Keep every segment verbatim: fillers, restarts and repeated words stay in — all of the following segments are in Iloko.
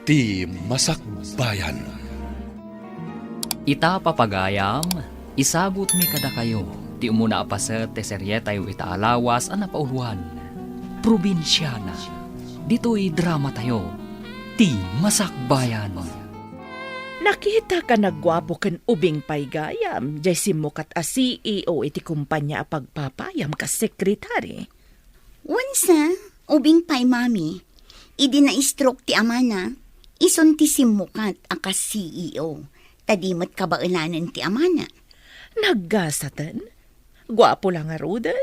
Ti Masakbayan. Ita, papagayam, isagutmi kadakayo ti umuna a paset ti serietayo ita a lawas a napauluan, Probinsiana. Ditoy dramatayo, Ti Masakbayan. Nakitak a nagguapo ken ubing pay gayam, jay simmukat a C E O iti kumpanya a pagpapayam kas sekretary. Wensa, ubing pay, Mami. Idi na-stroke ti amana, isun ti simmukat a kas C E O, ta di met kabaelanen ti amana. Naggasaten? Guapo la ngaruden?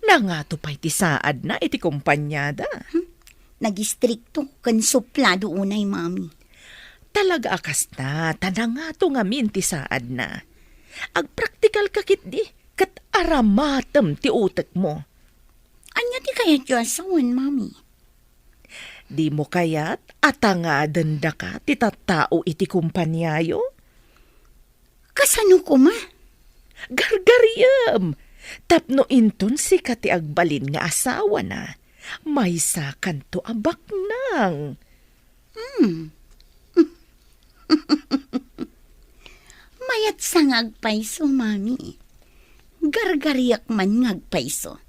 Nangato pay ti saadna iti kumpanyada? Hmm? Nagistrikto ken suplado unay, Mami. Talaga a kasta, ta nangato ngamin ti saadna. Agpraktikal ka ketdi, ket aramatem ti utekmo. Ania ti kayatyo a sawen, Mami? Dimo kayat a tangaden daka ti tattao iti kumpaniayo? Kasano koma? Gargariem! Tapno inton sika ti agbalin nga asawana, maysakanto a baknang. Hmm. Mayatsa nga agpayso, Mami. Gargariak man nga agpayso.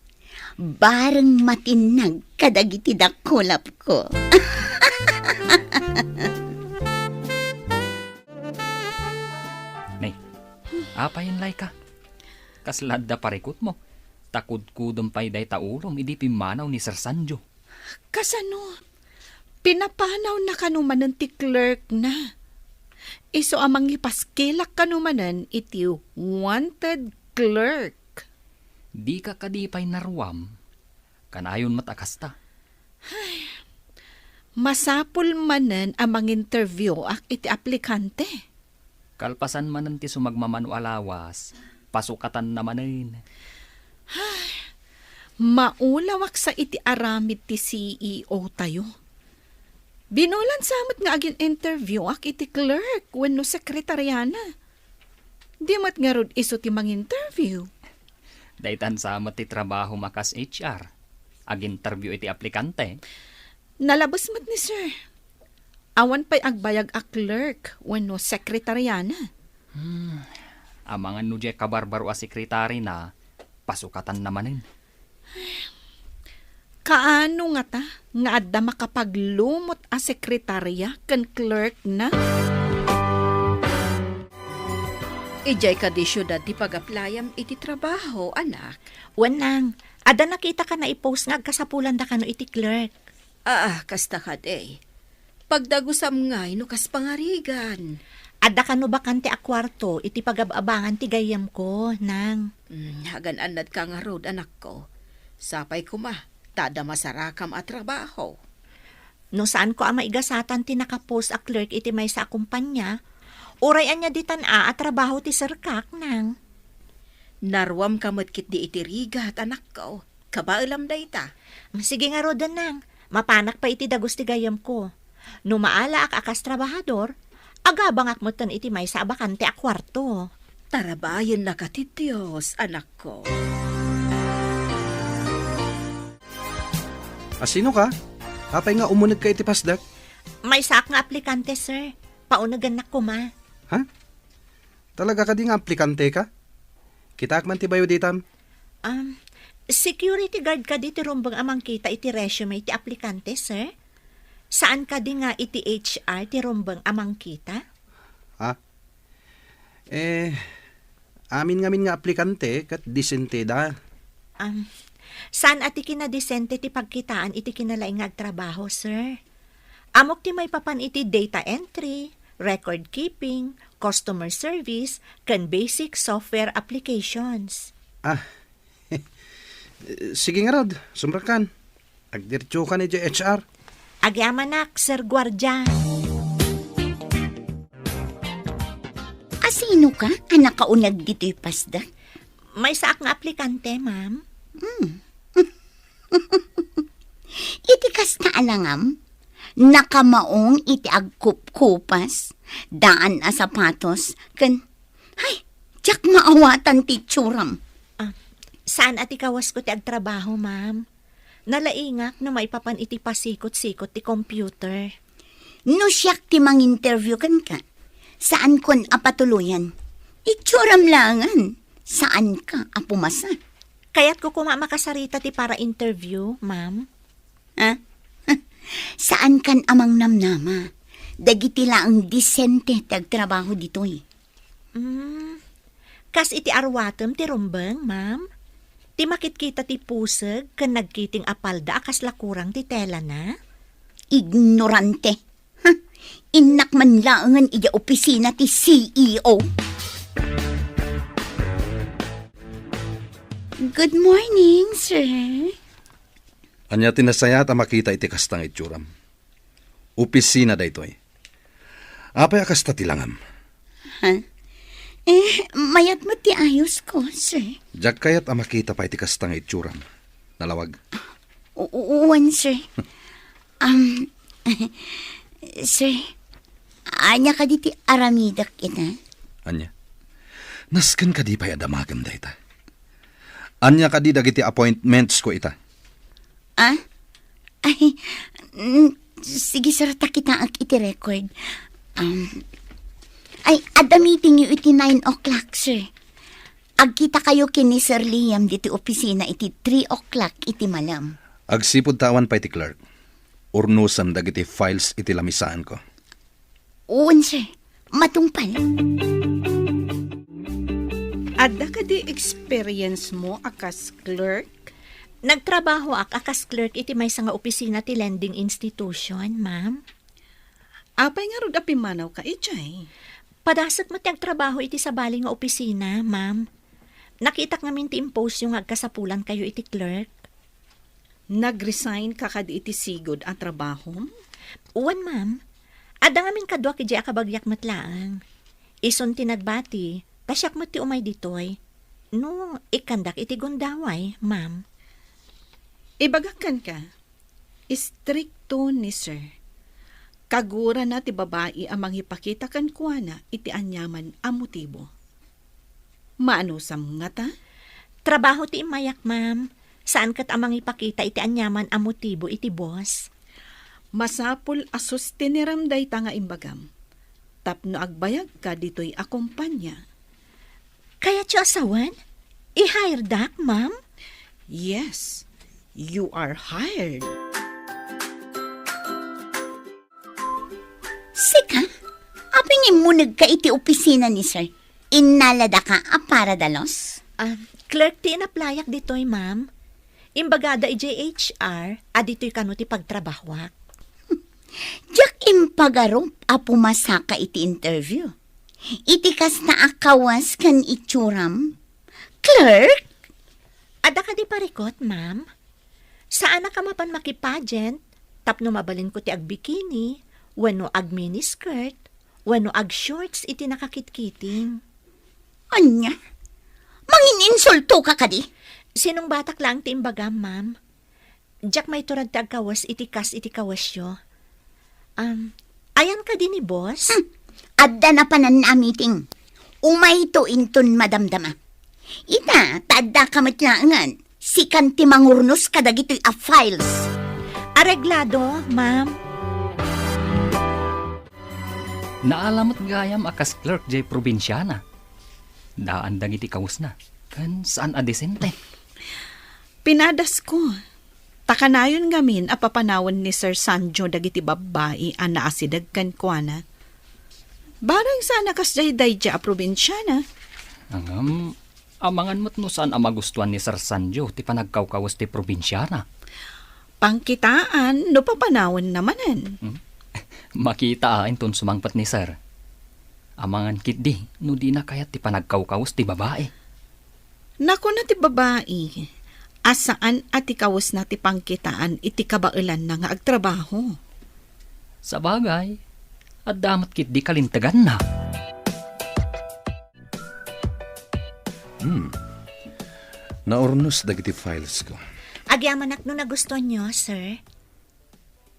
Bareng matinnag kadagiti dakulapko. Nay, apay, Layka? Kasla adda parikutmo, ta kudkudem pay dayta ulom idi pimmanaw ni Sir Sanjo. Kasano? Pinapanawna kano manen ti clerk na. Isu a mangipaskilak kano manen iti wanted clerk. Dika kadi pay naruam? Kanayon met a kasta. Ay, masapul manen a manginterview ak iti aplikante. Kalpasan manen ti sumagmamano a lawas, pasukatanna manen. Ay, maulawak sa iti aramid ti C E O tayo. Binulan sa met nga agin-interview ak iti clerk wenno sekretariana. Di met ngarud isu ti manginterview. Daytan sa met ti trabaho makas H R. Aginterview iti aplikante. Nalabes met ni sir. Awan pay agbayag a clerk wenno sekretariana. Hmm. Amangan no diay kabarbaro a sekretary na, pasukatanna manen. Kaano ngata nga adda makapaglumot a sekretaria ken clerk na? Idiay kadi siudad ti pag-applyam iti trabaho, anak? Wen, nang, adda nakitaka nga i-post nga agkasapulan da kano iti clerk. Ah, kasta kadi. Pagdagusam ngay no kas pangarigan. Adda kano bakante a kuarto iti pagab-abangan ti gayyemko, nang? Mm, agan-annadka ngarud, anakko. Sapay koma, ta adda masarakam a trabaho. No saanko a maigasatan ti nakapost a clerk iti maysa a kumpanya, uray ania ditan a, a trabaho ti serkak, nang? Naruamka met ketdi iti rigat, anakko. Kabaelam dayta. Sige ngaruden, nang. Mapanak pay iti dagus ti gayyemko. No maalaak a kas trabahador, agabangak metten iti maysa a bakante a kuarto. Tarabayennaka ti Dios, anakko. A, sino ka? Apay nga umunegka iti pasdek? Maysaak nga aplikante, sir. Paunegennak koma. Ha? Talaga kadi nga aplikante ka? Kitaak man ti bayo ditam. Um, security guard kadi ti rumbeng a mangkita iti resume ti aplikante, sir? Saan kadi nga iti H R ti rumbeng a mangkita? Ha? Eh, amin ngamin nga aplikante ket disente da. Um, saan a ti kinadisente ti pagkitaan iti kinalaing nga agtrabaho, sir? Ammok ti maipapan iti data entry, record keeping, customer service, ken basic software applications. Ah, sige ngarud, sumrekkan. Agdiretsokan idiay H R. Agyamanak, Sir Guardia. Asino ka a nakauneg ditoy pasdek? Maysaak nga aplikante, ma'am. Hmm. Iti kasta a langam, nakamaong iti agkupkupas, daan a sapatos, ken, hay, diak maawatan ti itsuram. Ah, saan a ti kawasko ti agtrabaho, ma'am. Nalaingak no maipapan iti pasikot-sikot ti computer. No siak ti manginterview kenka, saankon a patuloyan. Itsuram laengen, saanka a pumasa. Kayatko koma a makasarita ti para-interview, ma'am. Ha? Saankan a mangnamnama. Dagiti laeng disente ti agtrabaho ditoy. Mm. Kas iti arwatem ti rumbeng, ma'am? Ti makitkita ti puseg ken nagkiting a palda a kasla kurang ti telana? Ignorante. Huh. Innak man laengen idiay opisina ti C E O. Good morning, sir. Ania ti nasayaat a makita iti kasta nga itsuram? Opisina daytoy. Apay a kasta ti langam? Ha? Eh, mayat met ti ayosko, sir. Diak kayat a makita pay ti kasta nga itsuram. Nalawag. U-, u-, uwan, sir. Um, sir, ania kadi ti aramidek ita? Ania? Nasken kadi pay a damagem dayta? Ania kadi dagiti appointments ko ita? Ah? Ay, mm, sige, sir, ta kitaek iti record. Um, ay, adda meeting yo iti nine o'clock, sir. Agkita kayo ken ni Sir Liam diti opisina iti three o'clock iti malem. Agsipud ta awan pay ti clerk, urnosem dagiti files iti lamisaanko. Wen, sir. Matungpal. Adda kadi experience mo a kas clerk? Nagtrabahoak a kas clerk iti maysa nga opisina ti lending institution, ma'am. Apay ngarud a pimmanawka idiay? Padasek met ti agtrabaho iti sabali nga opisina, ma'am. Nakitak ngamin ti impostyo nga agkasapulankayo iti clerk. Nag-resignka kadi iti sigud a trabahom? Wen, ma'am. Adda ngamin kaduak idiay a kabagiak met laeng. Isun ti nagbati, ta siak met ti umay ditoy. No, ikkandak iti gundaway, ma'am. Ibagak kenka, istrikto ni sir. Kagurana ti babai a mangipakita kenkuana iti aniaman a motibo. Maanusam ngata? Trabaho ti immayak, ma'am. Saan ket a mangipakita iti aniaman a motibo iti boss. Masapul a sustinerem dayta nga imbagam tapno agbayagka ditoy a kompania. Kayatyo a sawen? I-hiredak, ma'am? Yes, you are hired. Sika? Apay nga immunegka iti opisina ni sir? Innaladaka a para dalos? Ah, clerk ti inaplayak ditoy, ma'am. Imbagada idiay H R a ditoy kano ti pagtrabahoak. Diak impagarup a pumasaka iti interview. Iti kasta a kawes ken itsuram, clerk? Adda kadi parikut, ma'am? Saanak a mapan makipageant tapno mabalinko ti agbikini, wenno agminiskirt, wenno agshorts iti nakakitkiting. Ania? Mangininsultoka kadi? Sinungbatak laeng ti imbagam, ma'am. Diak maiturag ti agkawes iti kas iti kawesyo. Um, ayan kadi ni boss? Hmm. Adda napanan a meeting. Umayto inton madamdama. Ita, ta addaka met laengen. Sikan ti mangurnos kadagitoy a files. Areglado, ma'am. Naala met gayam a kas clerk jay probinsiana. Daan dagiti kawesna, ken saan a disente. Pinadasko. Ta kanayon ngamin a papanawen ni Sir Sanjo dagiti babbai a naasideg kenkuana. Barang saan a kasdiay daydiay a probinsiana. Ngem, amangan met no saan a magustuan ni Sir Sanjo ti panagkawkawes ti probinsiana. Pangkitaan no papanawenna manen. Hmm? Makita a inton sumangpet ni Sir. Amangan ketdi no dina kayat ti panagkawkawes ti babai. Nakuna ti babai a saan a ti kawesna ti pangkitaan iti kabaelanna nga agtrabaho. Sabagay, adda met ketdi kalinteganna. Hmm. Naurnos dagiti files ko. Agyamanak no nagustuanyo, sir.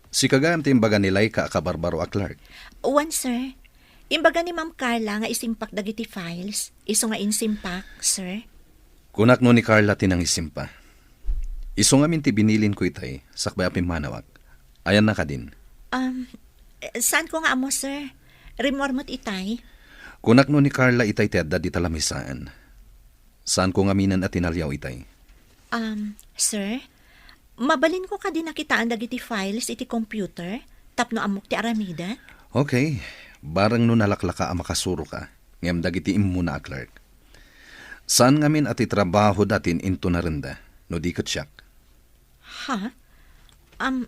Sika gayam ti imbaga ni Laika a kabarbaro a clerk? Wen, sir. Imbaga ni Ma'am Carla nga isimpak dagiti files. Isu nga insimpak, sir. Kunak no ni Carla ti nangisimpa. Isu ngamin ti binilinko itay, sakbay a pimmanawak. Ayanna kadin? Um, Saanko nga ammo, sir. Rimmuar met itay. Kunak no ni Carla itay ti adda dita lamisaan. Saanko ngaminen a tinaliaw itay. Um, sir, mabalinko kadi nakitaan dagiti files iti computer tapno ammok ti aramiden? Okay, bareng no nalaklaka a makasuroka, ngem dagiti immuna a clerk. Saan ngamin a ti trabahoda ti in-intunarenda, no di ket siak? Ha? Am,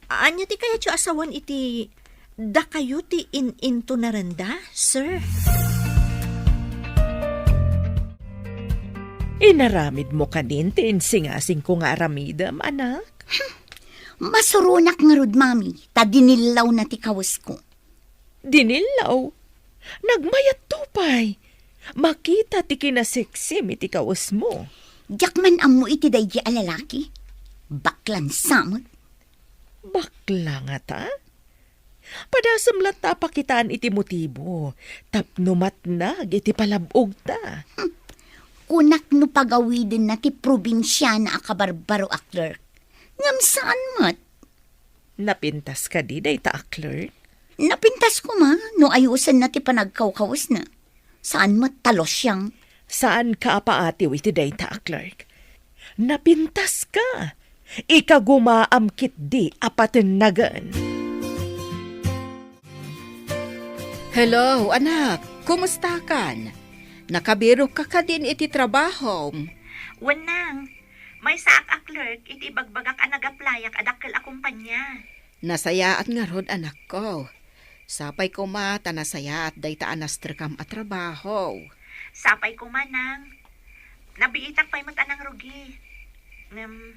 ania ti kayatyo a sawen iti dakayo ti in-intunarenda, sir? Inaramidmo kadin ti insingasingko nga aramidem, anak? Masuronak ngarud, Mami, ta dinillawna ti kawesko. Dinillaw? Nagmayatto pay. Makita ti kinaseksim iti kawesmo. Diak man ammo iti daydi a lalaki. Baklan sa met. Bakla ngata? Padasem latta a pakitaan iti motibo tapno matnag iti palab-ogta. Hmm. Kunak no pagawidenna ti probinsiana a kabarbaro a clerk. Ngem saan met. Napintas kadi dayta a clerk? Napintas koma no ayosenna ti panagkawkawesna. Saan met ta losiang. Saanka a paatiw iti dayta a clerk. Napintaska. Ikagumaam ketdi a patennagen. Hello, anak. Kumustakan? Nakabirokka kadin iti trabahom? Wen, nang. Maysaak a clerk iti ibagbagak a nag-applyak a dakkel a kumpania. Nasayaat ngarud, anakko. Sapay koma ta nasayaat dayta a nastrekam a trabaho. Sapay koma, nang. Nabiitak pay met a nangrugi. Ngem,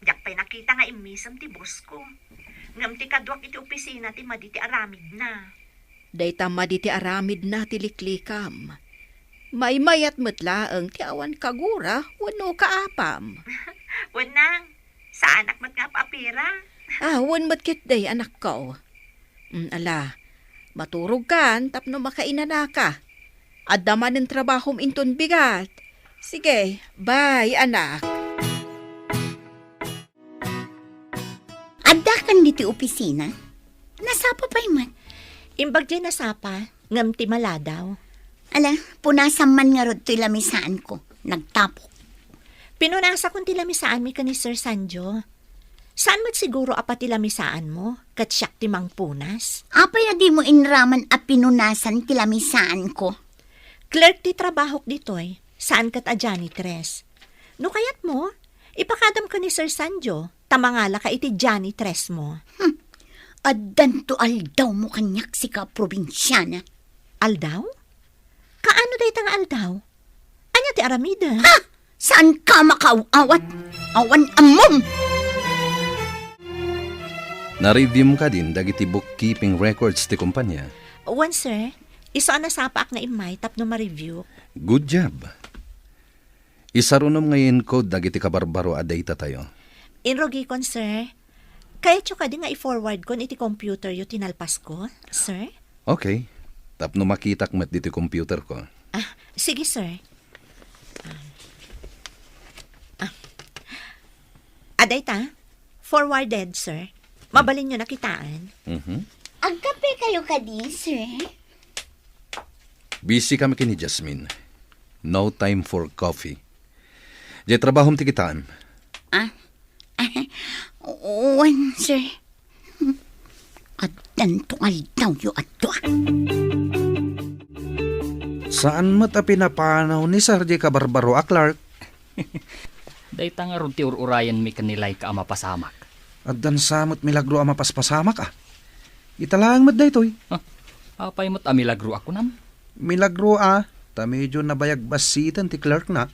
diak pay nakita nga immisem ti bossko. Ngem ti kaduak iti opisina ti madi ti aramidna. Dayta madi ti aramidna ti liklikam. Maymayat met laeng ti awan kagura wenno kaapam. Wen, nang, saanak met nga ap-apira. Ah, wen met ketdi, anakko. Mm, ala, maturogkan tapno makainanaka. Adda manen trabahom inton bigat. Sige, bye, anak. Addakan ditoy opisina? Nasapa pay met? Imbag diay nasapa, ngem ti maladaw. Ala, punasam man ngarud toy lamisaanko. Nagtapok. Pinunasakon ti lamisaanmi ken ni Sir Sanjo. Saan met siguro a pati lamisaanmo, ket siak ti mangpunas? Apay a dimo inraman a pinunasan ti lamisaanko? Clerk ti trabahok ditoy, saan ket a janitress. No kayatmo, ipakadam ken ni Sir Sanjo, ta mangalaka iti janitresmo. Hmm. Addanto aldawmo kaniak, sika a probinsiana. Aldaw? Kaano dayta nga aldaw? Ania ti aramidem? Ha? Saanka makaaw-awat? Awan ammom! Na-review mo kadin dagiti bookkeeping records ti kumpanya? Wen, sir. Isu a nasapaak nga immay tapno ma-review. Good job. Isarunom nga i-encode dagiti kabarbaro a data tayo. Inrugikon, sir. Kayatyo kadi nga i-forwardkon iti computeryo ti nalpasko, sir? Okay. Tapno makitak met ditoy computerko. Ah, sige, sir. Ah. Ah. Adayta, forwarded, sir. Mabalinyo nakitaan. Mhm. Agkape kayo kadi, sir? Busy kami ken ni Jasmine. No time for coffee. Diay trabahom ti kitaem. Ah? Wen, sir. Addanto aldawyo a dua. Saan met a pinapanaw ni Sir diay kabarbaro a clerk? Dayta ngarud ti ur-urayenmi ken ni Laika a mapasamak. Addan sa met milagro a mapaspasamak, a. Ita laeng met daytoy. Ah, apay met a milagro a kunam? Milagro, a, ta medyo nabayag bassiten ti clerkna.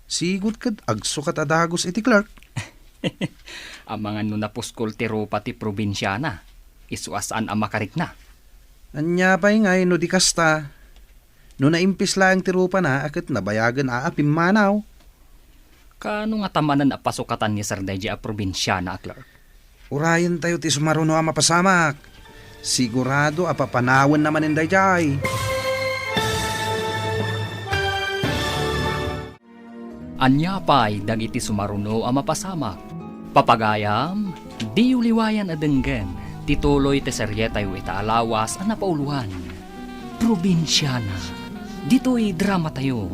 Sigud ket agsukat a dagus iti clerk. Amangan no napuskol ti rupa ti probinsiana, isu a saan a makarikna. Ania pay ngay no di kasta? No naimpis laeng ti rupana a ket nabayagen a, a pimmanaw. Kaano ngata manen a pasukatan ni Sir daydiay a probinsiana a clerk? Urayentayo ti sumaruno a mapasamak. Sigurado a papanawenna manen daydiay. Ania pay dagiti sumaruno a mapasamak? Papagayam, diyo liwayan a denggen. Ti tuloy ti serietayo ita a lawas a napauluan, Probinsiana. Ditoy dramatayo,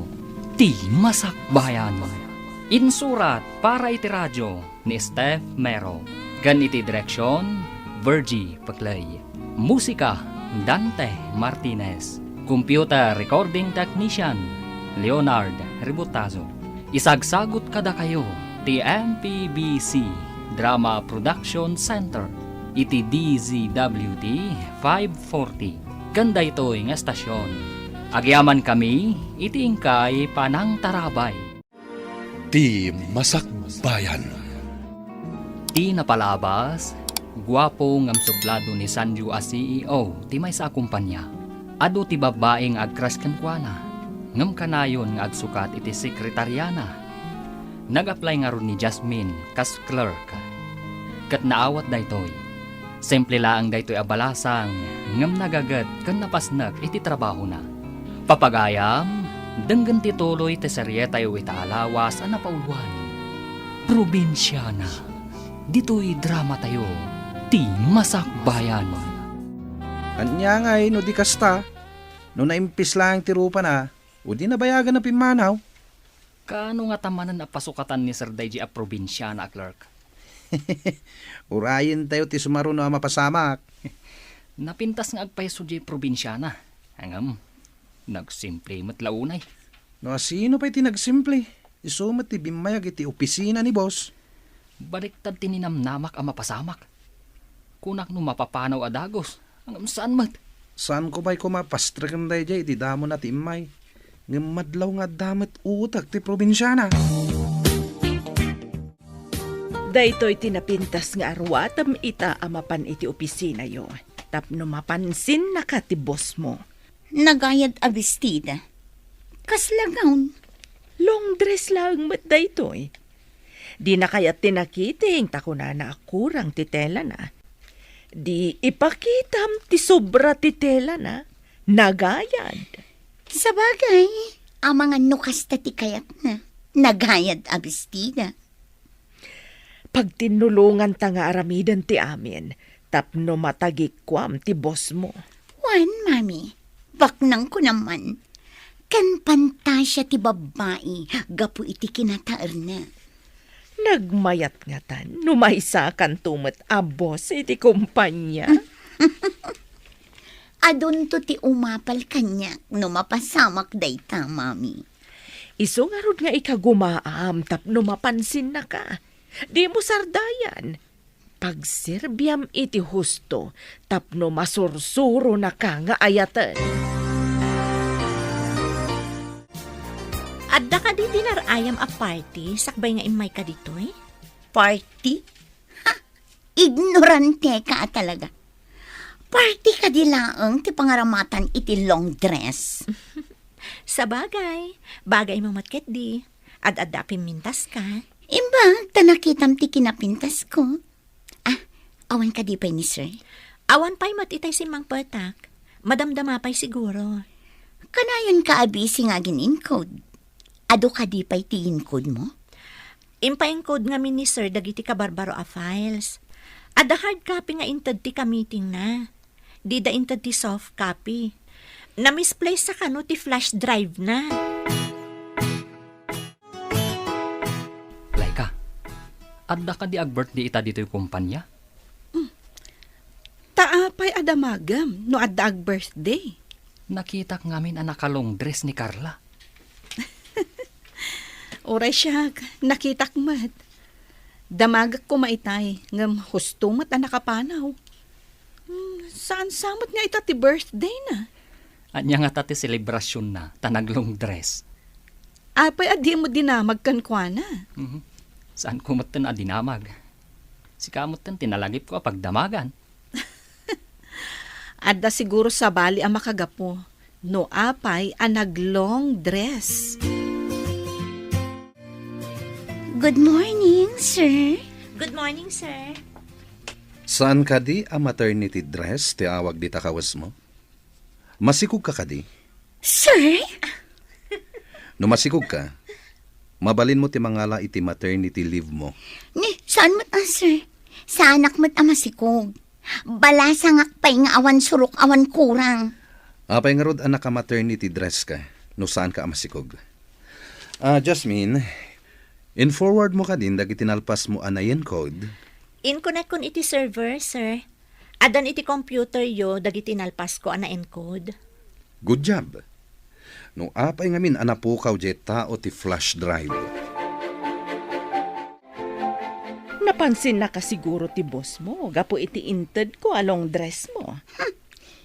Ti Masakbayan. Insurat para iti radio ni Steph Mero, ken iti direksion, Virgie Peclay. Musika, Dante Martinez. Computer recording technician, Leonard Ributazo. Isagsagut kadakayo ti M P B C Drama Production Center iti D Z W T five forty. Ken daytoy nga estasion, agyamankami iti inkay panangtarabay. Ti Masakbayan. Ti napalabas, guapo ngem sublado ni Sanju a C E O ti maysa a kompania. Adu ti babbai nga agcrush kenkuana, ngem kanayon nga agsukat iti sekretariana. Nag-apply ngarud ni Jasmine kas clerk. Ket naawat daytoy. Simple laeng daytoy a balasang, ngem nagaget ken napasnek iti trabahona. Papagayam, denggen ti tuloy ti serietayo ita a lawas a napauluan, Probinsiana. Ditoy dramatayo, Ti Masakbayan. Ania ngay no di kasta? No naimpis laeng ti rupana, o di nabayagan a pimmanaw? Kaano ngata manen a pasukatan ni Sir daydi a Probinsiana a clerk? Urayentayo ti sumaruno a mapasamak. Napintas nga agpayso diay Probinsiana. Ngem, nagsimple met la unay. No asino pay ti nagsimple? Isu met ti bimmayag iti opisina ni boss. Baliktad ti ninamnamak a mapasamak. Kunak no mapapanaw a dagus, ngem saan met. Saanko pay koma pastreken daydiay iti damona ti immay. Ngem madlaw nga adda met utek ti probinsiana. Daytoy ti napintas nga aruatem ita a mapan iti opisinayo, tapno mapansinnaka ti bossmo. Nagayad a bestida. Kasla gown? Long dress laeng met daytoy. Dina kayat ti nakiting ta kunana a kurang ti telana. Di ipakitam ti sobra ti telana. Nagayad. Sabagay, amangan no kasta ti kayatna. Nagayad a bestida. Pagtinnulonganta nga aramiden ti amin tapno matagikuam ti bossmo. Wen, Mami, baknangko naman. Ken pantasia ti babbai gapu iti kinataerna. Nagmayat ngatan no maysakanto met a boss iti kompania. Adunto ti umapal kaniak no mapasamak dayta, Mami. Isu ngarud nga ikagumaam tapno mapansinnaka. Dimo sardayan. Pagserbiam iti husto tapno masursuronaka nga ayaten. Adda kadi dinar-ayam a party sakbay nga immayka ditoy? Party? Ha! Ignoranteka a talaga. Party kadi laeng ti pangaramatan iti long dress? Sabagay, bagaymo met ketdi. Ad-adda a pimmintaska. Imbag ta nakitam ti kinapintasko. Ah, awan kadi pay ni sir? Awan pay met itay simmangpetak. Madamdama pay siguro. Kanayon ka a busy nga agin-encode. Adu kadi pay ti encode mo? Impa-encode ngamin ni sir dagiti kabarbaro a files. Adda hard copy nga inted ti ka-meeting na. Dida inted ti soft copy. Na-misplace sa kano ti flash drive na. Laika, adda kadi ag-birthday ita ditoy kumpanya? Hmm. Ta apay a damagem no adda ag-birthday? Nakitak ngamin a naka-long dress ni Carla. Uray siak, nakitak met. Damagek koma itay, ngem husto met a nakapanaw. Hmm, saan sa met nga ita ti birthday na? Ania ngata ti selebrasyon na, ta nag-long dress? Apay a dimo dinamag kenkuana? Mhm. Saan ko metten a dinamag? Sika metten ti nalagipko a pagdamagan. Adda siguro sabali a makagapu no apay a nag-long dress. Good morning, sir. Good morning, sir. Saan kadi a maternity dress ti awag dita kawesmo? Masikog ka kadi? Sir? No masikog ka, mabalinmo ti mangala iti maternity leave mo. Ni, saan met a, sir? Saanak met a masikog. Balasangak pay nga awan surok, awan kurang. Apay ngarud, anak, a maternity dress ka, no saanka a masikog? Ah, Jasmine, in-forward mo kadin dagiti nalpasmo a na-encode? Inkunekkon iti server, sir. Addan iti computer yo dagiti nalpasko a na-encode. Good job. No apay ngamin a napukaw diay tao ti flash drive? Napansinnaka siguro ti boss mo gapu iti intedko a long dress mo. Hmm.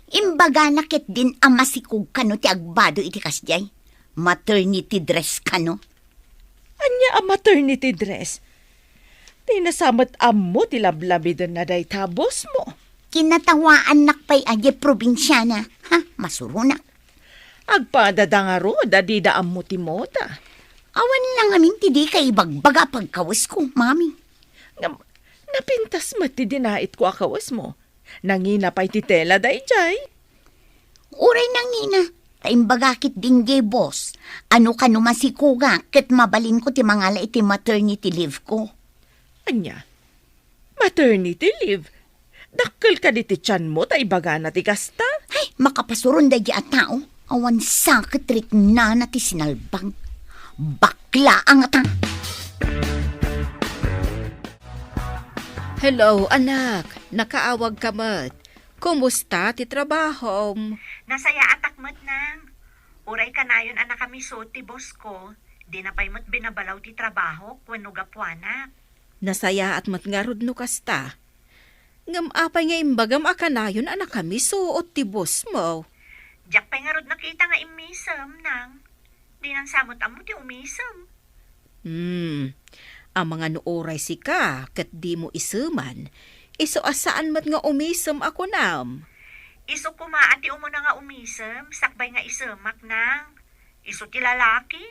Imbagana ketdin a masikog kano ti agbado iti kasdiay. Maternity dress kano. Ania a maternity dress? Dina sa met ammo ti lablabiden na dayta boss mo. Kinatawaannak pay a diay probinsiana. Ha, masuronak. Agpadada ngarud a dida ammo ti moda. Awan la ngamin ti dika ibagbaga a pagkawesko, Mami. Ngem, napintas met ti dinaitko a kawesmo. Nangina pay ti tela daydiay. Uray nangina, ta imbaga ketdin diay boss a no kano masikogak ket mabalinko ti mangala iti maternity leave ko. Ania? Maternity leave? Dakkel kadi ti tianmo ta ibagana ti kasta? Ay, makapasuron daydiay a tao. Awan sa ket riknana ti sinalbag. Bakla a ngata! Hello, anak. Nakaawagka met. Kumusta ti trabahom? Nasayaatak met, Nang. Uray kanayon a nakamiso ti boss ko, dina pay met binabalaw ti trabahok wenno gapuanak. Nasayaat met ngarud no kasta. Ngem apay nga imbagam a kanayon a nakamiso ti boss mo? Diak pay ngarud nakita nga immisem, Nang. Dinan sa met ammo ti umisem. Hmm. Amangan no uray sika ket dimo iseman, isu a saan met nga umisem a kunam. Isu koma a ti umuna nga umisem, sakbay nga isemak, Nang. Isu ti lalaki.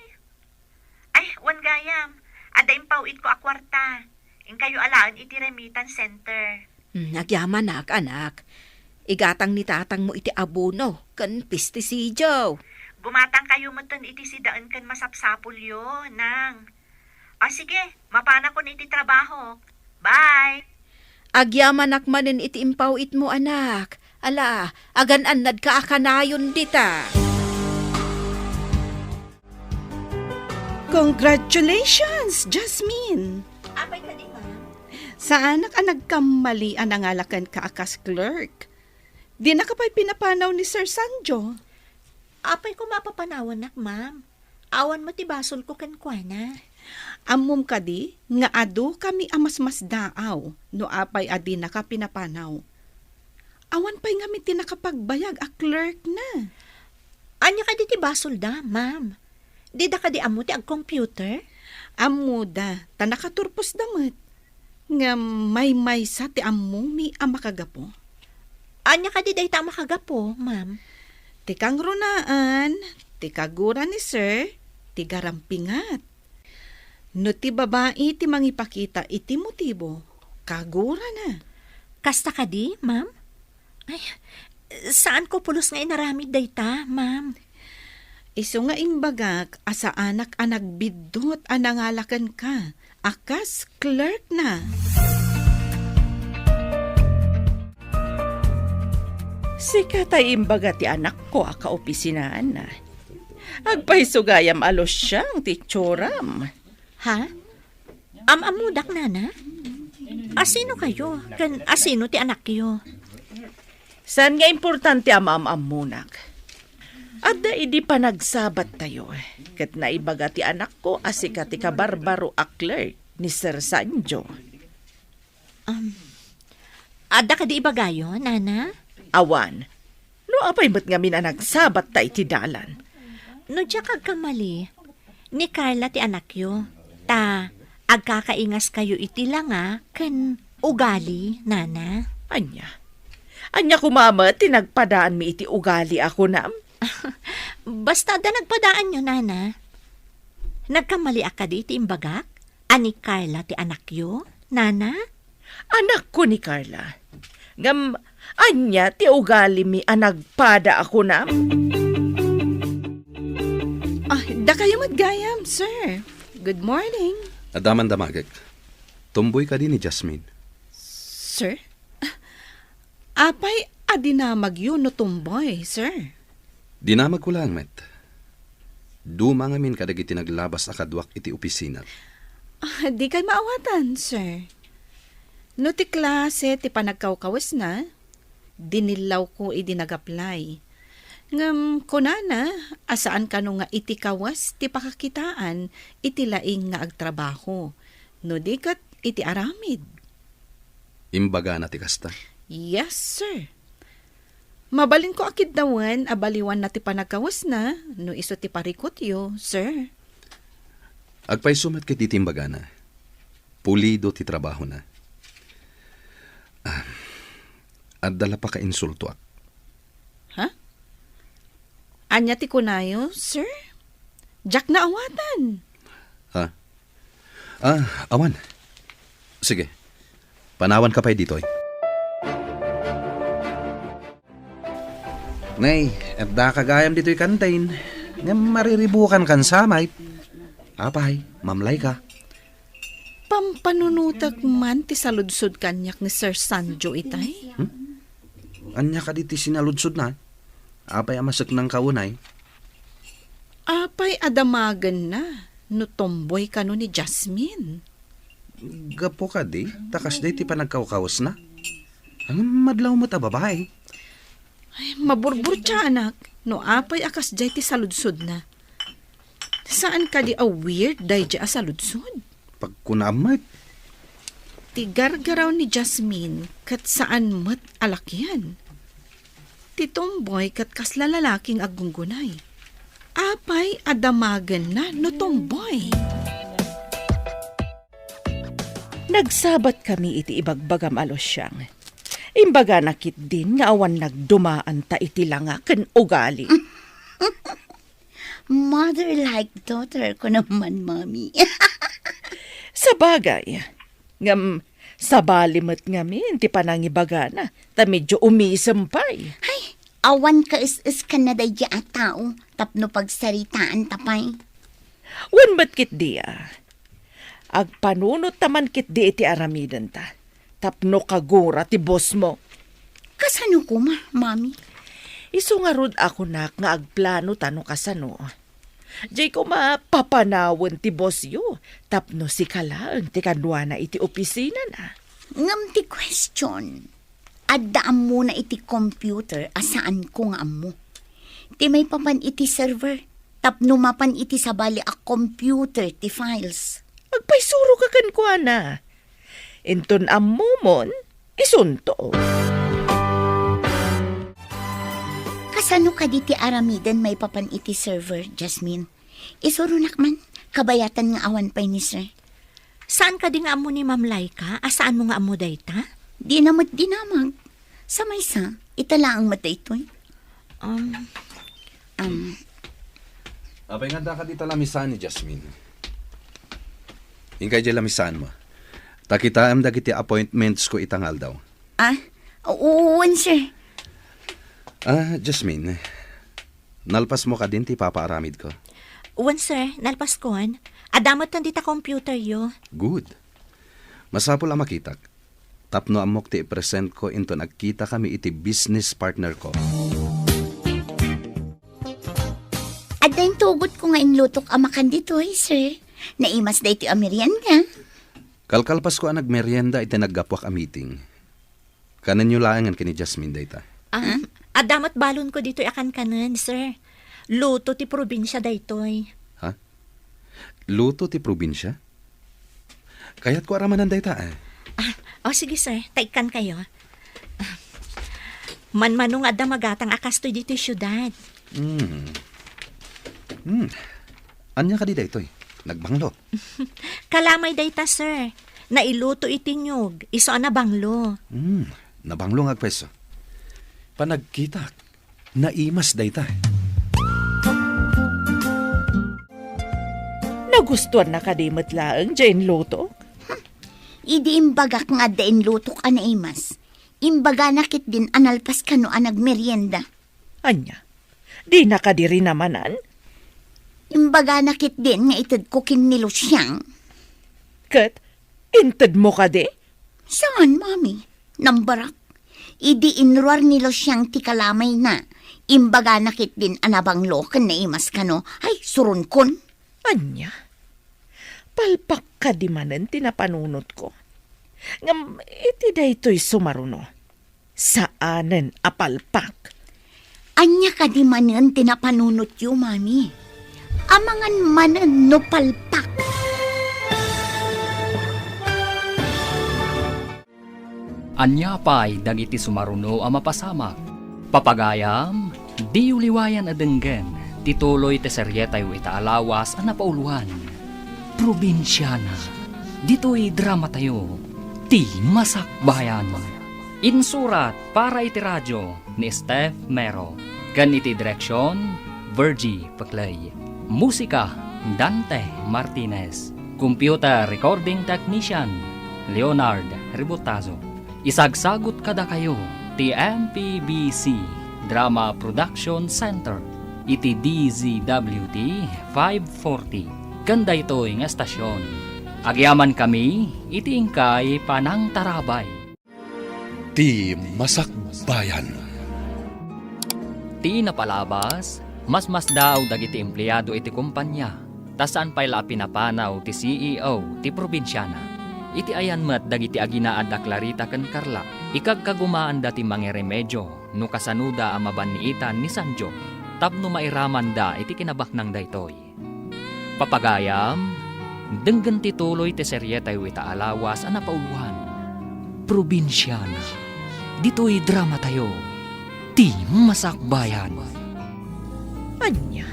Ay, wen gayam, adda impaw-itko a kuarta. Inkayo alaen iti remittance center. Hmm, agyamanak, anak. Igatang ni tatangmo iti abono ken pestisidio. Gumatangkayo metten iti sidaen ken masapsapulyo, Nang. O sige, mapanakon iti trabahok. Bye! Agyamanak manen iti impaw-itmo, anak. Ala, agan-annadka a kanayon dita. Congratulations, Jasmine! Apay kadi, ma'am? Saanak a nagkammali a nangala kenka a kas clerk. Dinaka pay pinapanaw ni Sir Sanjo. Apay koma a papanawannak, ma'am? Awan met ti basolko kenkuana. Ammom kadi nga adu kami a masmasdaaw no apay a dinaka pinapanaw. Awan pay ngamin ti nakapagbayag a clerk na. Ania kadi ti basolda, ma'am? Dida kadi ammo ti agcomputer? Ammoda, ta nakaturposda met. Ngem maymaysa ti ammongmi a makagapu. Ania kadi dayta a makagapu, ma'am? Ti kangrunaan, ti kagura ni sir, ti garampingat. No ti babai ti mangipakita iti motibo, kagurana. Kasta kadi, ma'am? Ay, saanko pulos nga inaramid dayta, ma'am. Isu nga imbagak a saanak a nagbiddut a nangala kenka a kas clerk na. Sika tay imbaga ti anakko a kaopisinaan. Agpayso gayam a lusiang ti itsuram. Ha? Am-ammodak, nana? Asino kayo? Ken asino ti anakyo? Saan nga importante a maam-ammonak? Adda idi panagsabattayo, ket naibaga ti anakko a sika ti kabarbaro a clerk ni Sir Sanjo. Um, adda kadi ibagayo, nana? Awan. No apay met ngamin a nagsabatta iti dalan? No diak agkamali, ni Carla ti anakyo, ta agkakaingaskayo iti langa ken ugali, nana. Ania? Ania koma met ti nagpadaanmi iti ugali a kunam? Basta adda nagpadaanyo, nana. Nagkamaliak kadi iti imbagak? A ni Carla ti anakyo, nana? Anakko ni Carla. Ngem ania ti ugalimi a nagpada a kunam? Ah, dakayo met gayam, sir. Good morning. Adda man damagek. Tumboy kadi ni Jasmine? Sir? Ah, Apay a dinamagyo no tumboy, sir? Dinamagko laeng met. Duma ngamin kadagiti naglabas a kaduak iti opisina. Ah, dikay maawatan, sir. No ti klase ti panagkawkawesna, dinillawko idi nag-apply. Ngem kunana a saan kano nga iti kawes ti pakakitaan iti laing nga agtrabaho, no di ket iti aramid. Imbagana ti kasta? Yes, sir. Mabalinko a kiddawen a baliwanna ti panagkawesna no isu ti parikutyo, sir. Agpayso met ket iti imbagana. Pulido ti trabahona. Ah, adda la pakainsultoak. Ha? Ania ti kunayo, sir? Diak naawatan. Ha? Ah, awan. Sige. Panawanka pay ditoy. Nay, addaka gayam ditoy kantin. Ngem mariribukan kan samay. Apay, mamlay ka. Pampanunotek man ti saludsod kaniak ni Sir Sanjo itay? Hmm? Ania kadi ti sinaludsodna? Apay a maseknangka unay? Apay a damagenna no tomboy kano ni Jasmine? Gapu kadi ta kasdiay ti panagkawkawesna? Ngem madlaw met a babai. Ay, maburburtiaanak no apay a kasdiay ti saludsodna. Saan kadi a weird daydiay a saludsod? Pagkunaam met. Ti gargaraw ni Jasmine ket saan met a lakian. Ti tomboy ket kasla lalaki nga aggunggunay. Apay a damagenna no tomboy? Nagsabat kami iti ibagbagam a Luciang. Imbagana ketdin nga awan nagdumaanta iti langa ken ugali. Mother like daughter ko naman, Mami. Sabagay, ngem sabali met ngamin ti panangibagana, ta medyo umisem pay. Ay, awan kaes-eskanna daydiay a tao tapno pagsaritaanta pay. Wen met ketdi a. Agpanunot ta man ketdi iti aramidenta. Tapno kagura ti bossmo. Kasano koma, Mami? Isu ngarud a kunak nga agplano ta no kasano. Diay koma papanawen ti bossyo tapno sika laeng ti kaduana iti opisinana. Ngem ti question, adda ammona iti computer a saanko nga ammo. Ti maipapan iti server tapno mapan iti sabali a computer ti files. Agpaysuro ka kenkuana. Inton ammomon, isunto. Kasano kadi ti aramiden maipapan iti server, Jasmine? Isuronak man, kabayatan nga awan pay ni Sir. Saan kadi nga ammo ni Ma'am Laika a saanmo nga ammo dayta? Dina met dinamag. Sa maysa, ita laeng met daytoy. Um, Um, Apay nga adda kadi ta lamisaan ni Jasmine? Inkay diay lamisaanmo. Ta kitaem dagiti appointments ko ita nga aldaw. Ah, wen, sir. Ah, Jasmine, nalpasmo kadin ti ipapaaramidko? Wen, sir, nalpaskon. Adda metten dita computeryo. Good. Masapul a makitak. Tapno ammok ti ipresentko inton agkitakami iti business partnerko. Adda intugotko nga inlutok a makan ditoy, sir. Naimas daytoy a merienda. Kalkalpasko a nagmerienda iti naggapuak a meeting. Kanenyo laengen ken ni Jasmine dayta. Ah, adda met balonko ditoy a kankanen, sir. Luto ti probinsia daytoy. Ha? Luto ti probinsia? Kayatko a ramanan dayta, eh. Ah, o sige, sir. Ta ikkankayo. Ah, manmano nga adda magatang a kastoy ditoy siudad. Hmm. Hmm. Ania kadi daytoy? Nagbanglo? Kalamay dayta, sir. Nailuto iti niyog, isu a nabanglo. Hmm. Nabanglo nga agpayso. Panagkitak. Naimas dayta. Nagustuanna kadi met laeng diay inlutok? Idi imbagak nga adda inlutok a naimas, imbagana ketdin a nalpas kano a nagmerienda. Ania? Dina kadi rinamanan? Imbagana ketdin nga itedko ken ni Luciang. Ket intedmo kadi? Saan, Mami? Nambarak. Idi inruar ni Luciang ti kalamayna, imbagana ketdin a nabanglo ken naimas kano. Ay, suronkon. Ania? Palpak kadi manen ti napanunotko? Ngem iti daytoy sumaruno, saanen a palpak. Ania kadi manen ti napanunotyo, Mami? Amangan manen no palpak. Ania pay dagiti sumaruno a mapasamak? Papagayam, diyo liwayan a denggen ti tuloy ti serietayo ita a lawas a napauloan, Probinsiana. Ditoy dramatayo, Ti Masakbayan. Insurat para iti radio ni Steph Mero, ken iti direksion, Virgie Peclay. Musika, Dante Martinez. Computer recording technician, Leonard Ributazo. Isagsagut kadakayo ti M P B C Drama Production Center iti D Z W T five forty. Ken daytoy nga estasion, agyamankami iti inkay panangtarabay. Ti Masakbayan. Ti napalabas, masmasdaaw dagiti empleado iti kompania, ta saan pay la a pinapanaw ti C E O ti probinsiana. Iti ayan met dagiti aginaad a Clarita ken Carla, ikagkagumaanda ti mangiremedio no kasanoda a mabanniitan ni Sanjo tapno mairamanda iti kinabaknang daytoy. Papagayam, denggen ti tuloy ti serietayo ita a lawas a napauloan, Probinsiana. Ditoy dramatayo, Ti Masakbayan. Ania?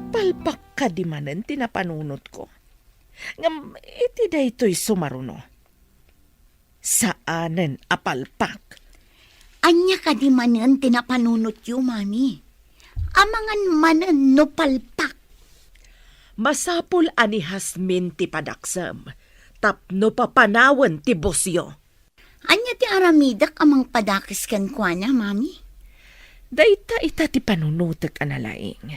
Palpak kadi manen ti napanunotko? Ngem iti daytoy sumaruno, saanen a palpak. Ania kadi manen ti napanunotyo, Mami? Amangan manen no palpak. Masapul a ni Jasmine ti padaksem tapno papanawen ti busyo. Ania ti aramidek a mangpadakes kenkuana, Mami? Dayta ita ti panunotek a nalaing.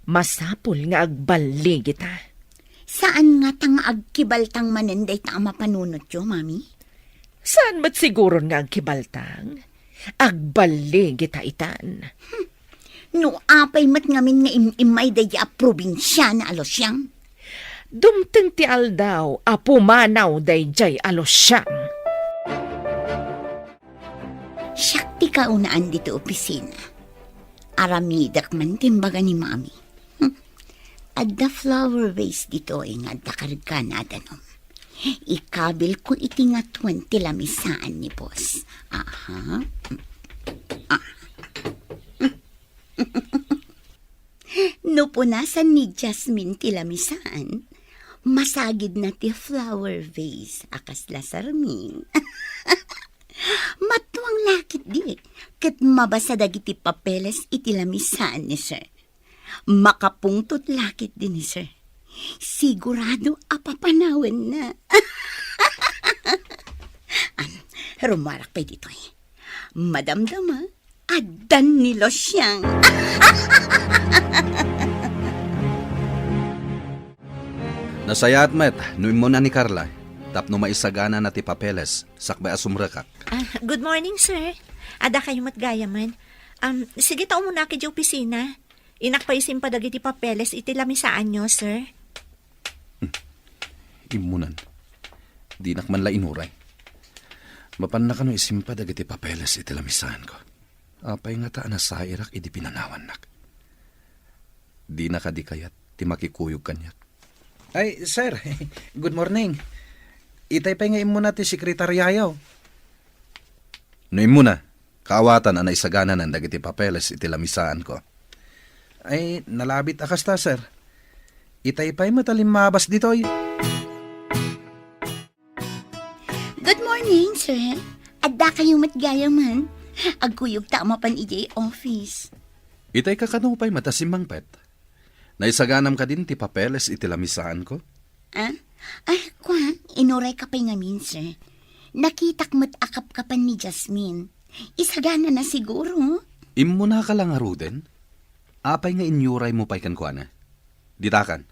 Masapul nga agballigita. Saan ngata nga agkibaltang manen dayta a mapanunotyo, Mami? Saan met siguron nga agkibaltang? Agballigita itan. Hmm. No apay met ngamin nga im-immay daydiay a probinsiana a Luciang? Dumteng ti aldaw a pumanaw daydiay a Luciang. Siak ti kaunaan ditoy opisina. Aramidek man ti imbaga ni Mami. Hmm. Adda flower vase ditoy nga adda kargana a danum. Ikabilko iti ngatuen ti lamisaan ni boss. Aha. Ah. No punasan ni Jasmine ti lamisaan, masagidna ti flower vase a kasla sarming. Matuang la ketdi, ket mabasa dagiti papeles iti lamisaan ni sir. Makapungtot la ketdi ni sir. Sigurado a papanawenna. Am, rumuarak pay ditoy. Madamdama, addan ni Luciang. Nasayaat met no immuna ni Carla tapno maisaganana ti papeles sakbay a sumrekak. Ah, good morning, sir. Adda kayo met gayamen. Um, sige ta umuna idiay opisina. Innak pay isimpa dagiti papeles iti lamisaanyo, sir. Hmm. Immunan. Dinak man la inuray. Mapanna kano isimpa dagiti papeles iti lamisaanko? Apay ngata a nasairak idi pinanawannak? Dina kadi kayat ti makikuyog kaniak? Ay, sir. Good morning. Itay pay nga immuna ti sekretariayo. No immuna, kaawatan a naisagananan dagiti papeles iti lamisaanko. Ay, nalabit a kasta, sir. Itay pay met a limmabas ditoy. Good morning, sir. Adda kayo met gayamen. Agkuyog ta a mapan idiay office. Itay kakano pay met a simmangpet? Naisaganam kadin ti papeles iti lamisaanko? Ah? Ay, kua, inuray ka pay ngamin, sir. Nakitak met a kapkapan ni Jasmine. Isaganana siguro. Immunaka la ngaruden? Apay nga inyuraymo pay kenkuana? Ditakan.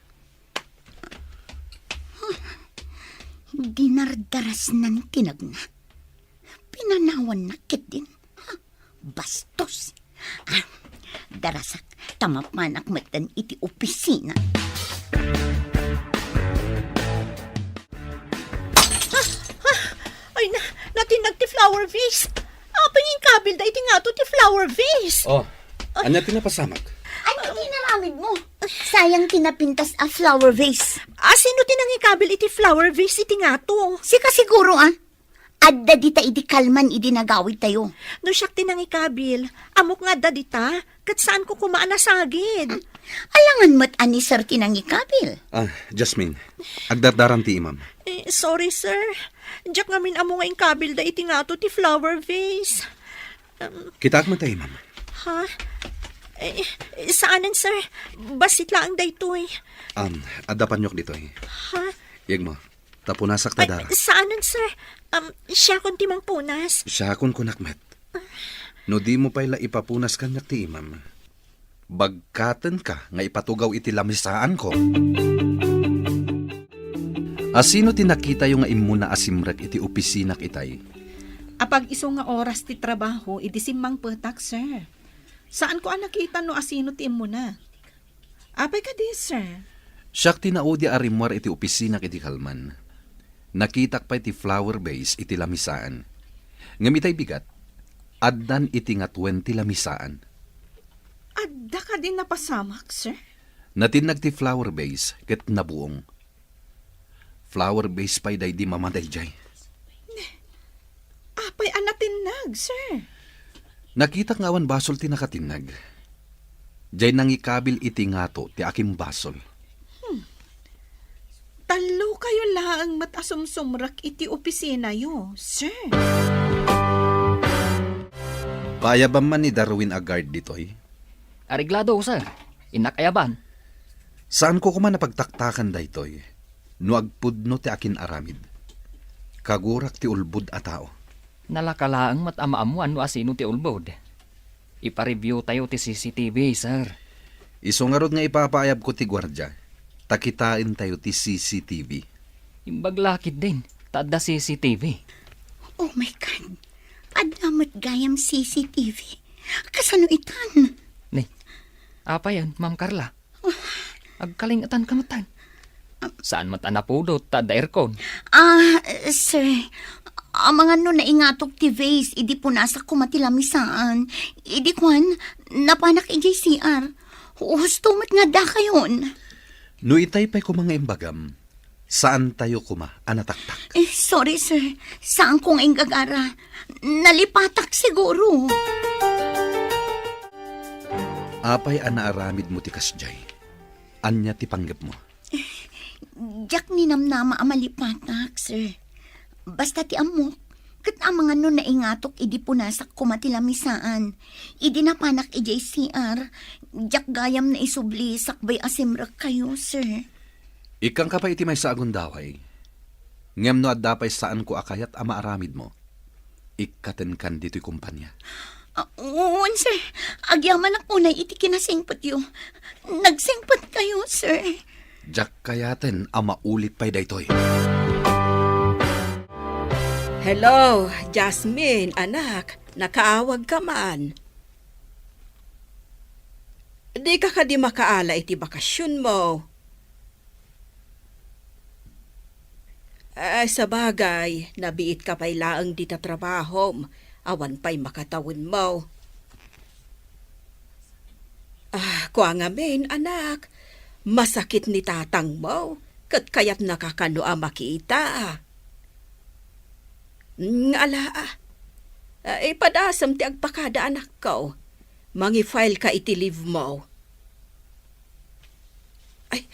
Dinardarasnan ti nagna. Inanawannak ketdin. Ha? Bastos. Ah, darasak, ta mapanak metten iti opisina. Ah, ah, ay na, natinnag ti flower vase. Apay nga inkabilda iti ngato ti flower vase? Oh, ania ti napasamak? Ania ti inaramidmo? Sayang ti napintas a flower vase. Ah, sino ti nangikabil iti flower vase iti ngato? Sika siguro, ah. Adda dita idi kalman idi nagawidtayo. No siak ti nangikabil, ammok nga adda dita, ket saanko koma a nasagid. Alangan met a ni Sir ti nangikabil. Ah, Jasmine, agdardaram ti imam. Eh, sorry, sir. Diak ngamin ammo nga inkabilda iti ngato ti flower vase. Um, Kitaak met ta imam. Ha? Eh, saanen, sir. Bassit laeng daytoy. Um, adda paniok ditoy. Ha? Yegmo, ta punasak ta dara. Saanen, sir. Um, siakon ti mangpunas. Siakon kunak met. No dimo pay la ipapunas kaniak ti imam, bagkatenka nga ipatugaw iti lamisaanko. Asino ti nakitayo nga immuna a simrek iti opisinak itay? Apag-isu nga oras ti trabaho idi simmangpetak, sir. Saanko a nakita no asino ti immuna. Apay kadi, sir? Siak ti naudi a rimmuar iti opisinak idi kalman. Nakitak pay ti flower vase iti lamisaan. Ngem itay bigat, addan iti ngatuen ti lamisaan. Adda kadi napasamak, sir? Natinnag ti flower vase ket nabuong. Flower vase pay daydi mama daydiay. Apay a natinnag, sir? Nakitak nga awan basol ti nakatinnag. Diay nangikabil iti ngato ti akimbasol. Hmm. Tallokayo laeng met a sumsumrek iti opisinayo, sir. Paayabam man ni Darwin a guard ditoy? Areglado, sir. Innak ayaban. Saanko koma a pagtaktakan daytoy no agpudno ti akin-aramid. Kagurak ti ulbod a tao. Nalaka laeng met a maammuan no asino ti ulbod. Ipa-review tayo ti C C T V, sir. Isu ngarud nga ipapaayabko ti guardia, ta kitaentayo ti C C T V. Imbag la ketdin, ta adda C C T V. Oh my God! Adda met gayam C C T V. Kasano itan? Ni, apayen, Ma'am Carla? Agkalingetanka metten. Saan met a napudot ta adda aircon. Ah, sir, amangan no naingatok ti vase idi punasak koma ti lamisaan. Idi kuan, napanak idiay C R. Husto met nga dakayon. No itay pay koma nga imbagam, saantayo koma a nataktak. Eh, sorry, sir. Saanko nga inggagara. Nalipatak siguro. Apay a naaramidmo ti kasdiay? Ania ti panggepmo? Diak ninamnama a malipatak, sir. Basta ti ammok, ket amangan no naingatok idi punasak koma ti lamisaan. Idi napanak idiay C R, diak gayam naisubli sakbay a simrekkayo, sir. Ikkanka pay iti maysa a gundaway. Ngem no adda pay saanko a kayat a maaramidmo, ikkatenkan ditoy kompania. Ah, wen, sir. Agyamanak unay iti kinasingpetyo. Nagsingpetkayo, sir. Diak kayaten a maulit pay daytoy. Hello, Jasmine, anak. Nakaawagka man. Dika kadi makaala iti bakasionmo? Ah, sabagay, nabiitka pay laeng dita trabahom. Awan pay makatawenmo. Ah, kua ngamin, anak, masakit ni tatangmo, ket kayatnaka kano a makita. Mm, ala, ah. Ah, ipadasem ti agpakada, anakko. Mangi-fileka iti leave mo. Ay,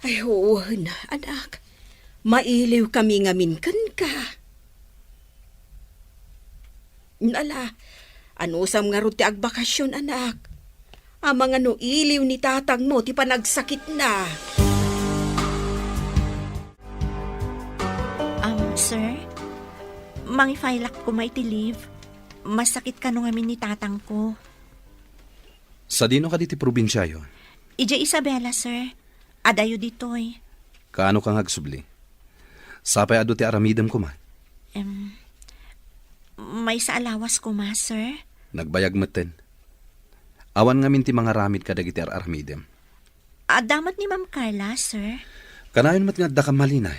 ay, wen, anak. Mailiwkami ngamin kenka. Ala, anusam ngarud ti agbakasion, anak? Amangan no iliw ni tatangmo ti panagsakitna. Um, sir, mangi-filak koma iti leave. Masakit kano ngamin ni tatangko. Sadino kadi ti probinsiayo? Idiay Isabela, sir. Adayo ditoy. Kaano ka nga agsubli? Sapay adu ti aramidem koma. Em, Maysa a lawas koma, sir. Nagbayag metten. Awan ngamin ti mangaramid kadagiti ar-aramidem. Adda met ni Ma'am Carla, sir? Kanayon met nga addaka malina.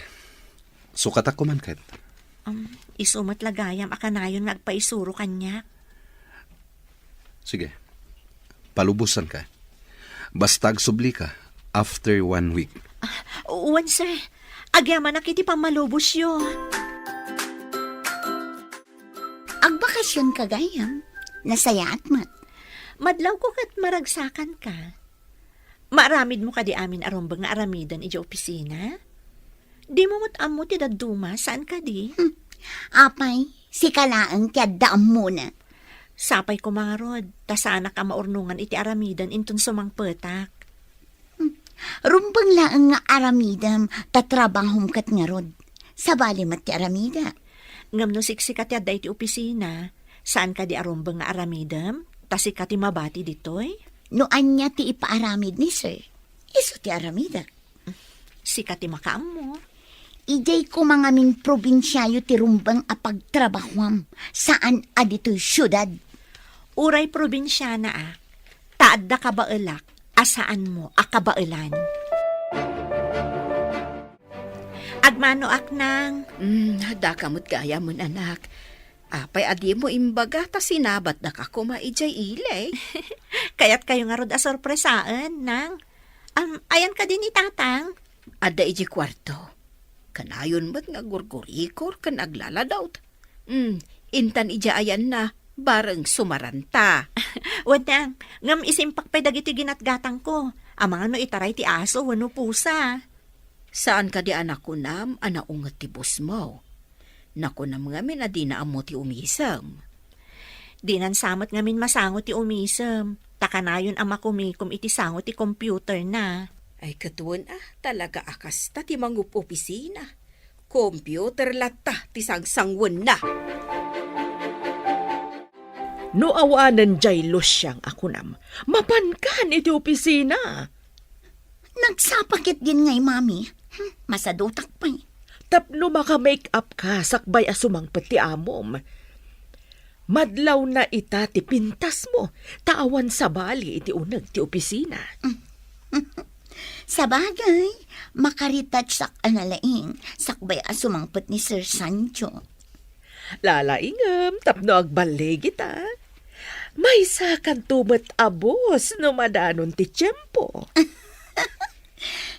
Sukatak koman ket. Um, isu met la gayam a kanayon nga agpaisuro kaniak. Sige. Palubosanka. Basta agsublika after one week. Ah, wen, sir. Agyamanak iti pammalubosyo. Agbakasionka gayam. Nasayaat met. Madlawko ket maragsakanka. Maaramidmo kadi amin a rumbeng nga aramiden idiay opisina? Dimo met ammo ti dadduma, saan kadi? Hmm. Apay, sika laeng ti adda ammona. Sapay koma ngarud, ta saanak a maurnongan iti aramiden inton sumangpetak. Hmm. Rumbeng laeng nga aramidem, ta trabahom ket ngarud. Sabali met ti aramida. Ngem no siksika ti adda iti opisina, saan kadi a rumbeng nga aramidem, ta sika ti mabati ditoy? No ania ti ipaaramid ni Sir, isu ti aramida. Sika ti makaammo. Idiay koma ngamin probinsiayo ti rumbeng a pagtrabahuam, saan a ditoy siudad. Uray probinsiana a, ta adda kabaelak a saanmo a kabaelan. Agmanoak, Nang. Mm, daka met gayam, anak. Apay a dimo imbaga ta sinabatdaka koma idiay ili? Kayatkayo ngarud a sorpresaen, Nang. Am, ayan kadi ni Tatang? Adda idiay kuarto. Kanayon met nga agurgurikor ken aglaladawt. Mm, intan idiay ayanna, bareng sumaranta. Wen, Nang, ngem isimpak pay dagiti ginatgatangko. Amangan no itaray ti aso wenno pusa. Saan kadi a nakunam a naunget ti bosmo? Nakunam ngamin a dina ammo ti umisem. Dinan sa met ngamin masango ti umisem, ta kanayon a makumikom iti sango ti computerna. Ay, ket wen a, talaga a kasta ti mangup-opisina. Computer latta ti sangsanguenna. No awanen diay Luciang a kunam, mapankan iti opisina. Nagsapa ketdin ngay, Mami. Hmm, masadutak pay. Tapno maka-make-up ka sakbay a sumangpet ti amom. Madlawna ita ti pintasmo, ta awan sabali iti uneg ti opisina. Sabagay, makaretouchak a nalaing, sakbay a sumangpet ni Sir Sancho. Lalaingem tapno agballigita. Maysa kanto met a boss no madanon ti tiempo.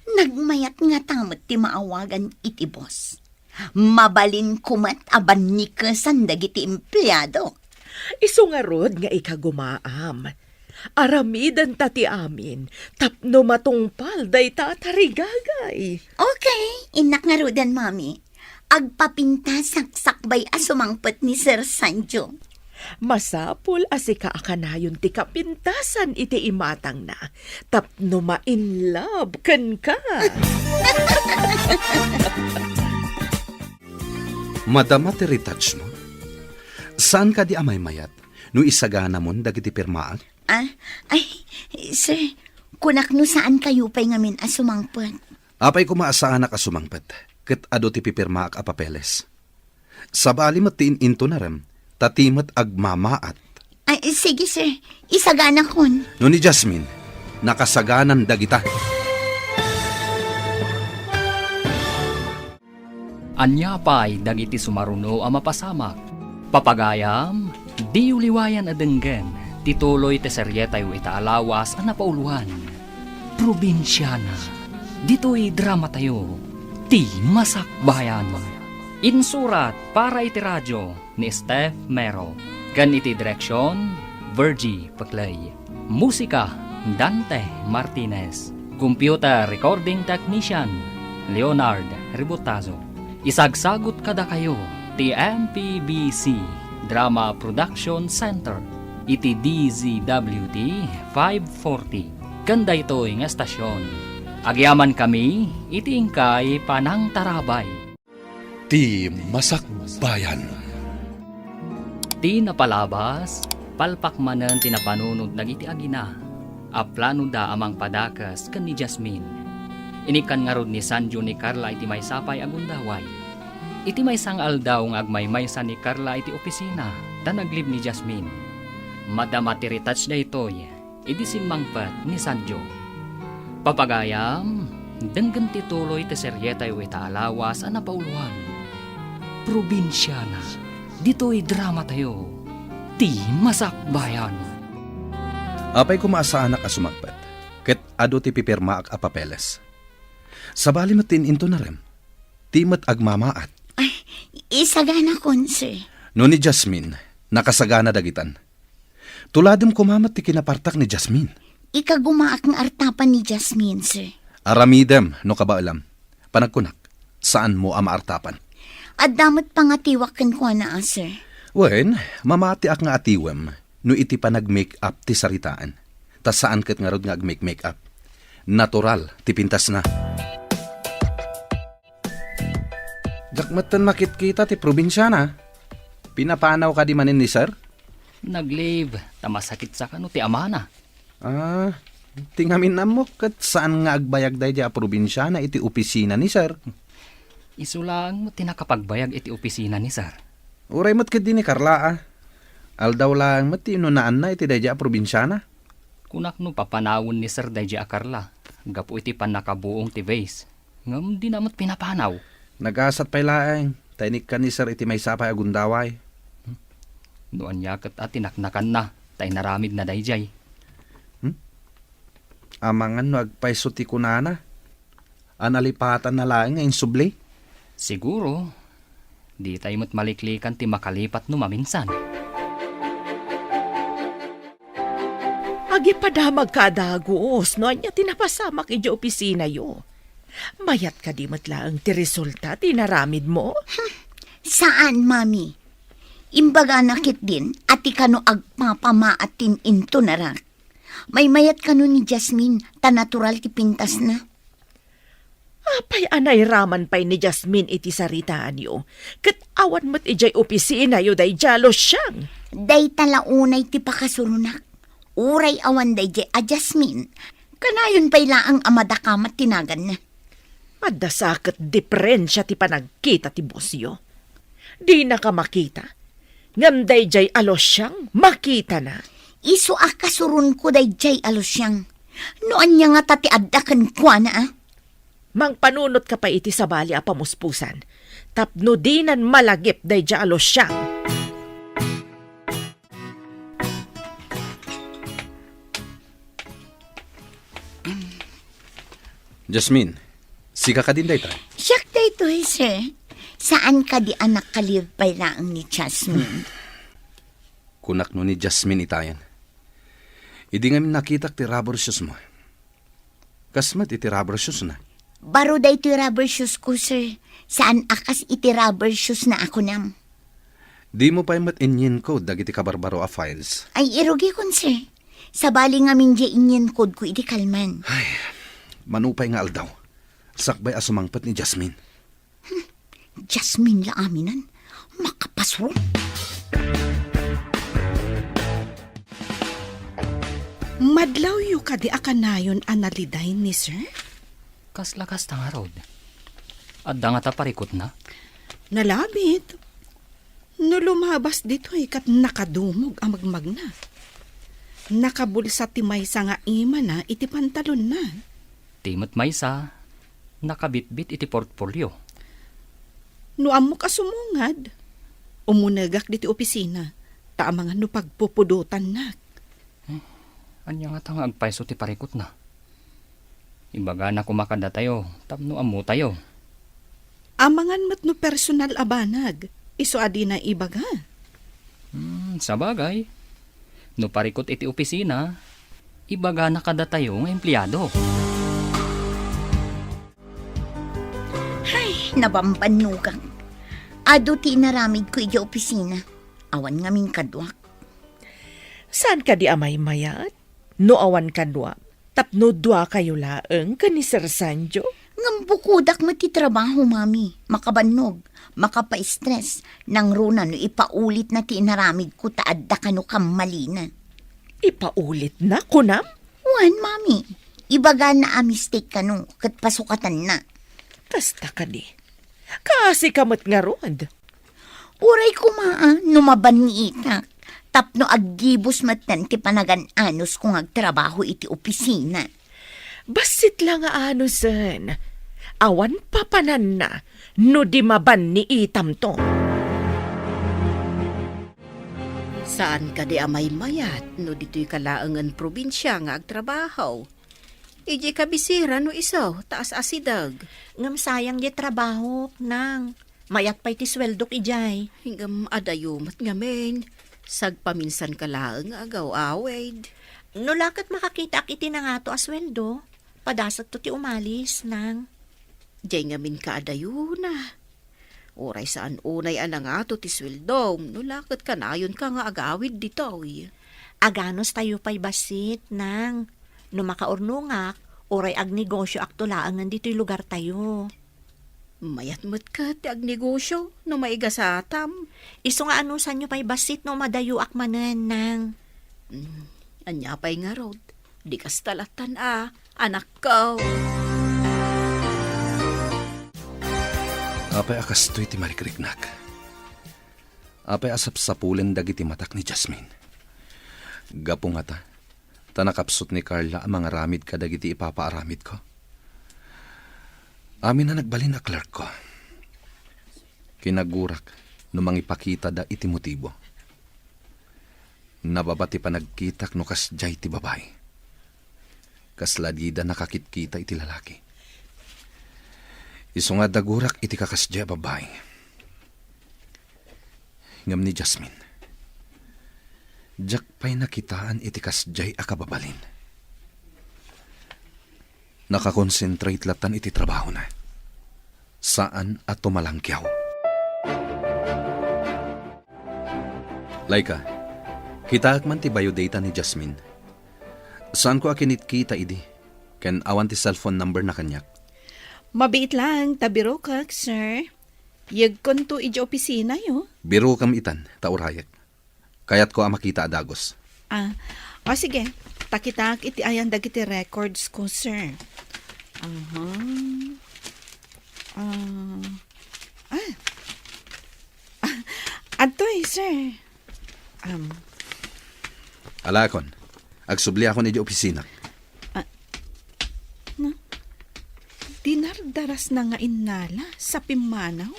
Nagmayat ngata met ti maawagan iti boss. Mabalinko met a bannikesan dagiti empleado. Isu ngarud nga ikagumaam. Aramidenta ti amin tapno matungpal dayta a tarigagay. Okay, innak ngaruden, Mami. Agpapintasak sakbay a sumangpet ni Sir Sancho. Masapul a sika a kanayon ti kapintasan iti imatangna tapno ma-in love kenka. Madama ti retouchmo? Saan kadi a maymayat no isaganamon dagiti pirmaak? Ah, ay, sir, kunak no saan kayo pay ngamin a sumangpet. Apay koma a saanak a sumangpet, ket adu ti pipirmaak a papeles. Sabali met ti in-intunarem, ta ti met agmamaat. Ay, sige, sir. Isaganakon. No ni Jasmine, nakasaganan dagita. Ania pay dagiti sumaruno a mapasamak? Papagayam, diyo liwayan a denggen ti tuloy ti serietayo ita a lawas a napauloan, Probinsiana. Ditoy dramatayo, Ti Masakbayan. Insurat para iti radio ni Steph Mero, ken iti direksion, Virgie Peclay. Musika, Dante Martinez. Computer recording technician, Leonard Ributazo. Isagsagut kadakayo ti M P B C Drama Production Center iti D Z W T five forty. Ken daytoy nga estasion, agyamankami iti inkay panangtarabay. Ti Masakbayan. Ti napalabas, palpak manen ti napanunot dagiti agina a planoda a mangpadakes ken ni Jasmine. Inikkan ngarud ni Sanjo ni Carla iti maysa pay a gundaway. Iti maysa nga aldaw nga agmaymaysa ni Carla iti opisina, ta naglib ni Jasmine. Madama ti retouch daytoy, idi simmangpet ni Sanjo. Papagayam, denggen ti tuloy ti serietayo ita a lawas a napauloan. Probinsiana, ditoy dramatayo, ti Masakbayan. Apay koma a saanak a sumangpet, ket adu ti pipirmaak a papeles. Sabali met ti in-intunarem, ti met agmamaat. Ay, isaganakon, sir. No ni Jasmine, nakasagana dagitan. Tuladem koma met ti kinapartak ni Jasmine. Ikagumaak nga artapan ni Jasmine, sir. Aramidem no kabaelam. Panagkunak, saanmo a maartapan. Adda met pangatiwak kenkuana, a, sir. Wen, mamatiak nga atiwem no iti panag-make-up ti saritaan. Ta saan ket ngarud nga ag-make-make-up. Natural ti pintasna. Diak metten makitkita ti probinsiana. Pinapanaw kadi manen ni Sir? Nag-leave, ta masakit sa kano ti amana. Ah, ti ngamin ammok ket saan nga agbayag daydiay a probinsiana iti opisina ni Sir. Isu laeng met ti nakapagbayag iti opisina ni Sir. Uray met ketdi ni Carla, a. Aldaw laeng met ti inunaanna iti daydiay a probinsiana. Kunak no papanawen ni Sir daydiay a Carla, gapu iti pannakabuong ti vase. Ngem dina met pinapanaw. Nagasat pay laeng, ta inikkan ni Sir iti maysa pay a gundaway. No ania ket a tinaknakanna, ta inaramidna daydiay. Hmm? Amangan no agpayso ti kunana, a nalipatanna laeng nga insubli? Siguro, ditay met maliklikan ti makalipat no maminsan. Agipadamagka a dagus no ania ti napasamak idiay opisinayo. Mayat kadi met laeng ti resulta ti inaramidmo? Hmm, saan, Mami. Imbagana ketdin a ti kano agpapamaat ti in-intunarak. Maymayat kano ni Jasmine, ta natural ti pintasna. Apay a nairaman pay ni Jasmine iti saritaanyo, ket awan met idiay opisinayo daydiay a Luciang? Dayta la unay ti pakasuronak. Uray awan daydiay a Jasmine, kanayon pay laeng a madakamat ti naganna. Adda sa ket diperensia ti panagkita ti bosyo. Dinaka makita, ngem daydiay a Luciang makitana. Isu a kasuronko daydiay a Luciang. No ania ngata ti adda kenkuana, a? Mangpanunotka pay iti sabali a pamuspusan, tapno dinan malagip daydiay a Luciang. Jasmine, sika kadin dayta? Siak daytoy, sir. Saan kadi a nakalive pay laeng ni Jasmine? Kunak no ni Jasmine itayen. Idi ngamin nakitak ti rubber shoes mo. Kas met iti rubber shoes na. Baro daytoy rubber shoes ko, sir. Saan a kas iti rubber shoes na a kunam. Dimo pay met inyinko dagiti kabarbaro a files? Ay, irugikon, sir. Sabali ngamin diay inyinkodko iti kalman. Ay, mano pay nga aldaw, sakbay a sumangpet ni Jasmine. Hmm, Jasmine la aminan. Makapasro. Madlawyo kadi a kanayon a naliday ni Sir? Kasla kasta ngarud. Adda ngata parikutna? Nalabit. No lumabas ditoy ket nakadumog a magmagna. Nakabulsa ti maysa nga imana iti pantalonna. Ti met maysa, nakabitbit iti portfolio. No ammok a sumungad, umunegak ditoy opisina, ta amangan no pagpupudotannak. Eh, ania ngata nga agpayso ti parikutna? Ibagana koma kadatayo tapno ammotayo. Amangan met no personal a banag, isu a dina ibaga. Hmm, sabagay. No parikut iti opisina, ibagana kadatayo nga empleado. Ay, nabambannogak. Adu ti inaramidko idiay opisina. Awan ngamin kaduak. Saan kadi a maymayat? No awan kaduak, tapno duakayo laeng ken ni Sir Sanjo? Ngem bukodak met ti trabaho, Mami. Makabannog, makapaistres, nangruna no ipaulitna ti inaramidko ta adda kano kammalina. Ipaulitna, kunam? Wen, Mami. Ibagana a mistake kano, ket pasukatanna. Kasta kadi. Kaasika met ngarud. Uray koma, a, no mabanniitak, tapno aggibus metten ti panagan-anusko nga agtrabaho iti opisina. Bassit la nga anusen. Awan papananna no di mabanniitamto. Saan kadi a maymayat no ditoyka laengen probinsia nga agtrabaho? Idiay kabisera no isu, ta as-asideg. Ngem sayang diay trabahok, nang. Mayat pay ti sueldok idiay. Ngem adayo met ngamin. Sagpaminsanka laeng nga agaw-awid. No la ket makakitaak iti nangato a sueldo, padasekto ti umalis, nang. Diay ngamin kaadayona. Uray saan unay a nangato ti sueldom, no la ket kanayonka nga agawid ditoy. Aganustayo pay bassit, nang. No makaurnongak, uray agnegosioakto laengen ditoy lugartayo. Mayat met ket ti agnegosio no maigasatam. Isu nga anusanyo pay bassit no madayoak manen, nang. Mm, ania pay ngarud? Di kasta lattan a, anakko. Apay a kastoy ti marikriknak? Apay a sapsapulen dagiti matak ni Jasmine? Gapu ngata, ta nakapsut ni Carla a mangaramid kadagiti ipapaaramidko. Amin a nagbalin a clerkko. Kinagurak no mangipakitada iti motibo. Nababa ti panagkitak no kasdiay ti babai. Kasla dida nakakitkita iti lalaki. Isu nga dagurak iti kakasdiay a babai. Ngem ni Jasmine, diak pay nakitaan iti kasdiay a kababalin. Nakakonsentrate lattan iti trabahona. Saan a tumalangkiaw. Laika, kitaek man ti biodata ni Jasmine. Saanko a kinitkita idi, ken awan ti cellphone number na kaniak. Mabiit laeng ta birokak, sir. Yegkonto idiay opisinayo. Birokam itan, ta urayek. Kayatko a makita a dagus. Ah, o sige. Ta kitaek iti ayan dagiti records ko, sir. Aha. Ah. Ah. Ah, adtoy, sir. Um. Alakon, agsubliakon idiay opisina. Ah, na, dinardarasna nga innala sa pimmanaw.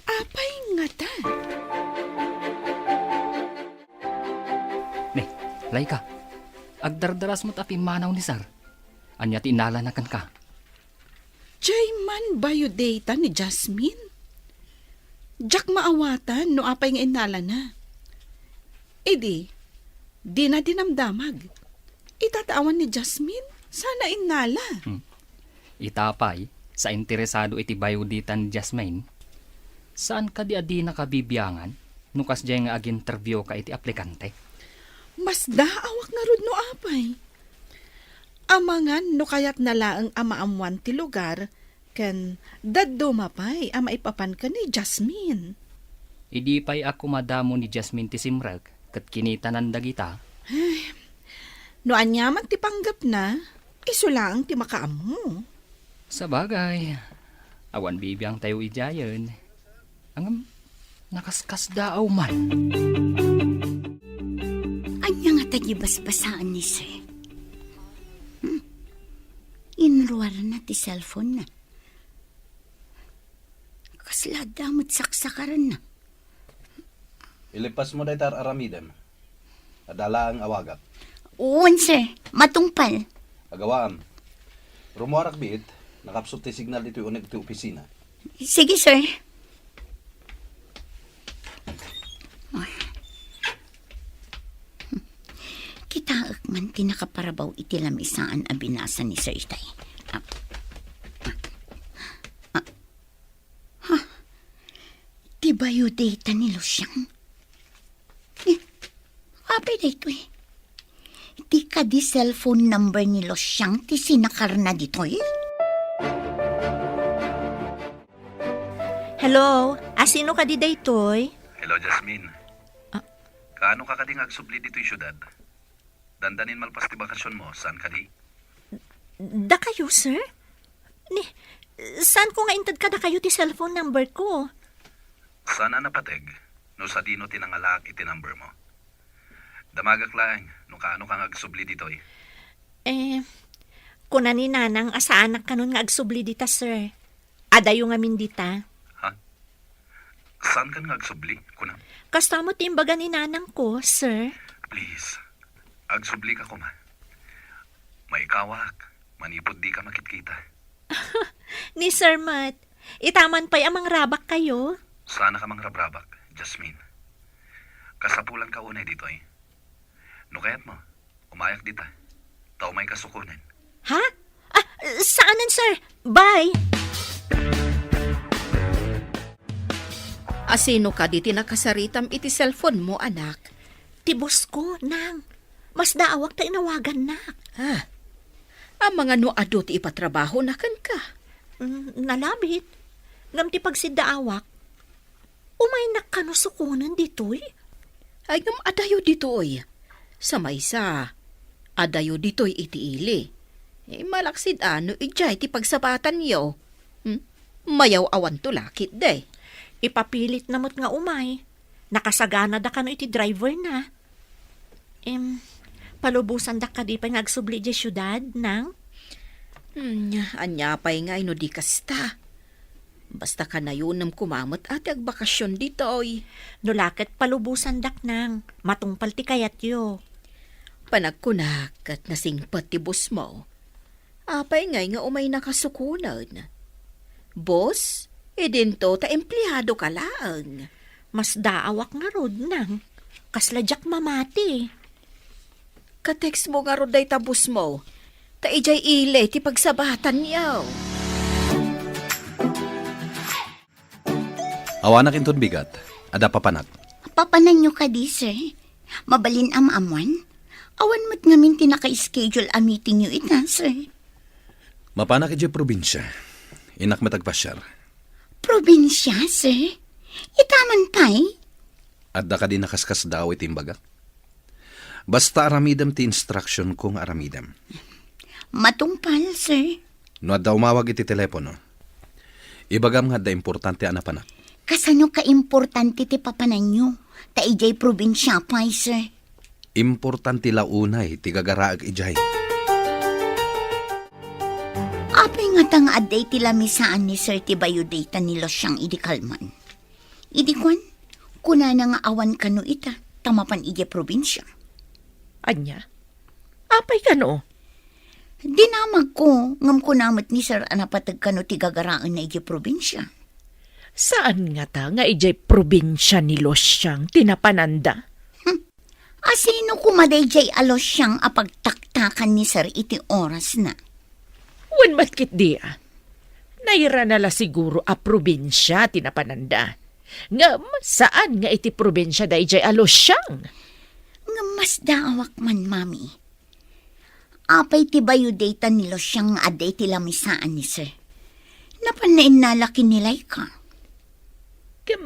Apay ngata? Ne, Laika, agdardaras met a pimmanaw ni Sir. Ania ti innalana kenka? Diay man biodata ni Jasmine? Diak maawatan no apay nga innalana. Idi, dina dinamdamag. Ita ta awan ni Jasmine, saan a innala. Hmm. Ita pay, sa interesado iti biodata ni Jasmine, saan kadi a dinaka bibiangan no kasdiay nga aginterviewka iti aplikante? Masdaawak ngarud no apay. Amangan no kayatna laeng a maammuan ti lugar ken dadduma pay a maipapan ken ni Jasmine. Idi pay a kumadamo ni Jasmine ti simrek ket kinitanan dagita. Ay, no aniaman ti panggepna, isu laeng ti makaammo. Sabagay, awan bibiangtayo idiayen. Ngem, nakaskasdaaw man. Ania ngata ti basbasaan ni Sir? Hmm? Inruarna ti cellphone-na. Kasla adda met saksakarenna. Ilipasmo dayta ar-aramidem. Adda laeng awagak. Wen, sir. Matungpal. Agawaam. Rummuarak biit, nakapsut ti signal ditoy uneg ti opisina. Sige, sir. Kitaek man ti nakaparabaw iti lamisaan a binasa ni Sir itay. Ah. Ah. Ha? Ti biodata ni Lucian? Eh, apay daytoy? Ti kadi cellphone number ni Lucian ti sinakarna ditoy? Hello, asino kadi daytoy? Hello, Jasmine. Ah. Kaano ka kadi nga agsubli ditoy siudad? Dandanin malpas ti bakasionmo, saan kadi? Dakayo, sir? Ni, Saanko nga inted kadakayo ti cellphone number ko? Saan a napateg no sadino ti nangalaak iti number mo. Damagak laeng no kaano ka nga agsubli ditoy. Eh, kuna ni Nanang a saanak kanon nga agsubli dita, sir. Adayo ngamin dita. Ha? Saankan nga agsubli, kunam? Kasta met ti imbaga ni Nanang ko, sir. Please, agsubli ka koma. Maikawak, manipud di ka makitkita. Ni Sir met, ita man pay a mangrabak kayo? Saanak a mangrabrabak, Jasmine. Kasapulan ka unay ditoy. No kayat mo, umayak dita. Ta umay ka sukonen. Ha? Ah, saanen, sir. Bye! Asino kadi ti nakasaritam iti cellphone mo, anak? Ti boss ko, nang. Masdaawak ta inawagannak. Ah, amangan no adu ti ipatrabahona kenka? Mm, nalabit. Ngem ti pagsiddaawak, umaynak kano sukonen ditoy? Ay, ngem adayo ditoy. Sa maysa, adayo ditoy iti ili. Eh, malaksid a no idiay ti pagsabatanyo. Hmm? Mayaw-awanto la ketdi. Ipapilitna met nga umay. Nakasaganada kano iti driverna. Em, palubosandak kadi pay nga agsubli idiay siudad, nang? Hmm, ania pay ngay no di kasta? Basta kanayonem koma met a ti agbakasion ditoy. No la ket palubosandak, nang, matungpal ti kayatyo. Panagkunak ket nasingpet ti boss mo. Apay ngay nga umaynaka sukonen? Boss, idinto ta empleado ka laeng. Masdaawak ngarud, nang. Kasla diak mamati. Ka-text mo ngarud dayta boss mo. Ta idiay ili ti pagsabatanyo. Awanak inton bigat, adda papanak. Papananyo kadi, sir? Mabalin a maammuan? Awan met ngamin ti naka-schedule a meetingyo ita, sir. Mapanak idiay probinsia. Innak met agpasiar. Probinsia, sir? Ita man pay? Adda kadi nakaskasdaaw iti imbagak? Basta aramidem ti instruction ko nga aramidem. Matungpal, sir. No adda umawag iti telepono, ibagam nga adda importante a napanak. Kasano kaimportante ti papananyo? Ta idiay probinsia pay, sir. Importante la unay ti gagaraek idiay. Apay ngata nga adda iti lamisaan ni sir ti biodata ni Luciang idi kalman? Idi kuan, kunana nga awan kano ita, ta mapan idiay probinsia. Ania? Apay kano? Dinamagko, ngem kuna met ni sir a napateg kano ti gagaraenna idiay probinsia. Saan ngata nga idiay probinsia ni Luciang ti napananda? Hmm. Asino koma daydiay a Luciang a pagtaktakan ni sir iti orasna? Wen met ketdi a. Nairana la siguro a probinsia ti napananda. Ngem saan nga iti probinsia daydiay a Luciang. Ngem masdaawak man, Mami. Apay ti biodata ni Luciang nga adda iti lamisaan ni sir? Napan nainnala ken ni Laika. Kem,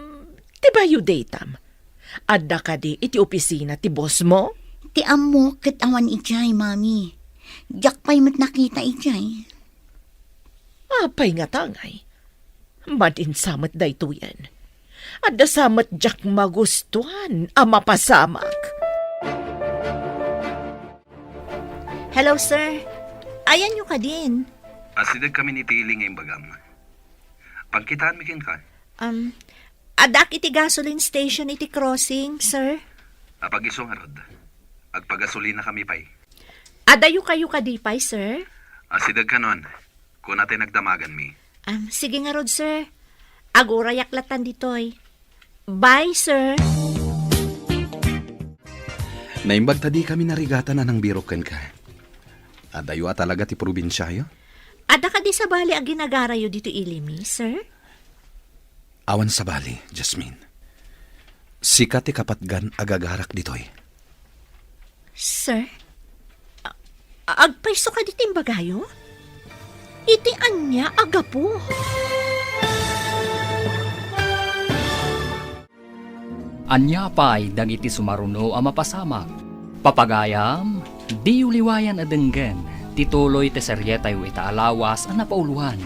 ti biodatam, adda kadi iti opisina ti boss mo? Ti ammok ket awan idiay, Mami. Diak pay met nakita idiay. Apay ngata ngay? Madin sa met daytoyen. Adda sa met diak magustuan a mapasamak. Hello, sir. Ayanyo kadin? Asideg kami ni Tili nga imbagam. Pagkitaanmi kenka. Um, addak iti gasoline station iti crossing, sir. Apag-isu ngarud. Agpagasolina kami pay. Adayo kayo kadi pay, sir? Asideg kanon. Kuna tay nagdamaganmi. Um, sige ngarud, sir. Agurayak latan ditoy. Bye, sir. Naimbag ta di kami narigatan a nangbirok kenka. Adayo a talaga ti probinsiayo? Adda kadi sabali a ginagarayo ditoy ilimi, sir? Awan sabali, Jasmine. Sika ti kapatgan a gagarak ditoy. Sir? A-, agpayso kadi ti imbagayo? Iti ania a gapu? Ania pay dagiti sumaruno a mapasamak? Papagayam, diyo liwayan a denggen ti tuloy ti serietayo ita a lawas a napauloan.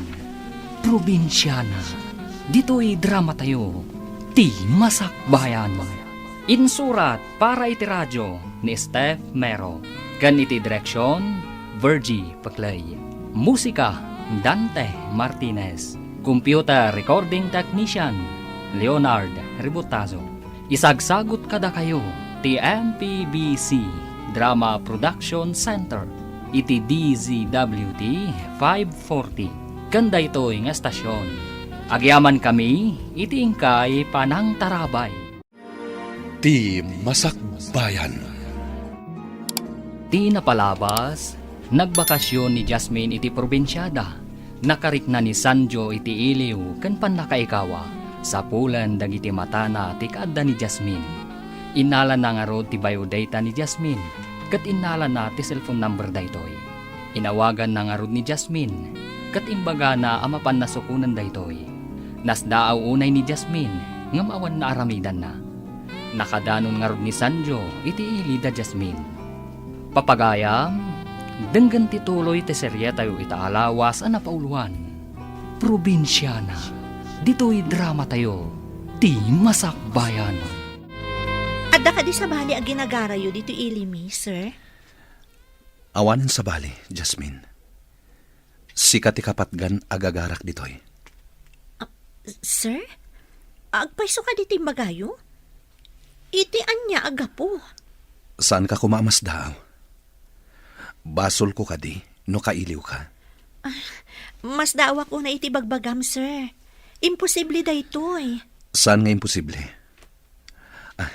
Probinsiana. Ditoy dramatayo, Ti Masakbayan. Insurat para iti radio ni Steph Mero, ken iti direksyon, Virgie Peclay. Musika, Dante Martinez. Computer recording technician, Leonard Ributazo. Isagsagut kadakayo ti M P B C Drama Production Center iti D Z W T five forty. Ken daytoy nga estasion, agyamankami iti inkay panangtarabay. Ti Masakbayan. Ti napalabas, nagbakasyon ni Jasmine iti probinsiada. Nakarikna ni Sanjo iti iliw ken pannakaikawa. Sapulen dagiti matana ti kaadda ni Jasmine. Innalana ngarud ti biodata ni Jasmine, ket innalana ti cellphone number daytoy. Inawaganna ngarud ni Jasmine, ket imbagana a mapanna sukonen daytoy. Nasdaaw unay ni Jasmine, ngem awan naaramidanna. Nakadanon ngarud ni Sanjo iti ili da Jasmine. Papagayam, denggen ti tuloy ti serietayo ita a lawas a napauloan. Probinsiana, ditoy dramatayo, Ti Masakbayan. Adda kadi sabali a ginagarayo ditoy ili mi, sir? Awanen sabali, Jasmine. Sika ti kapatgan a gagarak ditoy. Ah, sir? Agpayso kadi ti imbagayo? Iti ania a gapu? Saanka koma a masdaaw? Basolko kadi no kailiwka? Ah, masdaawak unay iti bagbagam, sir. Imposible daytoy. Saan nga imposible? Ah,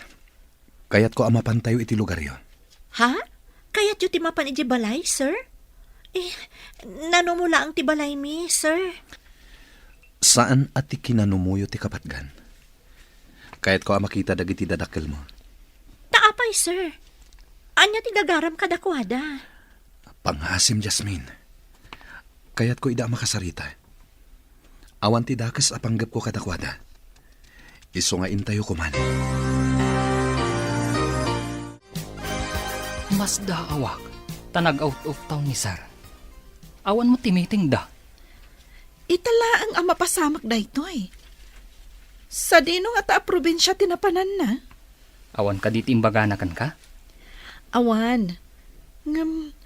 kayatko a mapantayo iti lugaryo. Ha? Kayatyo ti mapan idiay balay, sir? Eh, nanumo laeng ti balaymi, sir. Saan a ti kinanumoyo ti kapatgan. Kayatko a makita dagiti dadakkelmo. Ta apay, sir? Ania ti gagaram kadakuada? Pangngaasim, Jasmine. Kayatko ida a makasarita. Awan ti dakes a panggepko kadakuada. Isu nga intayo koman. Masdaawak, ta nag-out of town ni Sir. Awan met ti meeting da. Ita laeng a mapasamak daytoy. Sadino ngata a probinsia ti napananna? Awan kadi ti imbagana kenka? Awan. Ngem,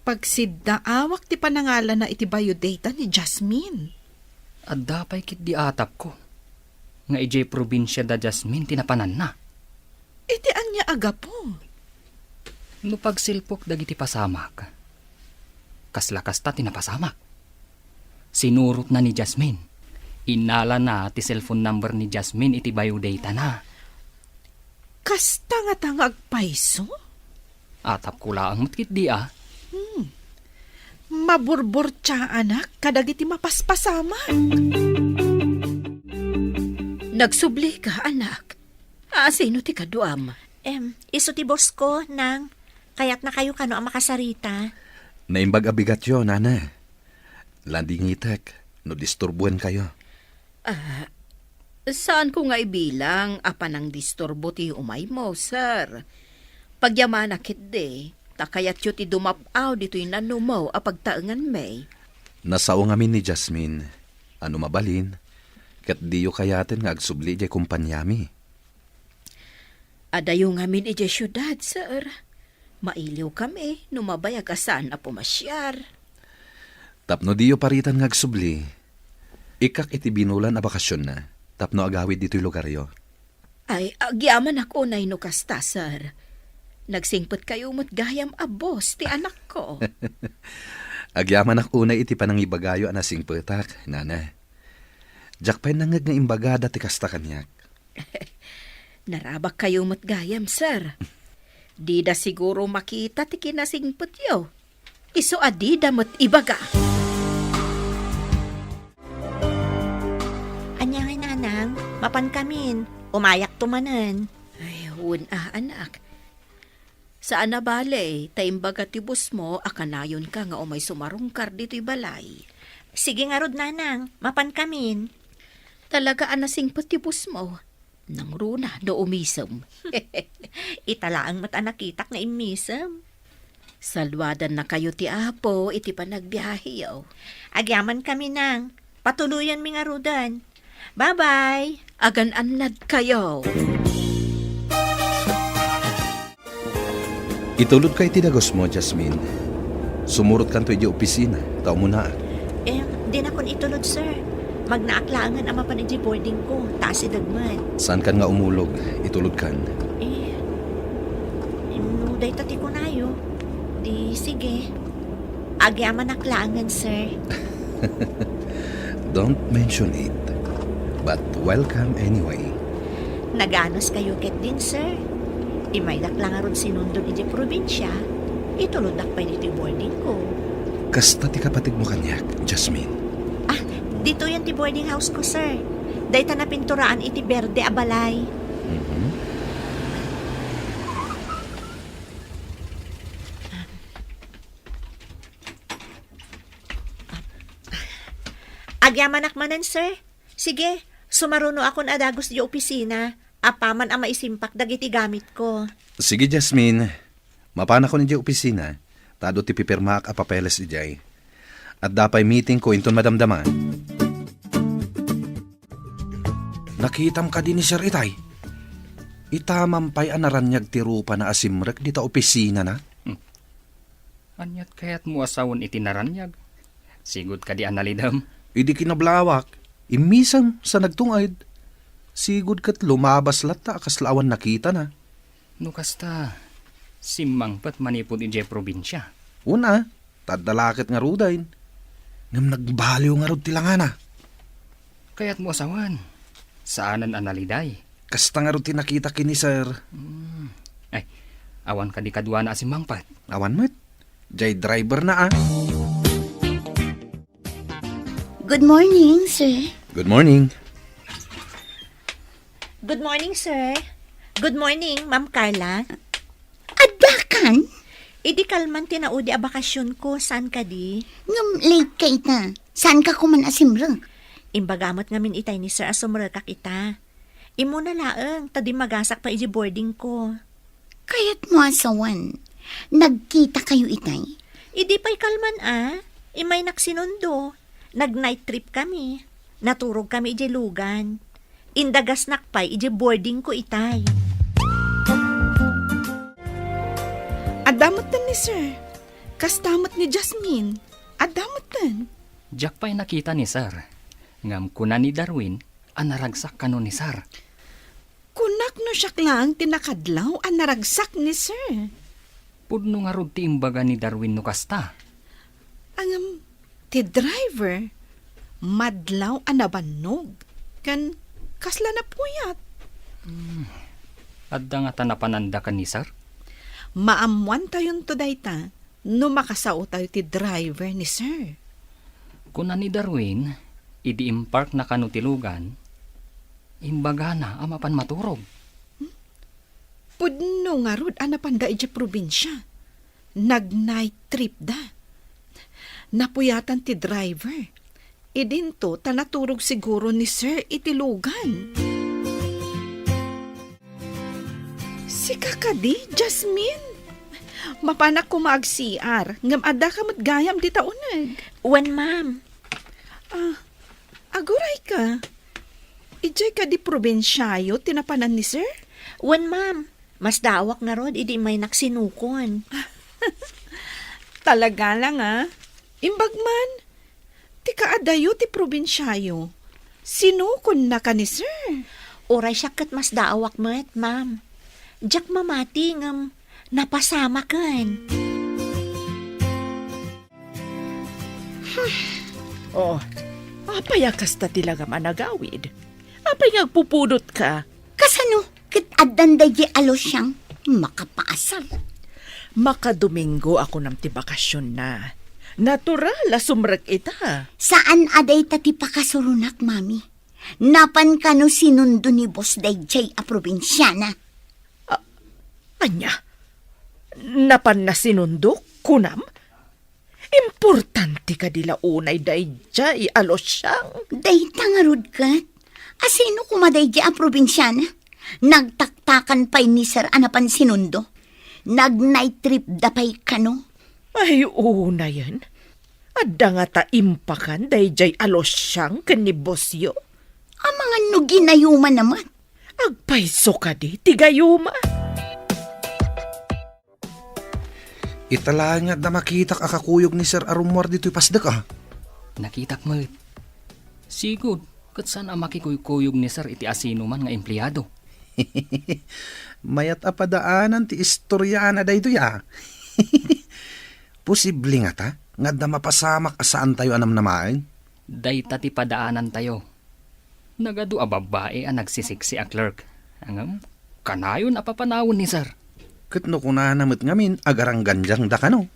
pagsiddaawak ti panangalana iti biodata ni Jasmine. Adda pay ketdi atapko nga idiay probinsia da Jasmine ti napananna. Iti ania a gapu? No pagsilpok dagiti pasamak, kasla kasta ti napasamak. Sinurotna ni Jasmine. Innalana ti cellphone number ni Jasmine iti biodatana. Kasta ngata nga agpayso? Atapko laeng met ketdi a. Hmm. Maburburtiaanak kadagiti mapaspasamak. Nagsublika, anak. A, sino ti kaduam? Em, isu ti boss ko, Nang. Kayatnakayo kano a makasarita? Naimbag a bigatyo, Nana. Ladingitek no disturboenkayo. Ah, saanko nga ibilang a panangdisturbo ti umaymo, sir. Pagyamanak ketdi, ta kayatyo ti dumab-aw ditoy nanumo a pagtaenganmi. Nasao ngamin ni Jasmine a no mabalin, ket diyo kayaten nga agsubli idiay kompaniami. Adayo ngamin idiay siudad, sir. Mailiwkami no mabayag a saan a pumasiar. Tapno diyo paritan nga agsubli, ikkak iti binulan a bakasionna tapno agawid ditoy lugaryo. Ay, agyamanak unay no kasta, sir. Nagsingpetkayo met gayam a boss ti anakko. Agyamanak unay iti panangibagayo a nasingpetak, Nana. Diak pay nangngeg nga imbagada ti kasta kaniak. Narabakkayo met gayam, sir. Dida siguro makita ti kinasingpetyo. Isu a dida met ibaga. Ania ngay, Nanang? Mapankamin. Umayakto manen. Ay, wen a, anak. Saan a bale, ta imbaga ti boss mo a kanayonka nga umay sumarungkar ditoy balay. Sige ngarud, Nanang, mapankamin. Talaga a nasingpet ti boss mo. Nangruna no umisem. Ita laeng met a nakitak nga immisem. Saluadannakayo ti Apo iti panagbiaheyo. Agyamankami, Nang. Patuloyanmi ngaruden. Bye-bye! Agan-annadkayo! Itulodka iti dagusmo, Jasmine. Sumurotkanto idiay opisina, ta umunaak. Eh, dinakon itulod, sir. Magnaak laengen a mapan idiay boardingko, ta asideg met. Saankan nga umulog, itulodkan. Eh, no dayta ti kunayo, di sige. Agyamanak laengen, sir. Don't mention it. But welcome anyway. Naganuskayo ketdin, sir. Imaydak la ngarud sinundon idiay probinsia, ituloddak pay ditoy boardingko. Kasta ti kapatidmo kaniak, Jasmine. Ah, ditoyen ti boarding house ko, sir. Dayta napinturaan iti berde a balay. Mhm. Agyamanak manen, sir. Sige, sumarunoakon a dagus idiay opisina, apaman a maisimpak dagiti gamitko. Sige, Jasmine. Mapanakon idiay opisina, ta adu ti pipirmaak a papeles idiay. Adda pay meetingko inton madamdama. Nakitam kadi ni Sir itay? Itamam pay a naraniag ti rupana a simrek dita opisinana? Hmm. Aniat kayatmo a sawen iti naraniag? Sigud kadi a nalidem? Idi kinablawak, immisem sa nagtunged. Sigud ket lumabas latta a kasla awan nakitana. No kasta, simmangpet manipud idiay probinsia. Una, ta adda la ket ngaruden. Ngem nagbaliw ngarud ti langana. Kayatmo a sawen, saanen a naliday? Kasta ngarud ti nakita ken ni Sir. Hmm. Ay, awan kadi kaduana a simmangpet? Awan met. Jay driver na, ah. Good morning, sir. Good morning. Good morning, sir. Good morning, Ma'am Carla. Addakan? Idi kalman ti naudi a bakasionko, saan kadi? Ngem late ka ita. Saan ka kuman a simrek? Imbaga met ngamin itay ni sir a sumrekak ita. Immuna laeng, ta dimmagasak pay idiay boardingko. Kayatmo a sawen, nagkitakayo itay? Idi pay kalman a, immaynak sinundo. Nag-night trip kami. Naturog kami idiay lugan. Indagasnak pay idiay boardingko itay. Adda metten ni sir. Kasta met ni Jasmine. Adda metten. Diak pay nakita ni sir. Ngem kuna ni Darwin a naragsak kano ni sir. Kunak no siak laeng ti nakadlaw a naragsak ni sir. Pudno ngarud ti imbaga ni Darwin no kasta. Ngem, ti driver, madlaw a nabannog, ken kasla napuyat. Hmm. Adda ngata napananda ken ni sir? Maammoantayonto dayta no makasaotayo ti driver ni sir. Kuna ni Darwin, idi imparkna kano ti lugan, imbagana a mapan maturog. Hmm? Pudno ngarud a napanda idiay probinsia. Nag-night trip da. Napuyatan ti driver. Idinto ta naturog siguro ni sir iti lugan. Sika kadi, Jasmine? Mapanak koma ag-C R, ngem addaka met gayam dita uneg. Wen, ma'am. Ah, aguray ka. Idiay kadi probinsiayo ti napanan ni sir? Wen, ma'am. Masdaawak ngarud idi immaynak sinukon. Talaga lang, ah. Imbag man, ti kaadayo ti probinsiayo. Sinukonnaka ni sir. Uray siak ket masdaawak met, ma'am. Diak mamati ngem napasamaken. Oh, apay a kasta ti langam a nagawid? Apay nga agpupudotka? Kasano ket addan daydiay a Luciang makapaasar? Makadomingo a kunam ti bakasionna. Natural a sumrek ita. Saan a dayta ti pakasuronak, Mami. Napan kano sinundo ni Boss daydiay a probinsiana. A-, ania? Napanna sinundo, kunam? Importante kadi la unay daydiay a Luciang? Dayta ngarud ket, asino koma daydiay a probinsiana? Nagtaktakan pay ni sir a napan sinundo. Nag-night trip da pay kano. Ay, unayen. Adda ngata impakan daydiay a Luciang ken ni bossyo? Amangan no ginayumanna met. Agpayso kadi ti gayuma? Ita laeng nga adda makitak a kakuyog ni Sir a rummuar ditoy pasdek, a. Nakitak met. Sigud, ket saan a makikuykuyog ni Sir iti asinoman nga empleado. Mayat a padaanan ti istoriana daytoy, a. Posible ngata nga adda mapasamak a saantayo a namnamaen? Dayta ti padaanantayo. Nagadu a babbai a nagsisiksi a clerk. Ngem, kanayon a papanawen ni Sir. Ket no kunana met ngamin, agaranggandiangda kano?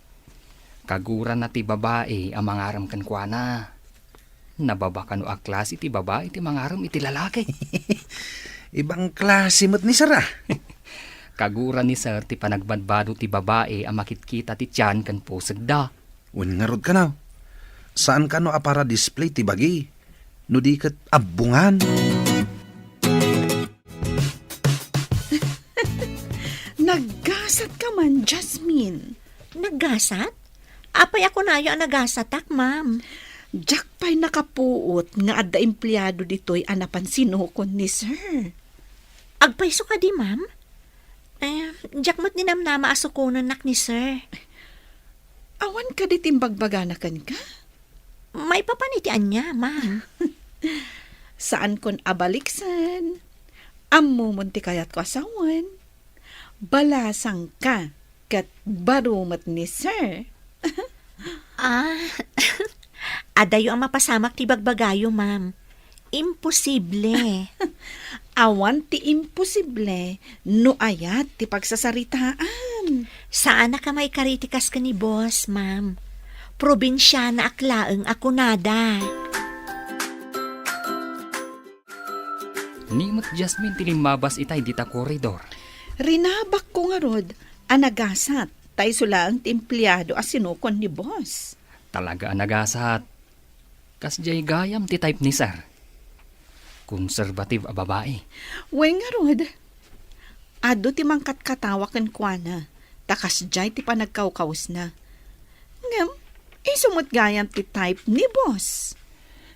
Kagurana ti babai a mangarem kenkuana. Nababa kano a klase ti babai ti mangarem iti lalaki. Ibang klase met ni Sir, a. Kagura ni Sir ti panagbadbado ti babai a makitkita ti tian ken pusegda. Wen ngarud kano, saan kano a para display ti bagi, no di ket abbongan? Naggasat ka man, Jasmine. Naggasat? Apay a kunayo a nagasatak, ma'am? Diak pay nakapuot nga adda empleado ditoy a napan sinukon ni Sir. Agpayso kadi, ma'am? Eh, diak met ninamnama a sukonennak ni Sir. Awan kadi ti imbagbagana kenka? Maipapan iti ania, ma'am? Saankon a baliksen. Ammomon ti kayatko a sawen. Balasangka ket baro met ni Sir. Ah, adayo a mapasamak ti bagbagayo, ma'am. Imposible. Awan ti imposible no ayat ti pagsasaritaan. Saanak a maikari ti kas ken ni boss, ma'am. Probinsianaak laeng a kunada. Ni met Jasmine ti limmabas itay dita koridor. Rinabakko ngarud a nagasat ta isu laeng ti empleado a sinukon ni boss. Talaga a nagasat. Kasdiay gayam ti type ni Sir. Conservative a babai. Wen ngarud, adu ti mangkatkatawa kenkuana, ta kasdiay ti panagkawkawesna. Ngem, isu met gayam ti type ni boss.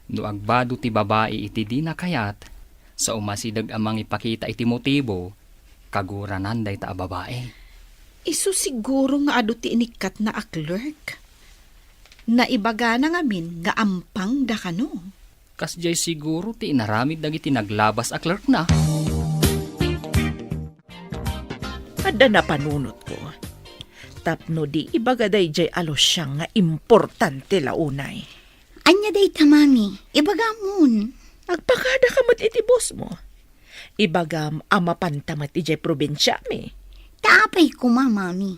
No agbado ti babai iti dina kayat, sa umasideg a mangipakita iti motibo, kaguranan dayta a babai. Isu siguro nga adu ti inikkatna a clerk. Naibagana ngamin nga ampangda kano. Kasdiay siguro ti inaramid dagiti naglabas a clerkna. Adda napanunotko. Tapno di ibaga daydiay a Luciang nga importante la unay. Ania dayta, Mami? Ibagamon. Agpakada ka met iti boss mo. Ibagam a mapanta met idiay probinsiami. Ta apay koma, Mami?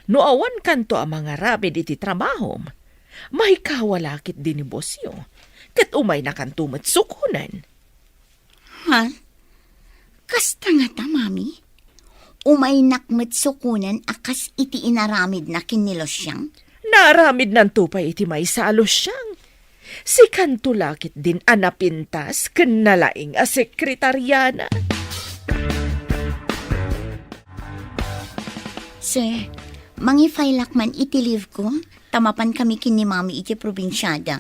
No awan kanto a mangaramid iti trabahom, maikawa la ketdi ni bossyo, ket umayna kanto met sukonen. Ha? Kasta ngata, Mami? Umaynak met sukonen a kas iti inaramidna ken ni Luciang? Naaramidnanto pay iti maysa a Luciang. Sikanto la ketdin a napintas ken nalaing a sekretariana. Sir, mangi-fileak man iti leave ko, ta mapan kami ken ni Mami iti probinsiada.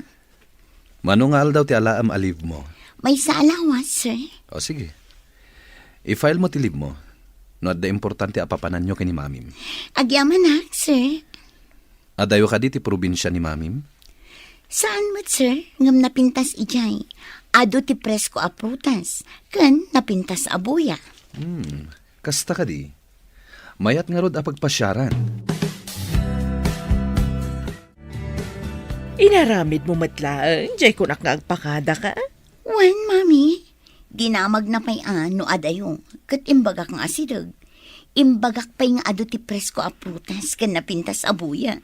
Mano nga aldaw ti alaem a leave mo? Maysa a lawas, sir. O, sige. I-file mo ti leave mo. No adda importante a papananyo ken ni Mamim. Agyamanak, sir. Adayo kadi ti probinsia ni Mamim? Saan met, sir, ngem napintas idiay. Adu ti presko a prutas, ken napintas a buya. Hmm, kasta kadi. Mayat ngarud a pagpasiaran. Inaramid mo met laeng, jay kunak nga agpakada ka? Wen, Mami. Dinamagna pay a no adayo, ket imbagak nga asideg. Imbagak pay nga adu ti presko a prutas ken napintas a buya.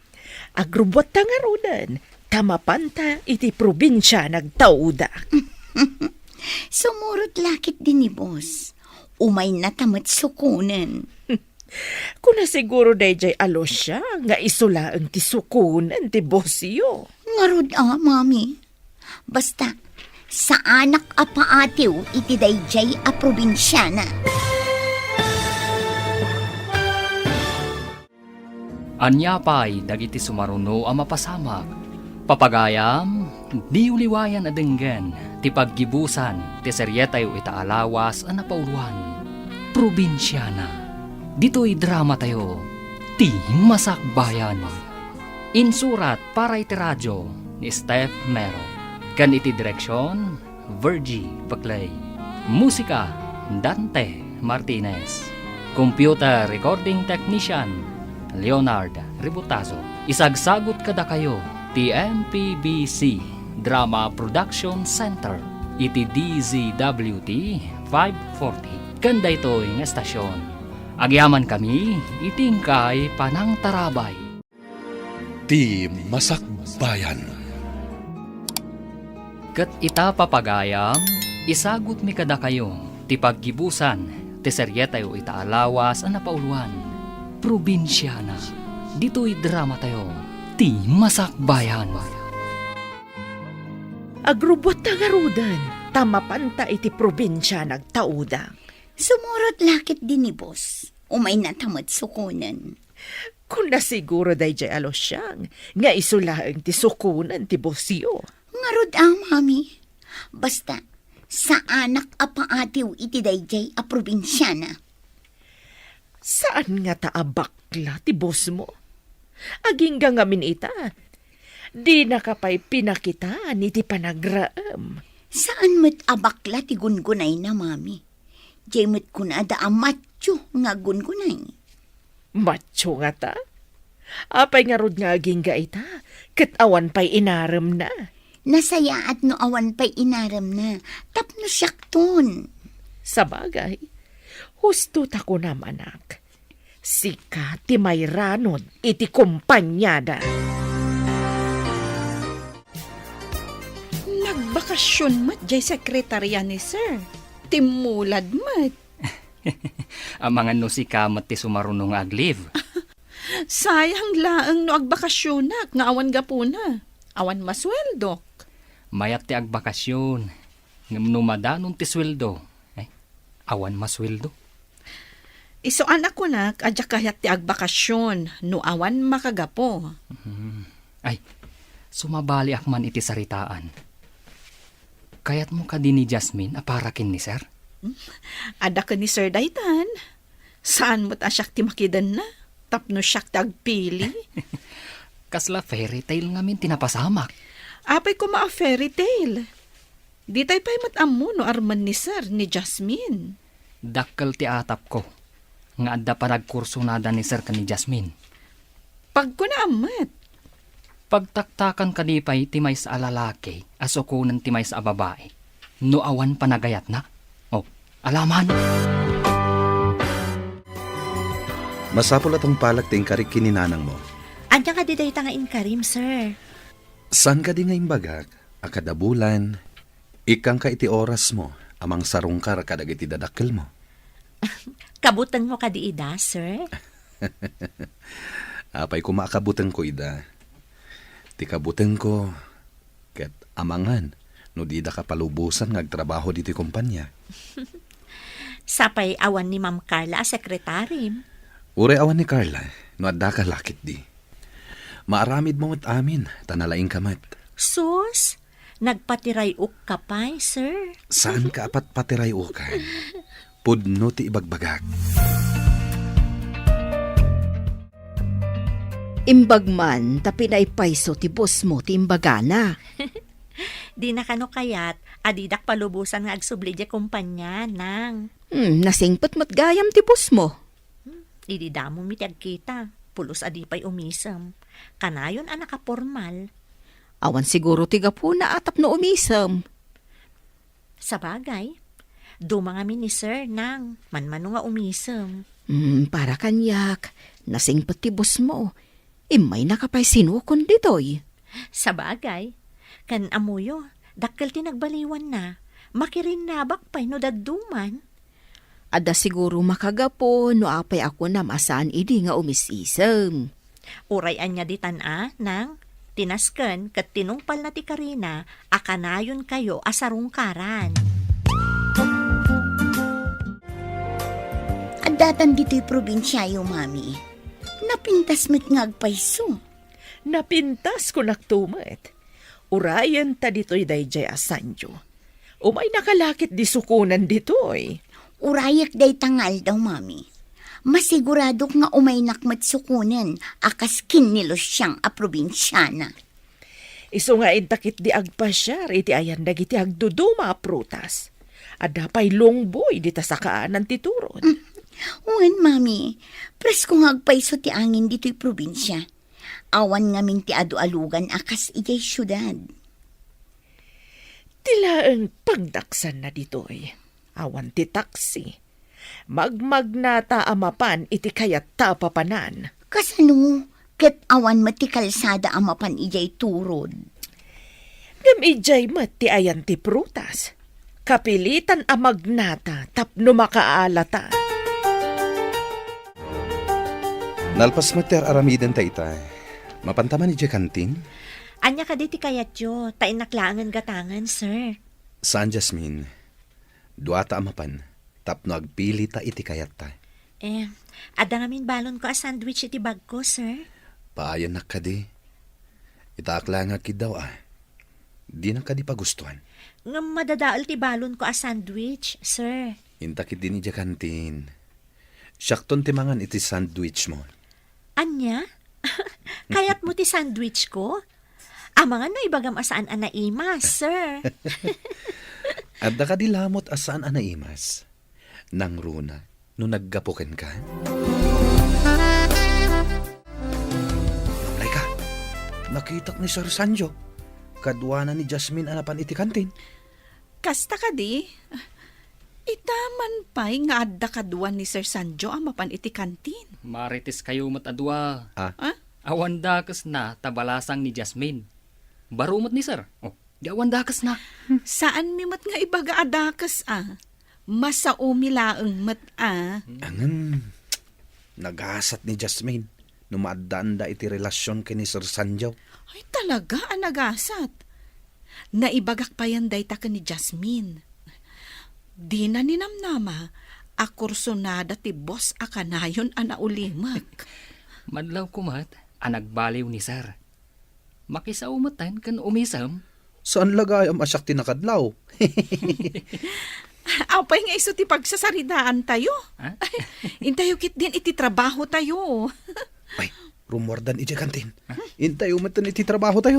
Agrubbuatta ngaruden, ta mapanta iti probinsia nagtauda. Sumurot la ketdi ni boss. Umaynata met sukonen. Kuna siguro dayjay a Lucia nga isu laeng ti sukonen ti bossyo. Ngarud a, Mami. Basta, saanak a paatiw iti dayjay a probinsiana. Ania pay dagiti sumaruno a mapasamak Papagayam, diyo liwayan a denggen ti paggibusan ti serietayo ita a lawas a napauloan, Probinsiana. Ditoy dramatayo, Ti Masakbayan. Insurat para iti radio ni Steph Mero. Ken iti direksion, Virgie Paclay. Musika, Dante Martinez. Computer recording technician, Leonard Ributazo. Isagsagut kadakayo ti M P B C Drama Production Center iti D Z W T five forty. Ken daytoy nga estasion, agyamankami iti inkay panangtarabay. Ti Masakbayan. Ket ita, papagayam, isagutmi kadakayo ti paggibusan ti serietayo ita a lawas a napauloan, Probinsiana. Ditoy dramatayo, Ti Masakbayan. Agrubbuatta ngaruden, ta mapanta iti probinsia nagtauda. Sumurot la ketdi ni boss. Umaynata met sukonen. Kuna siguro daydiay a Luciang nga isu laeng ti sukonen ti bossyo. Ngarud a, mami. Basta, saanak a paatiw iti daydiay a probinsiana. Saan ngata a bakla ti bossmo? Agingga ngamin ita, dinaka pay pinakitaan iti panagraem. Saan met a bakla ti gungunayna, mami. Diay met kunada a macho nga aggungunay. Macho ngata? Apay ngarud nga agingga ita, ket awan pay inaremna? Nasayaat no awan pay inaremna, tapno siakton. Sabagay, husto ta kunam, anak. Sika ti mairanod iti kompaniada. Nagbakasion met diay sekretaria ni Sir. Timmulad met. Amangan no sika met ti sumaruno nga ag-leave. Sayang laeng no agbakasionak nga awan gapuna. Awan masueldok. Mayat ti agbakasion, ngem no madanon ti sueldo, eh, awan masueldo. Isu a nakunak a diak kayat ti agbakasion no awan makagapu. Hmm. Ay, sumabaliak man iti saritaan. Kayatmo kadi ni Jasmine a para ken ni Sir? Hmm? Adda ken ni Sir daytan. Saan met a siak ti makidenna, tapno siak ti agpili. Kasla fairy tale ngamin ti napasamak. Apay koma a fairy tale? Ditay pay met ammo no armen ni Sir ni Jasmine. Dakkel ti atapko nga adda panagkursonada ni Sir ken ni Jasmine. Pagkunam met. Pagtaktakan kadi pay ti maysa a lalaki a sukonen ti maysa a babai no awan panagayatna? Oh, alaman! Masapul a tungpalek ti inkarik ken ni nanangmo. Ania kadi dayta nga inkarim, sir? Saan kadi nga imbagak a kada bulan, ikkangka iti orasmo a mangsarungkar kadagiti dadakkelmo? Kabutengmo kadi ida, sir? Apay koma a kabutengko ida? Ti kabutengko ket amangan no didaka palubosan nga agtrabaho ditoy kompania. Sapay awan ni Ma'am Carla a sekretarim. Uray awan ni Carla, no addaka la ketdi. Maaramidmo met amin, ta nalaingka met. Sus, nagpatiray-okka pay, sir. Saanka a patpatiray-okan? Pudno ti ibagbagak. Imbag man ta pinaipayso ti bossmo ti imbagana. Dina kano kayat a didak palubosan nga agsubli diay kompania, nang. Hmm, nasingpet met gayam ti bossmo. Hmm, idi damomi ti agkita, pulos a di pay umisem. Kanayon a nakapormal. Awan siguro ti gapuna a tapno umisem. Sabagay, duma ngamin ni Sir, nang, manmano nga umisem. Hmm, para kaniak, nasingpet ti bossmo. Immaynaka pay sinukon ditoy. Sabagay, ken ammoyo, dakkel ti nagbaliwanna. Makirinnabak pay no dadduman. Adda siguro makagapu no apay a kunam a saan idi nga umis-isem. Uray ania ditan a, nang, ti nasken ket tinungpalna ti karina a kanayonkayo a sarungkaran. Addatan ditoy probinsiayo, Mami. Napintas met nga agpayso. Napintas kunakto met. Urayenta ditoy daydiay a Sandio. Umaynaka la ketdi sukonen ditoy. Urayek dayta nga aldaw, Mami. Masiguradok nga umaynak met sukonen a kas ken ni Luciang a probinsiana. Isu nga inta ketdi agpasiar iti ayan dagiti agduduma a prutas. Adda pay lungboy dita sakaanan ti turod. Mm. Wen, Mami, presko nga agpayso ti angin ditoy probinsia. Awan ngamin ti adu-alugan a kas idiay siudad. Ti laeng pagdaksanna ditoy, awan ti taksi. Magmagnata a mapan iti kayatta a papanan. Kasano ket awan met ti kalsada a mapan idiay turod? Ngem idiay met ti ayan ti prutas. Kapilitan a magnata tapno makaalata. Nalpas met ti ar-aramidenta ita. Mapanta man idiay kantin? Ania kadi ti kayatyo? Ta innak laengen gatangen, sir. Saan, Jasmine. Duata a mapan tapno agpilita iti kayatta. Eh, adda ngamin balonko a sandwich iti bagko, sir. Paayannak kadi. Itaak laeng nga agkiddaw a. Dinak kadi pagustuan. Ngem madadael ti balonko a sandwich, sir. Inta ketdin idiay kantin. Siakton ti mangan iti sandwich mo. Ania? Kayatmo ti sandwich ko? Amangan no ibagam a saan a naimas, sir. Adda kadi lamot a saan a naimas? Nangruna no naggapu kenka? Lablay ka. Nakitak ni Sir Sanjo. Kaduana ni Jasmine a napan iti kantin. Kasta kadi? Ita man pay nga adda kadua ni Sir Sanjo a mapan iti kantin. Marites kayo met a dua. Ah? Ah? Awan dakesna ta balasang ni Jasmine. Baro met ni Sir. Oh, di awan dakesna. Saanmi met nga ibaga a dakes a. Masaomi laeng met a. Ngem, nagasat ni Jasmine no maaddaanda iti relasion ken ni Sir Sanjo. Ay, talaga a nagasat. Naibagak payen dayta ken ni Jasmine. Dina ninamnama a kursunada ti boss a kanayon a naulimek. Madlawko met a nagbaliw ni Sir. Makisao metten ken umisem. Saan la gayam a siak ti nakadlaw? Apay nga isu ti pagsasaridaantayo? Ha? Intayo ketdin iti trabahotayo. Ay, rummuardan idiay kantin. Ha? Intayo metten iti trabahotayo.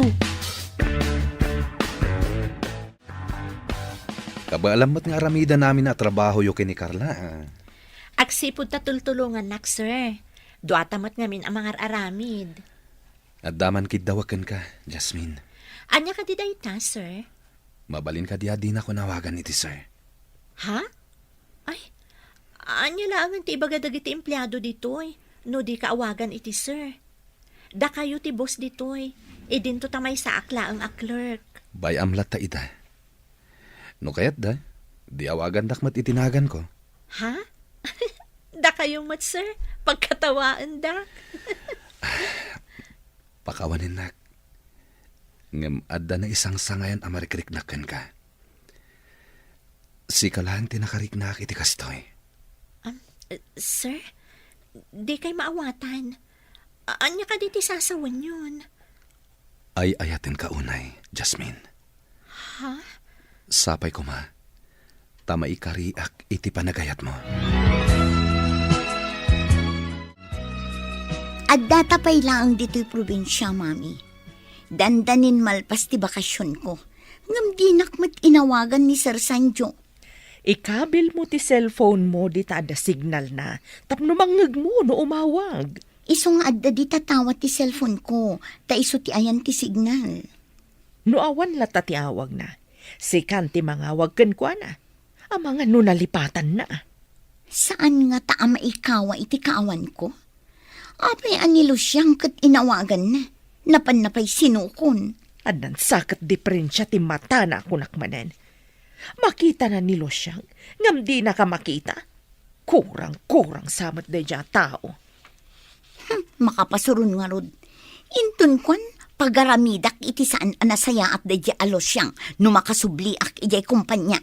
Kabaelam met nga aramidannami a trabahoyo ken ni Carla, ah. Agsipud ta tultulongannak, sir. Duata met ngamin a mangar-aramid. Adda man kiddawek kenka, Jasmine. Ania kadi dayta, sir? Mabalin kadi a dinako awagan iti sir? Ha? Ay, ania laengen ti ibaga dagiti empleado ditoy no dika awagan iti sir? Dakayo ti boss ditoy. Idinto ta maysaak laeng a clerk. Bay-am latta ita. No kayatda, di awagandak met iti naganko. Ha? Dakayo met, sir? Pagkatawaendak. Pakawanennak. Ngem adda naisangsangayan a marikriknak kenka. Sika laeng ti nakariknaak iti kastoy. Am, eh, sir, dikay maawatan. A-, ania kadi ti sasawenyon? Ay-ayatenka unay, Jasmine. Ha? Sapay koma, ta maikariak iti panagayatmo. Addata pay laeng ditoy probinsia, Mami. Dandanin malpas ti bakasionko. Ngem dinak met inawagan ni Sir Sanjo. Ikabilmo ti cellphone mo dita adda signalna tapno mangngegmo no umawag. Isu nga adda dita tawat ti cellphone ko, ta isu ti ayan ti signal. No awan latta ti awagna, sikan ti mangawag kenkuana. Amangan no nalipatanna. Saan ngata a maikawa iti kaawanko? Apay a ni Lucian ket inawaganna? Napanna pay sinukon. Addan sa ket diferensia ti matana a kunak manen. Makitana ni Lucian, ngem dinaka makita. Kurang-kurang sa met daydiay a tao. Hmm, makapasuron ngarud. Inton kuan, pagaramidak iti saan a nasayaat daydiay a Lucian no makasubliak idiay kompania.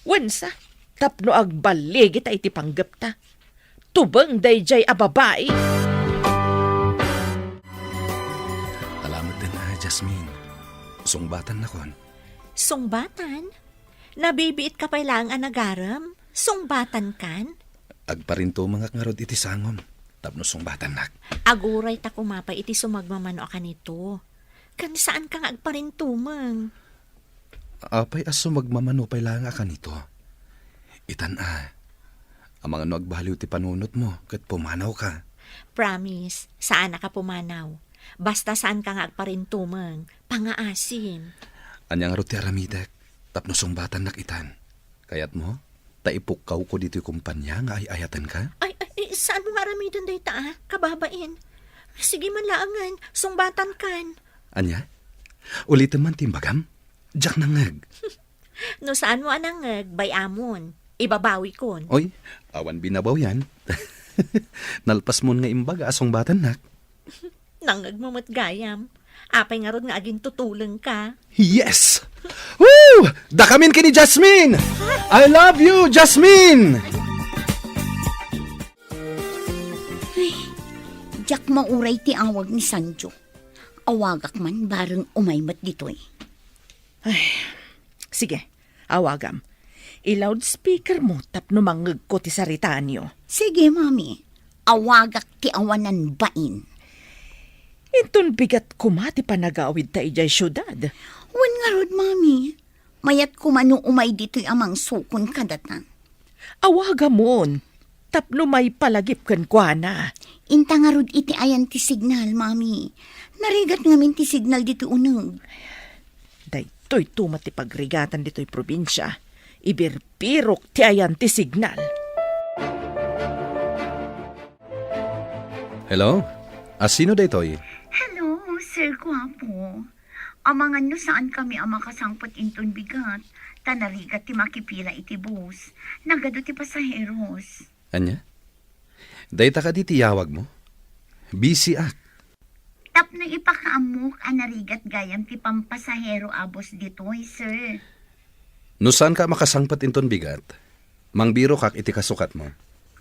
Wensa, tapno agballigita iti panggepta. Tubeng daydiay a babai. Jasmine, sungbatan nakon. Sungbatan? Nabibiit ka pay laeng a nagarem? Sungbatan kan? Agparintumengak ngarud iti sangom tapno sungbatannak. Aguray ta kuma pay iti sumagmamano a kanito. Kan saan ka nga agparintumeng? Apay a sumagmamano pay laeng a kanito? Itan a, amangan no agbaliw ti panunotmo ket pumanawka. Promise, saan a ka pumanaw. Basta saan ka nga agparintumeng, pangaasim. Ania ngarud ti aramidek tapno sungbatannak itan? Kayatmo? Ta ipukkawko ditoy kumpanya nga ay-ayatenka? Ay, ay, ay, saan mo nga aramiden dayta, ah? Kababain. Sige man laengen, sungbatan kan. Ania? Ulitem man ti imbagam? Diak nangngeg. No saan mo a nangngeg, bay-amon. Ibabawikon. Oy, awan binabawian. Nalpasmon nga imbaga a sungbatannak. Nangngegmo met gayam. Apay ngarud nga agintutulengka? Yes! Woo! Dakamin ken ni Jasmine! I love you, Jasmine! Ay, diak mauray ti awag ni Sanjo. Awagak man bareng umay met ditoy. Ay, sige, awagam. I-loudspeaker mo tapno mangngegko ti saritaanyo. Sige, Mami. Awagak ti awanan bain. Inton bigat koma ti panagawidta idiay siudad. Wen ngarud, Mami. Mayat koma no umay ditoy a mangsukon kadata. Awagamon, tapno maipalagip kenkuana. Inta ngarud iti ayan ti signal, Mami. Narigat ngamin ti signal ditoy uneg. Daytoy tumet ti pagrigatan ditoy probinsia. Ibirbirok ti ayan ti signal. Hello? A, sino daytoy? Hello, Sir Guapo. Amangan no saan kami a makasangpet inton bigat, ta narigat ti makipila iti bus. Nagadu ti pasaheros. Ania? Dayta kadi ti yawag mo? Busy ak. Tapno ipakaammok a narigat gayam ti pampasahero a bus ditoy, sir. No saan ka makasangpet inton bigat, mangbirokak iti kasukatmo.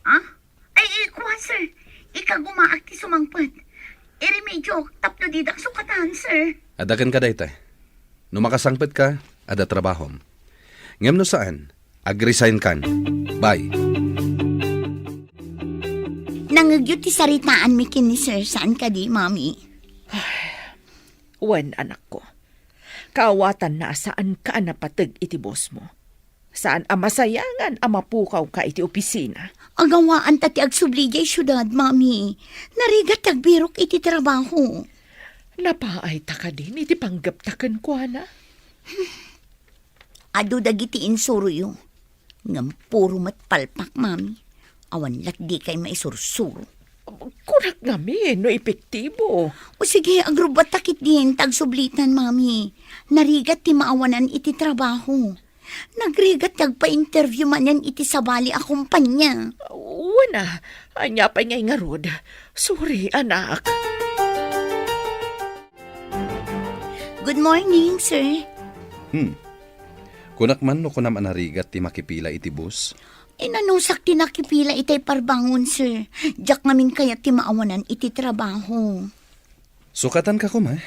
Ah? Ay, ay, kuan, sir. Ikagumaak ti sumangpet. Iremedyok tapno didak sukatan, sir. Adda kenka dayta. No makasangpet ka, adda trabahom. Ngem no saan, agresign kan. Bye. Nangngegyo ti saritaanmi ken ni Sir, saan kadi, Mami? Wen, anakko. Kaawatanna a saanka a napateg iti bosmo. Saan a masayangan a mapukawka iti opisina. Agawaan ta ti agsubli diay siudad, Mami. Narigat ti agbirok iti trabaho. Napaayta kadin iti panggepta kenkuana? Adu dagiti insuroyo. Ngem puro met palpak, Mami. Awan lat dikay maisursuro. Kunak ngamin no epektibo. O sige, agrubbatta ketdin ta agsublitan, Mami. Narigat ti maawanan iti trabaho. Nagrigat ti agpa-interview manen iti sabali a kompanya. Wen a, ania pay ngay ngarud? Sorry, anak. Good morning, sir. Hmm. Kunak man no kunam a narigat ti makipila iti bus? Inanusak ti nakipila itay parbangon, sir. Diak ngamin kayat ti maawanan iti trabaho. Sukatanka koma.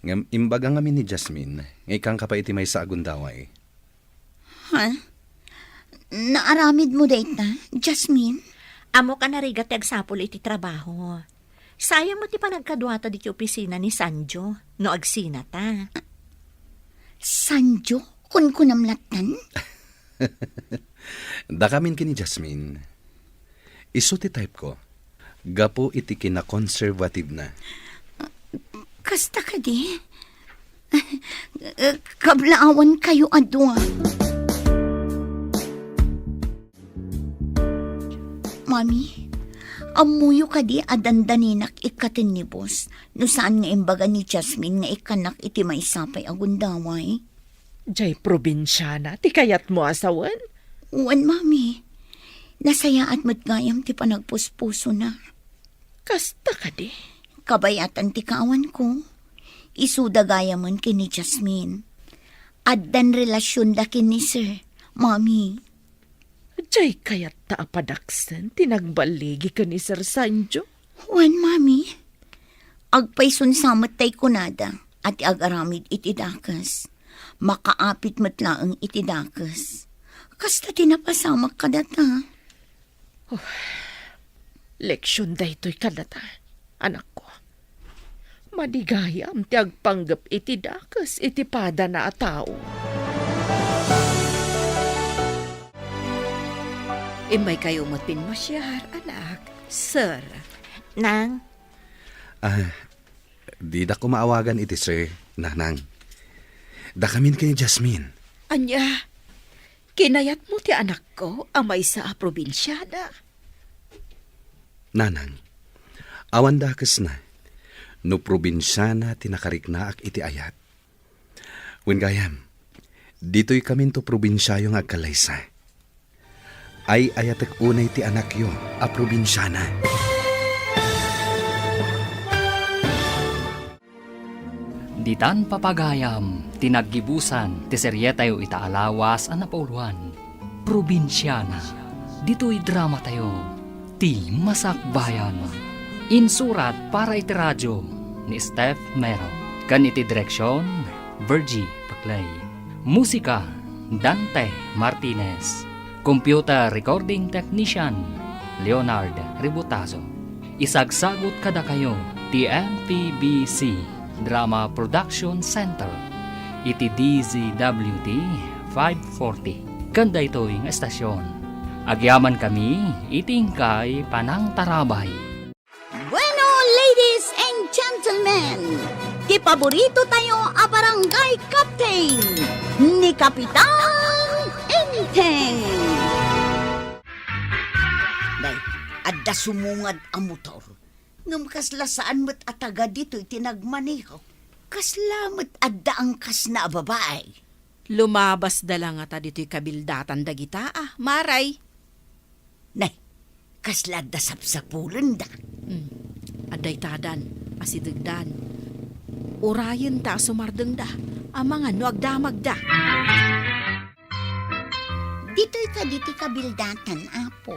Ngem imbaga ngamin ni Jasmine nga ikkanka pay iti maysa a gundaway. Ha? Naaramidmo dayta, Jasmine? Ammok a narigat ti agsapul iti trabaho. Sayang met ti panagkaduata ditoy opisina ni Sanjo no agsinata. Sanjo? Kunkunam lattan? Dakamin ken ni Jasmine. Isu ti type ko. Gapu iti kinakonserbatibna. Kasta kadi? Kablaawankayo a dua. Mami, ammoyo kadi a dandaninak ikkaten ni boss no saan nga imbaga ni Jasmine nga ikkannak iti maysa pay a gundaway? Jay probinsiana ti kayatmo a sawen? Wen, Mami. Nasayaat met gayam ti panagpuspusona. Kasta kadi? Kabayatan ti kaawanko. Isuda gayamen ken ni Jasmine. Addan relasionda ken ni Sir, Mami. Jay kayatta a padaksen ti nagballigi ken ni Sir Sanjo? Wen, Mami. Agpaysunsa met tay kunada. a ti agaramid iti dakes, makaapit met laeng iti dakes. Kasta ti napasamak kadata. Oh, leksion daytoy kadata, anakko. Madi gayam ti agpanggep iti dakes iti padana a tao. Immaykayo met pinmasiar, anak. Sir. Nang? Ah, dida ko maawagan iti sir, nanang. Dakamin ken ni Jasmine. Ania? Kinayatmo ti anakko a maysa a probinsiana? Nanang, awan dakesna no probinsiana ti nakariknaak iti ayat. Wen gayam, ditoykaminto probinsiayo nga agkallaysa. Ay-ayatek unay ti anakyo a probinsiana. Ditan papagayam ti naggibusan ti serietayo ita a lawas a napauloan, Probinsiana. Ditoy dramatayo, Ti Masakbayan. Insurat para iti radio ni Steph Mero, ken iti direksion, Virgie Paclay. Musika, Dante Martinez. Computer recording technician, Leonard Ributazo. Isagsagut kadakayo ti M P B C Drama Production Center iti D Z W T five forty. Ken daytoy nga estasion, agyamankami iti inkay panangtarabay. Bueno, ladies and gentlemen, ti paborito tayo a barangay captain, ni Kapitan Enteng. Nay, adda sumungad a motor. Ngem kasla saan met a taga ditoy ti nagmaneho. Kasla met adda angkasna a babae. Lumabasda la ngata ditoy kabildatan dagita a, Maray. Nay, kasla adda sapsapulenda. Hmm. Adda itadan, asidegdan. Urayenta a sumardengda, amangan no agdamagda. Ditoy kadi ti kabildatan, Apo?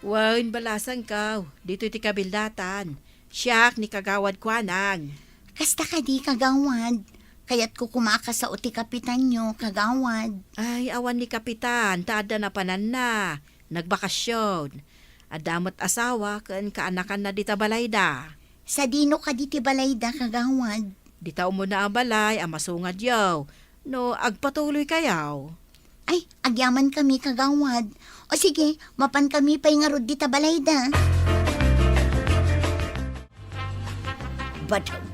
Wen, balasangko. Ditoy ti kabildatan. Siak ni Kagawad Kuanang. Kasta kadi, Kagawad? Kayatko koma a kasao ti kapitanyo, Kagawad. Ay, awan ni kapitan, ta adda napananna. Nagbakasyon. Adda met asawa ken kaanakanna dita balayda. Sadino kadi ti balayda, Kagawad? Dita umuna a balay a masungadyo. No agpatuloykayo. Ay, agyamankami, Kagawad. O sige, mapankami pay ngarud dita balayda. Badam,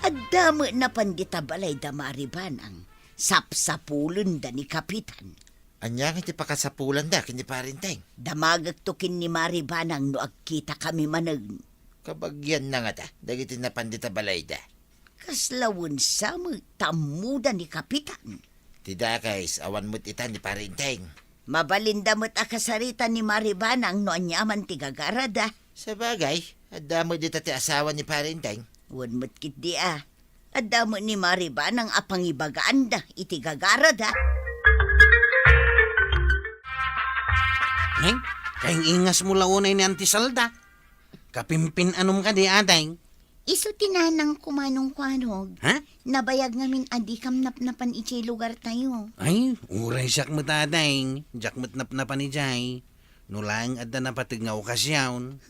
adda met napan dita balayda, Mari Banang. Sapsapulenda ni Kapitan. Ania nga ti pakasapulanda ken ni Pari Enteng? Damagekto ken ni Mari Banang no agkitakami manen. Kabagianna ngata dagiti napan dita balayda. Kasla wen sa met ta ammoda ni Kapitan. Ti dakes, awan met ita ni Pari Enteng. Mabalinda met a kasarita ni Mari Banang no aniaman ti gagarada. Sabagay, adda met dita ti asawa ni Pari Enteng. Wen met ketdi a. Adda met ni Mari Banang a pangibagaanda iti gagarada. Neng, kaing-ingasmo la unay ni Auntie Salda. Kapimpin-anom kadi, Ateng? Isu ti nanangko, Manong Kuarog. Ha? Nabayag ngamin a dikam napnapan idiay lugartayo. Ay, uray siak met, Ateng. Diak met napnapan idiay. No laeng adda napateg nga okasion.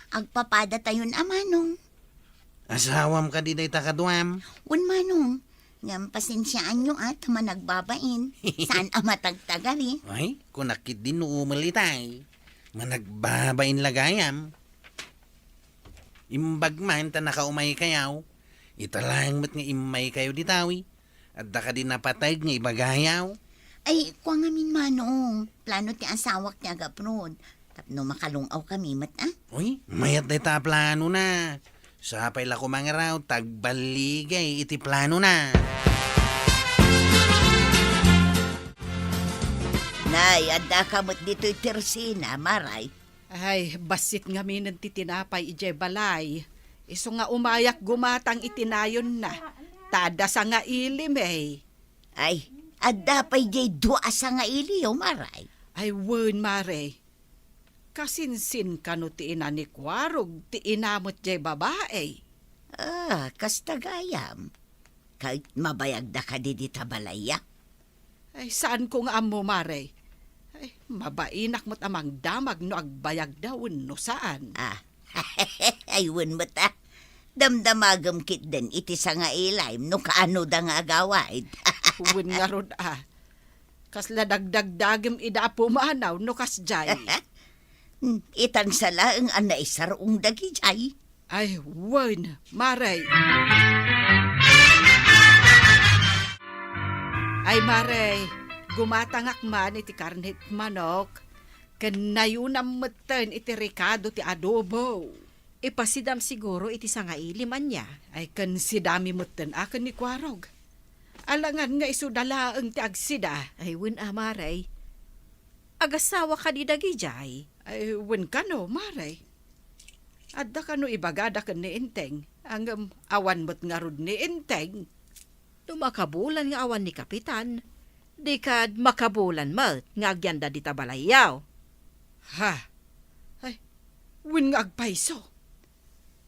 Agpapadatayon a, Manong. Asawam kadi dayta kaduam? Wen, Manong. Ngem pasensiaanyo a ta managbabain. Saan a matagtagari. Ay, kunak ketdi no umel itay. Managbabain la gayam. Imbag man ta nakaumaykayo. Ita laeng met nga immaykayo ditawi. Adda kadi napateg nga ibagayo? Ay, kua ngamin, Manong. Plano ti asawak ti agapnod. Tapno makalung-awkami met, a? Uy, mayat dayta a planona. Sapay la koma ngarud ta agballigay iti planona. Nay, addaka met ditoy Tersina, Maray. Ay, bassit ngaminen ti tinapay idiay balay. Isu nga umayak gumatang iti nayonna. Ta adda sangaili, May. Ay, adda pay diay dua a sangailiyo, Maray. Ay, wen, Mare. Kasinsin kano ti ina ni Kuarog, ti ina met diay babai. Ah, kasta gayam. Ket mabayagda kadi dita balayya? Ay, saanko nga ammo, Mare. Ay, mabainak met a mangdamag no agbayagda wenno saan. Ah, ay, wen met, ah. Damdamagem ketdin iti sangailim no kaanoda nga agawid. Wen ngarud, ah. Kasla dagdagdagem ida a pumanaw no kasdiay. Hmm, itangsa laeng a naisar-ong dagijay. Ay, wen, Mare. Ay, Mare, gumatangak man iti karnet manok, ken nayunam metten iti rikado ti adobo. Ipasidam siguro iti sangailim, ania? Ay, ken sidami metten a ken ni Kuarog. Alangan nga isuda laeng ti agsida. Ay, wen a, Mare. Agasawa kadi dagijay? Ay, wen kano, Mare. Adda kano ibagada ken ni Enteng? Ngem awan met ngarud ni Enteng. No makabulan nga awan ni Kapitan, di kad makabulan met nga agyanda dita balayyo. Ha? Ay, wen nga agpayso.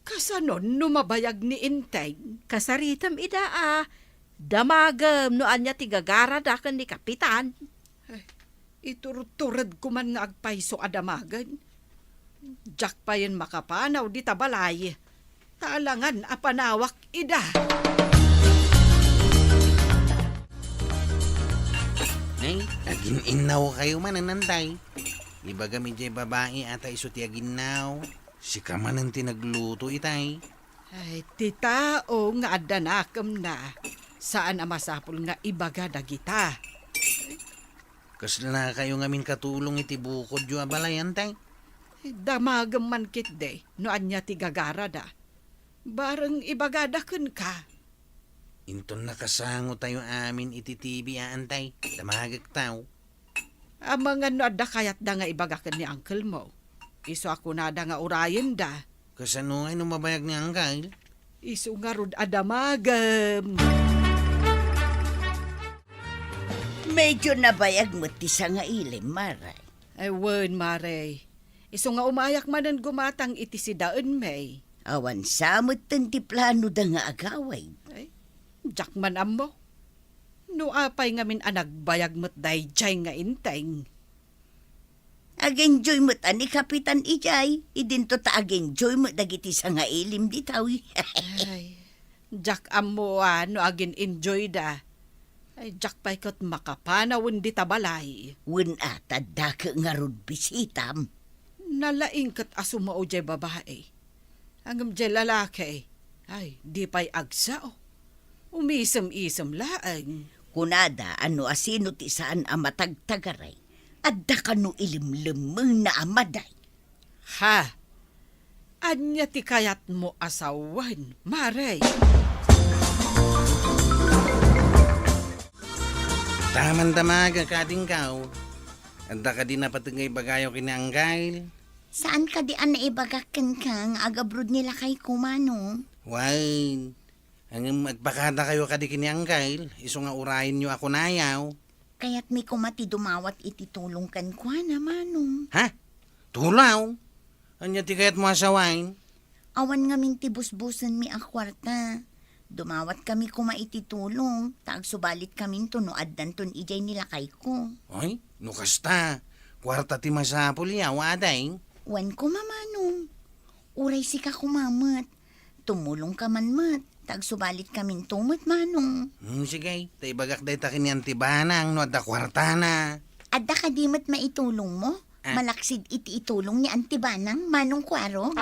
Kasano no mabayag ni Enteng? Kasaritam ida a damagem no ania ti gagarada ken ni Kapitan. Ay, iturturedko man nga agpayso a damagen. Diak payen makapanaw dita balay. Ta alangan a panawak ida. Ay, agin-innaw kayo man, Antay. Ibagam idiay babai a ta isu ti aginnaw. Sika manen ti nagluto itay. Ay, ti tao nga adda nakemna, saan a masapul nga ibaga dagita. Kasla kayo ngamin katulong iti bukodyo a balay, Antay? Damagem man ketdi no ania ti gagarada. Bareng ibagada kenka. Inton nakasango tayo amin iti T V a, Antay, damagek taw. Amangan no adda kayatda nga ibaga ken ni uncle mo. Isu a kunada nga urayenda. Kasano ngay no mabayag ni uncle? Isu ngarud a damagem. Medyo nabayag met ti sangailim, Mare. Ay, wen, Mare. Isu nga umayak manen gumatang iti sidaenmi. Awan sa metten ti planoda nga agawid. Ay, diak man ammo. No apay ngamin a nagbayag met daydiay nga Enteng? Ag-enjoy met a ni Kapitan idiay, idinto ta ag-enjoy met dagiti sangailim ditaw. Ay, diak ammo a no agin-enjoyda. Ay, diak pay ket makapanawen dita balay. Wen a, ta addake ngarud bisitam. Nalaing ket a sumao diay babai. Ngem diay lalaki, ay, di pay agsao. Umisem-isem laeng. Kunada a no asino ti saan a matagtagaray, adda kano ilimlemmengna a maday. Ha? Ania ti kayatmo a sawen, Mare? Taman damag a kadingkaw. Adda kadi napateg nga ibagayo ken ni Anggail? Saan kadi a naibagak kenka nga agabroad ni lakayko, Manong? Wen, ngem agpakadakayo kadi ken ni Anggail, isu nga urayenyo a kunayo. Kayatmi koma ti dumawat iti tulong kenkuana, Manong. Ha? Tulong? Ania ti kayatmo a sawen? Awan ngamin ti busbusenmi a kuarta. Dumawatkami koma iti tulong, ta agsubalitkaminto no addanton idiay ni lakayko. Ay, no kasta, kuarta ti masapul ya, waday? Wen koma, Manong. Uray sika koma met. Tumulongka man met, ta agsubalitkaminto met, Manong. Hmm, sige, ta ibagak dayta ken ni Auntie Banang no adda kuartana. Adda kadi met maitulongmo? Ah. Malaksid iti itulong ni Auntie Banang, Manong Kuarog?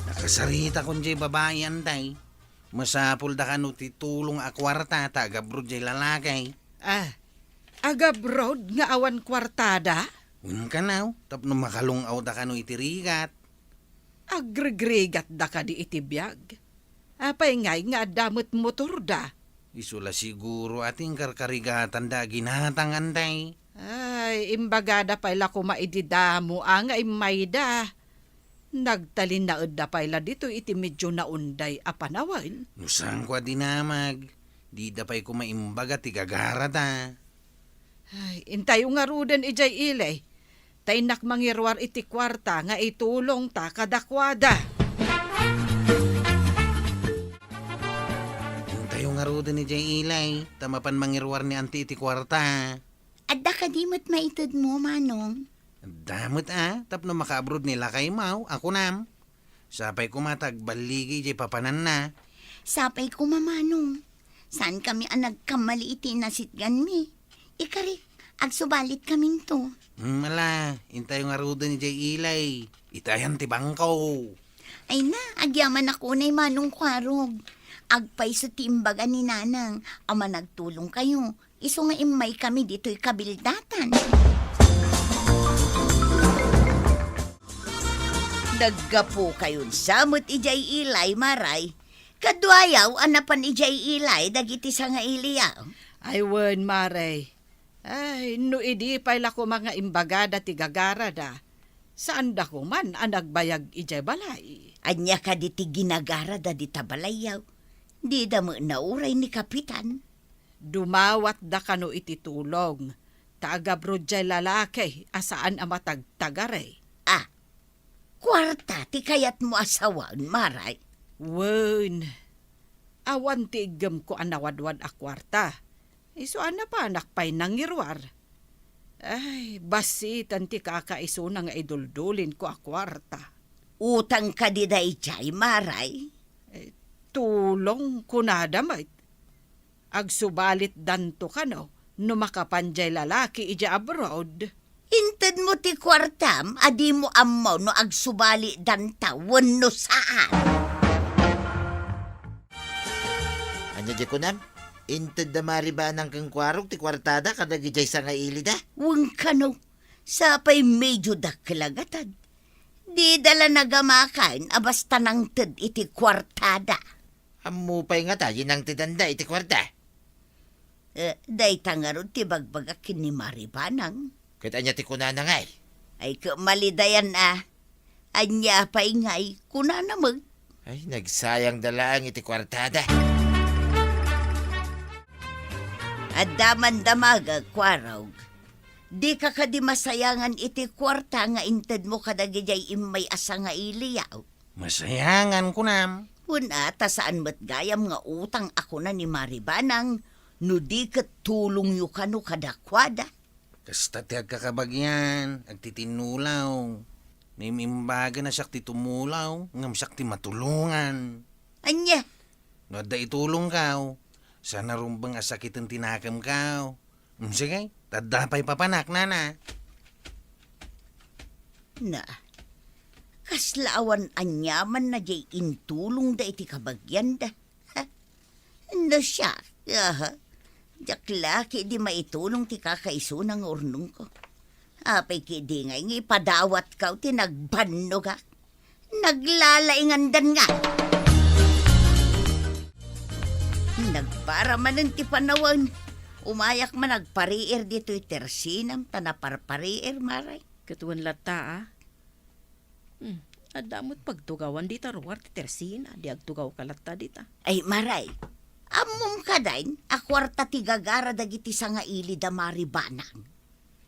Nakasaritakon diay babai, Antay. Masapulda kano ti tulong a kuarta ta agabroad diay lalaki. Ah, agabroad nga awan kuartada? Wen kanaw, tapno makalung-awda kano iti rigat. Agrigrigatda kadi iti biag? Apay ngay nga adda met motorda? Isu la siguro a ti inkarkarigatanda a ginatang, Antay. Ay, imbagada pay la koma idi damo a nga immayda. Nagtalinaedda pay la ditoy iti medio naunday a panawen. No saanko a dinamag, dida pay koma imbaga ti gagarada. Ay, intayo ngaruden idiay ili. Ta innak mangiruar iti kuarta nga itulongta kadakuada. Ngaruden ni Jay Ilay, ta mapan mangiruar ni Auntie iti kuarta. Adda kadi met maitedmo, Manong? Adda met a, tapno makaabroad ni lakaymo, a kunam. Sapay koma ta agballigay jay papananna. Sapay koma, Manong. Saankami a nagkamali iti nasitganmi. Ikari, agsubalit kaminto. Hmm, ala, intayo ngaruden ni Jay Ilay. Itayan ti bangko. Ay na, agyamanak unay, Manong Kuarog. Agpayso ti imbaga ni Nanang a managtulongkayo. Isu nga immaykami ditoy kabildatan. Naggapukayon sa met idiay Ilay, Maray. Kaduayaw a napan idiay Ilay dagiti sangailiyaw. Ay wen, Maray. Ay, no idi pay la koma nga imbagada ti gagarada, saanda koman a nagbayag idiay balay. Ania kadi ti ginagarada dita balayyaw? Dida met nauray ni Kapitan. Dumawatda kano iti tulong, ta agabroad jay lalaki a saan a matagtagari. Ah, kuarta ti kayatmo a sawen, Maray? Wen, awan ti iggemko a nawadwad a kuarta. Isu a napanak pay nangiruar. Ay, bassitan ti kakaisuna nga iduldulinko a kuarta. Utang kadi daydiay, Maray? Eh, tulong kunada met. Agsubalitdanto kano no makapan jay lalaki idiay abroad. Intedmo ti kuartam a dimo ammo no agsubalidanta wenno saan. Ania di kunam? Inted da Maribanang ken Kuarog ti kuartada kadagiti sangailida? Wen kano, sapay medio dakkel a gatad. Dida la nagamakan a basta nangted iti kuartada. Ammo pay ngata ti nangtedanda iti kuarta? Eh, dayta ngarud ti bagbagak ken ni Maribanang. Ket ania ti kunana ngay? Ay, ket malidayan a. Ania pay ngay kunana met? Ay, nagsayangda laeng iti kuartada. Adda man damagek, Kuarog. Dika kadi masayangan iti kuarta nga intedmo kadagidiay immay a sangailiyaw? Masayangan, kunam. Wen a, ta saan met gayam nga utang a kuna ni Maribanang, no di ket tulongyo kano kadakuada. Kasta ti agkakabagian, agtitinnulaw. Imimbaga na siak ti tumulaw, ngem siak ti matulongan. Ania? No adda itulongkaw, saan a rumbeng a sakiten ti nakemkaw. Mm, sige, ta adda pay papanak, nana. Na, kasla awan aniamanna diay intulongda iti kabagianda. Ha? No siak, aha. Diak la ketdi maitulong ti kakaisuna nga urnongko. Apay ketdi ngay nga ipadawatkaw ti nagbannogak? Naglalaingandan nga. Nagpara manen ti panawen. Umayak man agpariir ditoy tersinam ta naparpariir, Maray. Ket wen latta, a? Hmm, adda met pagtugawan dita ruar ti tersina, di agtugawka latta dita. Ay, Maray, ammom kadi a kuarta ti gagara dagiti sangaili da Maribanang?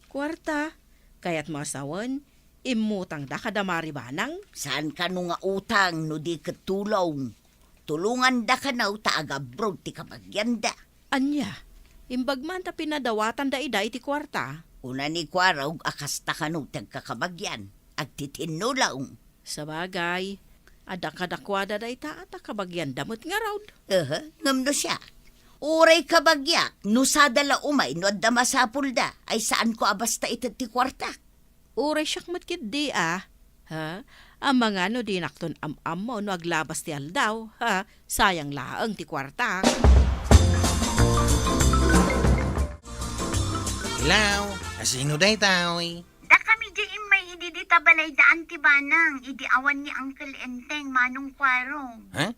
Kuarta? Kayatmo a sawen, immutangda kada Maribanang? Saan kano nga utang no di ket tulong? Tulonganda kano ta agabroad ti kabagianda. Ania? Imbag man ta pinadawatanda ida iti kuarta? Kuna ni Kuarog a kasta kano ti agkakabagian, agtitinnulong. Sabagay, adda kadakuada dayta a ta kabagianda met ngarud. Aha, ngem no siak, uray kabagiak, no sada la umay no adda masapulda, ay saanko a basta ited ti kuartak. Uray siak met ketdi a. Ha? Amangan no dinakton am-ammo no aglabas ti aldaw, ha? Sayang laeng ti kuartak. Hello, asino daytoy? Dakami di immay idi dita balay daan ti banang, idi awan ni Uncle Enteng, Manong Kuarog. Ha?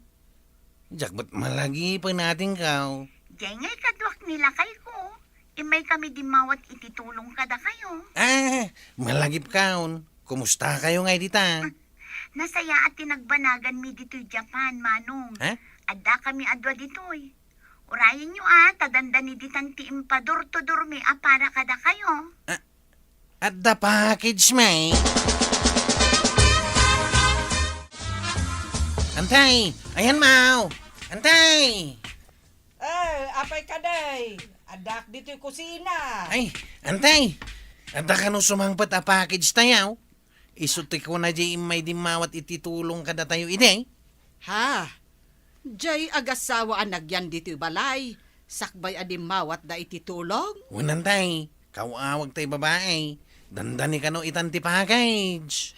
Diak met malagip a natingkaw. Diay ngay kaduak ni lakayko. Immaykami dimmawat iti tulong kadakayo. Ah, malagipkaon. Kumustakayo ngay dita? Nasayaat ti nagbanaganmi ditoy Japan, Manong. Ha? Addakami a dua ditoy. Urayenyo a, ta dandani ditan ti impadurtudurmi a para kadakayo. Ah, Adda package, may. Antay! Ayan, maw! Antay! Apay kadi, addaak ditoy kusina. Ay, Antay, adda kano sumangpet a package tayo? Isu ti kuna diay immay dimmawat iti tulong kadatayo idi. Ha? Diay agassawa a nagyan ditoy balay, sakbay a dimmawatda iti tulong? Wen, Antay, kaawawag tay babai. Dandani kano itan ti package.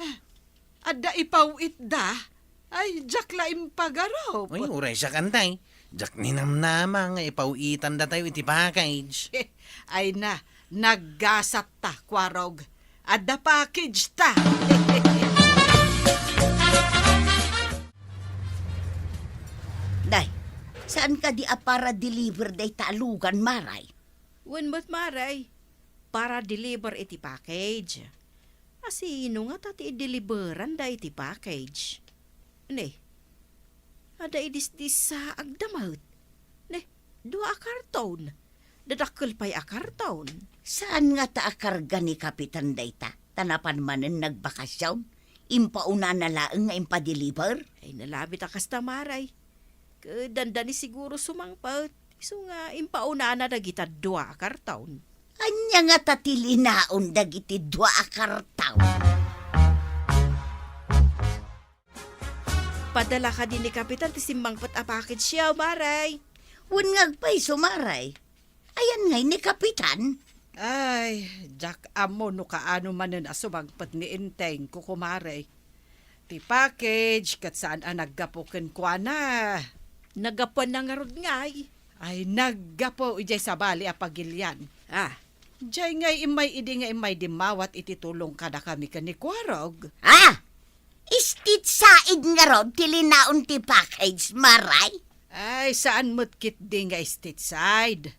Adda ipaw-itda? Ay, diak la impagarup. Uy, uray siak, Antay. Diak ninamnama nga ipaw-itandatayo iti package. Ay na, naggasatta, Kuarog. Adda package ta. Day, saan kadi a para-deliver dayta a lugan, Maray? Wen met, Maray, para-deliver iti package. A sino ngata ti ideliveran dayta a package? Ne, adda idisdisaagda met. Ne, dua a karton. Dadakkel pay a karton. Saan ngata a karga ni Kapitan dayta? Ta napan manen nagbakasyon. Impaunana laeng nga impadeliver? Ay, nalabit a kasta, Maray. Ket dandani siguro sumangpet. Isu nga impaunana dagita dua a karton. Ania ngata ti linaon dagiti dua a karton? Padala kadi ni Kapitan ti simmangpet a package-yo, Maray? Wen nga agpayso, Maray. Ayan ngay ni Kapitan? Ay, diak ammo no kaano manen a sumangpet ni Enteng, kukumare. Ti package ket saan a naggapu kenkuana. Naggapuanna ngarud ngay? Ay, naggapu idiay sabali a pagilian. Ah. Diay ngay immay idi nga immay dimmawat iti tulong kadakami ken ni Kuarog. Ah! State side ngarud ti linaon ti package, Maray? Ay, saan met ketdi nga state side.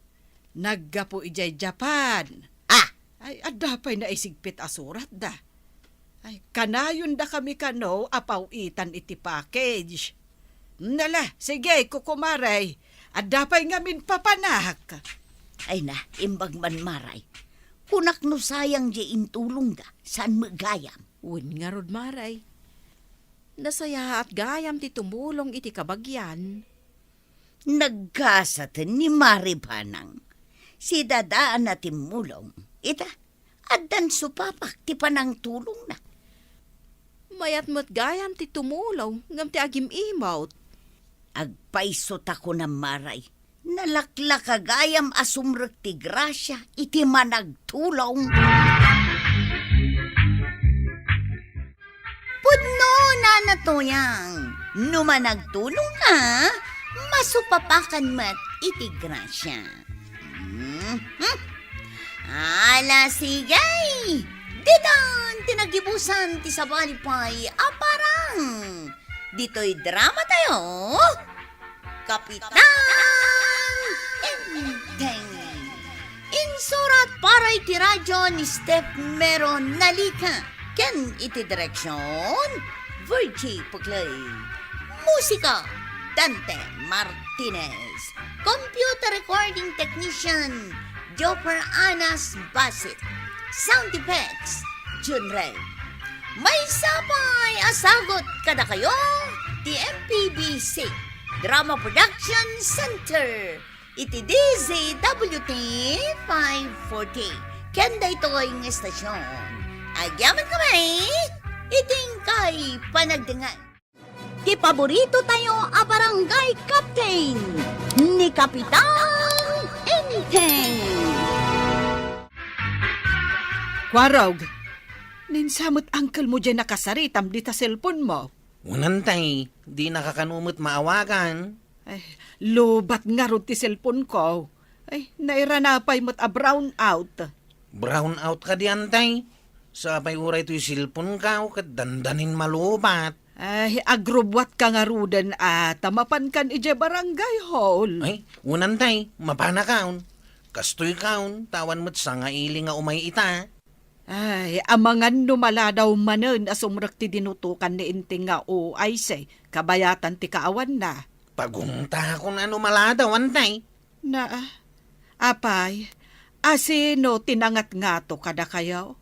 Naggapu idiay Japan. Ah! Ay, adda pay naisigpit a suratda. Ay, kanayondakami kano a paw-itan iti package. Nala, sige, kukumare. Adda pay ngamin papanak. Ay na, imbag man, Maray. Kunak no sayang diay intulongda, saan met gayam? Wen ngarud, Maray. Nasayaat gayam ti tumulong iti kabagian. Naggasaten ni Mari Banang. Si Dada a natimmulong. Ita, addan supapak ti panangtulongna. Mayat met gayam ti tumulong ngem ti agim-imot. Agpayso ta kunam, Maray. Nalaklaka gayam a sumrek ti grasia iti managtulong. Pudno, Nana Toyang, no managtulong ka, masupapakan met iti grasia. Mhm. Ala, sige! Ditan ti nagibusan ti sabali pay a parang ditoy drama tayo. Kapitan Enteng. Insurat para iti radyo ni Steph Mero Nalica ken iti direksyon, Virgie Puclay. Musika, Dante Martinez. Computer recording technician, Jopper Anas Basit. Sound effects, Jun Ray. Maysa pay a sagut kadakayo ti M P B C Drama Production Center iti D Z W T five forty. Ken daytoy nga estasyon, agyamankami iti inkay panagdengngeg. Ti paborito tayo a barangay captain, ni Kapitan Enteng. Kuarog, ninsa met uncle mo diay nakasaritam dita cellphone mo? Wen, Antay, dinaka kano met maawagan. Ay, lobat ngarud ti cellphone ko. Ay, nairana pay met a brown out. Brown out kadi, Antay? Sapay uray toy cellphone ko ket dandanin malobat. Ay, agrubbuatka ngaruden a ta mapankan idiay barangay hall. Ay, wen, Antay, mapanakon. Kastoy kon, ta awan met sangaili nga umay ita. Ay, amangan no maladaw manen a sumrek ti dinutokan ni Enteng nga O I C, kabayatan ti kaawanna. Pagungtakon a no maladaw, Antay. Na, apay, a sino ti nangatngato kadakayo?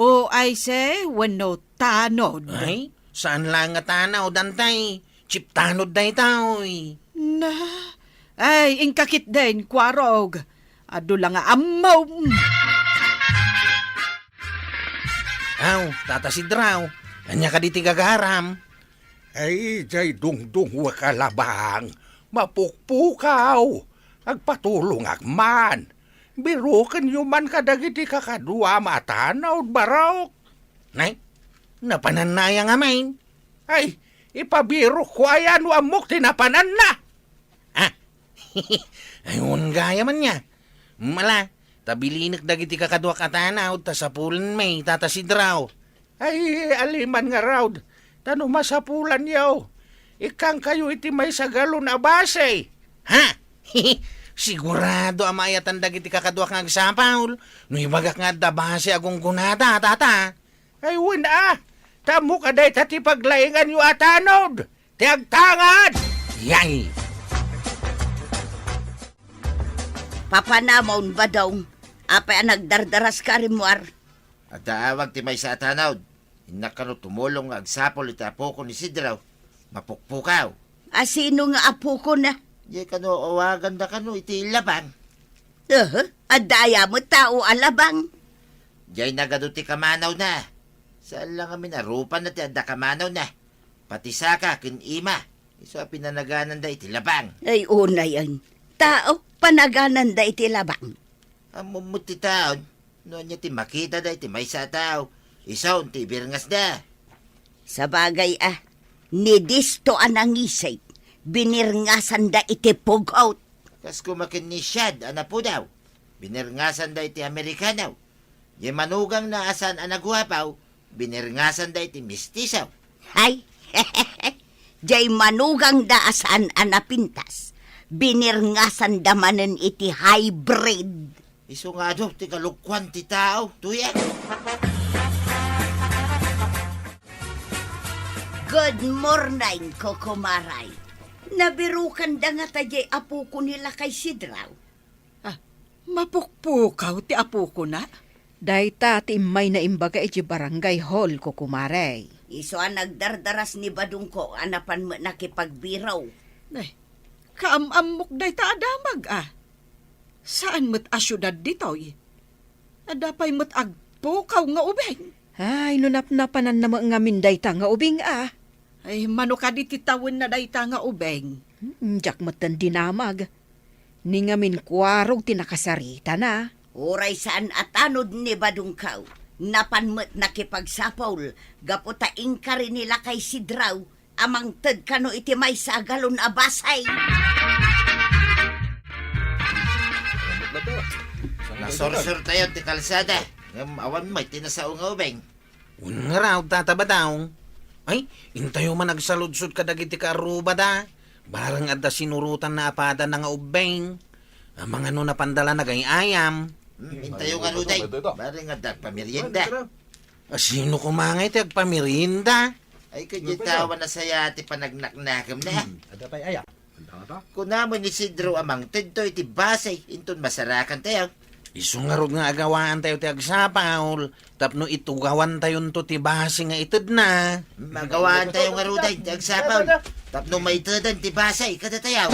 O I C wenno tanod? Ay, saan laeng a tanod, Antay. Chief tanod daytoy. Na, Ay, inka ketdin, Kuarog. Adu la nga ammom. Aw, Tata Sidraw, ania kadi ti gagaram? Ay, jay dungdungwek a labang, mapukpukaw. Agpatulongak man. Birokenyo man kadagiti kakaduam a tanod, barok. Nay, napananna aya ngamin? Ay, ipabirokko aya no ammok ti napananna? Ah, ay, wen gayam ania. Mala, ta bilinek dagiti kakaduak a tanod, ta sapulenmi, Tata Sidraw. Ay, aliman ngarud, ta no masapulanyo, ikkankayo iti maysa galon a basi. Ha? Sigurado a maayatan dagiti kakaduak nga agsapul no ibagak nga adda basi a gunggonada, Tata. Ay, wen a, ta ammok a dayta ti paglainganyo a tanod, ti agtangad! Yay! Papanamon, Badong, apay a nagdardaraska a rimmuar? Adda awag ti maysa a tanod. Innak kano tumulong nga agsapul iti apokon ni Sidraw. Mapukpukaw. A sino nga apokona? Diay kano awaganda kano iti labang. Aha, adda aya met tao a labang? Diay nagadu ti kamanawna. Saan la ngamin a rupanna ti adda kamanawna. Pati saka ken ima, isu a pinanagananda iti labang. Ay, unayen. Tao, panagananda iti labang. Ammom met ti taon, no ania ti makitada iti maysa a tao, isu ti ibirngasda. Sabagay a, ni Disto a nangisig, binirngasanda iti pug-ot. Kas koma ken ni Shad a napudaw, binirngasanda iti Amerikano. Diay manugangna a saan a naguapaw, binirngasanda iti mistiso. Hay, diay manugangda a saan a napintas, binirngasanda manen iti hybrid. Isu nga adu ti kalokuan ti tao, tuyak. Good morning, kukumaray. Nabirokanda ngata diay apoko ni Lakay Sidraw? Ah, mapukpukaw ti apokona? Dayta ti immayna imbaga iti barangay hall, kukumaray. Isu a nagdardaras ni Badongko a napan met nakipagbiraw. Ay, kaam-ammok dayta a damag, a. Saan met a siudad ditoy? Adda pay met agpukaw nga ubing. Ay, no napnapananna met ngamin dayta nga ubing, a. Ay, mano kadi ti tawenna dayta nga ubing? Hmm, diak metten dinamag. Ni ngamin Kuarog ti nakasaritana. Uray saan a tanod ni Badongko, napan met nakipagsapul, gapu ta inkari ni Lakay Sidraw a mangted kano iti maysa a galon a basay. Nasursurtayo ti kalsada, ngem awan met ti nasao nga ubing. Wen ngarud, Tata Badong. Ay, intayo man agsaludsod kadagiti kaarrubada. Bareng adda sinurotanna a padana nga ubbing. Amangan no napanda la nagay-ayam. Hmm, intayo ngarud, ay. Bareng adda agpamerienda. A, sino koma ngay ti agpamerienda? Ay, kadi tawa na saya ti panagnaknakemna. Hmm, adda pay aya. Kunam ni Isidro a mangtedto iti basi inton masarakantayo. Isu ngarud nga agawaantayo ti agsapul tapno itugawantayonto ti basi nga itedna. Magawaantayo ngaruden ti agsapul tapno maiteden ti basi kadatayo.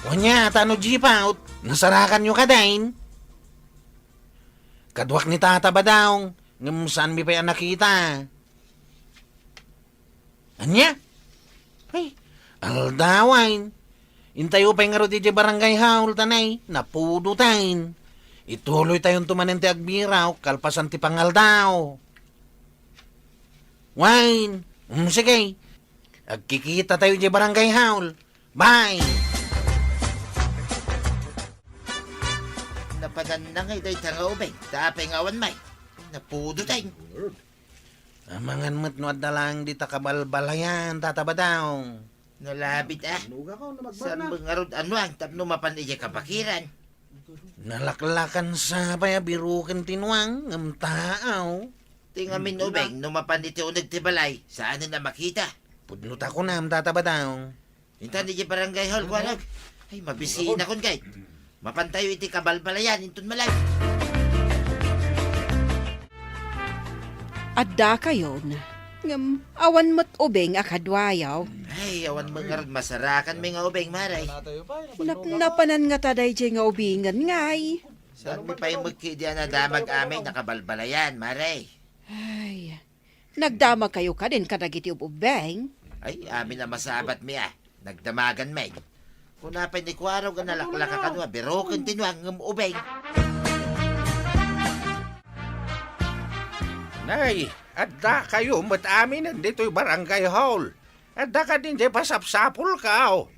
Wen aya, tano Jipaut, nasarakanyo kadin? Kaduak ni Tata Badong, ngem saanmi pay a nakita. Ania? Ay, aldawen. Intayo pay ngarud idiay barangay hall, ta nay, napudoten. Ituloytayonto manen ti agbiraw kalpasan ti pangaldaw. Wen, mm, sige. Agkikitatayo idiay barangay hall. Bye! Napadanna ngay dayta nga ubing, ta apay nga awan may? Napudoten. Amangan met no adda laeng dita kabalbalayan, Tata Badong. Nalabit, a. Saan met ngarud a nuang tapno mapan idiay kabakiran? Nalaklakan sa pay a biroken ti nuang, ngem taaw. Ti ngamin ubing, no mapan iti uneg ti balay, saanen a makita. Pudno ta kunam, Tata Badong. Intan idiay barangay hall, kuanak. Ay, mabisinakon kay. Mapantayo iti kabalbalayan, inton malay. Addakayon, Ngem awan met ubing a kaduayo. Ay, awan met ngarud masarakanmi nga ubing, Mare. Napnapanan ngata daydiay nga ubingen, ngay. Saanmi pay met ketdi a nadamag amin a kabalbalayan, Mare. Ay, nagdamagkayo kadin kadagiti ub-ubbing? Ay, amin a masabatmi a. Nagdamaganmi. Kuna pay ni Kuarog a nalaklaka kano a biroken ti nuang ngem ubing. Nay, addakayo met aminen ditoy barangay hall. Adda kadin diay pasapsapulko.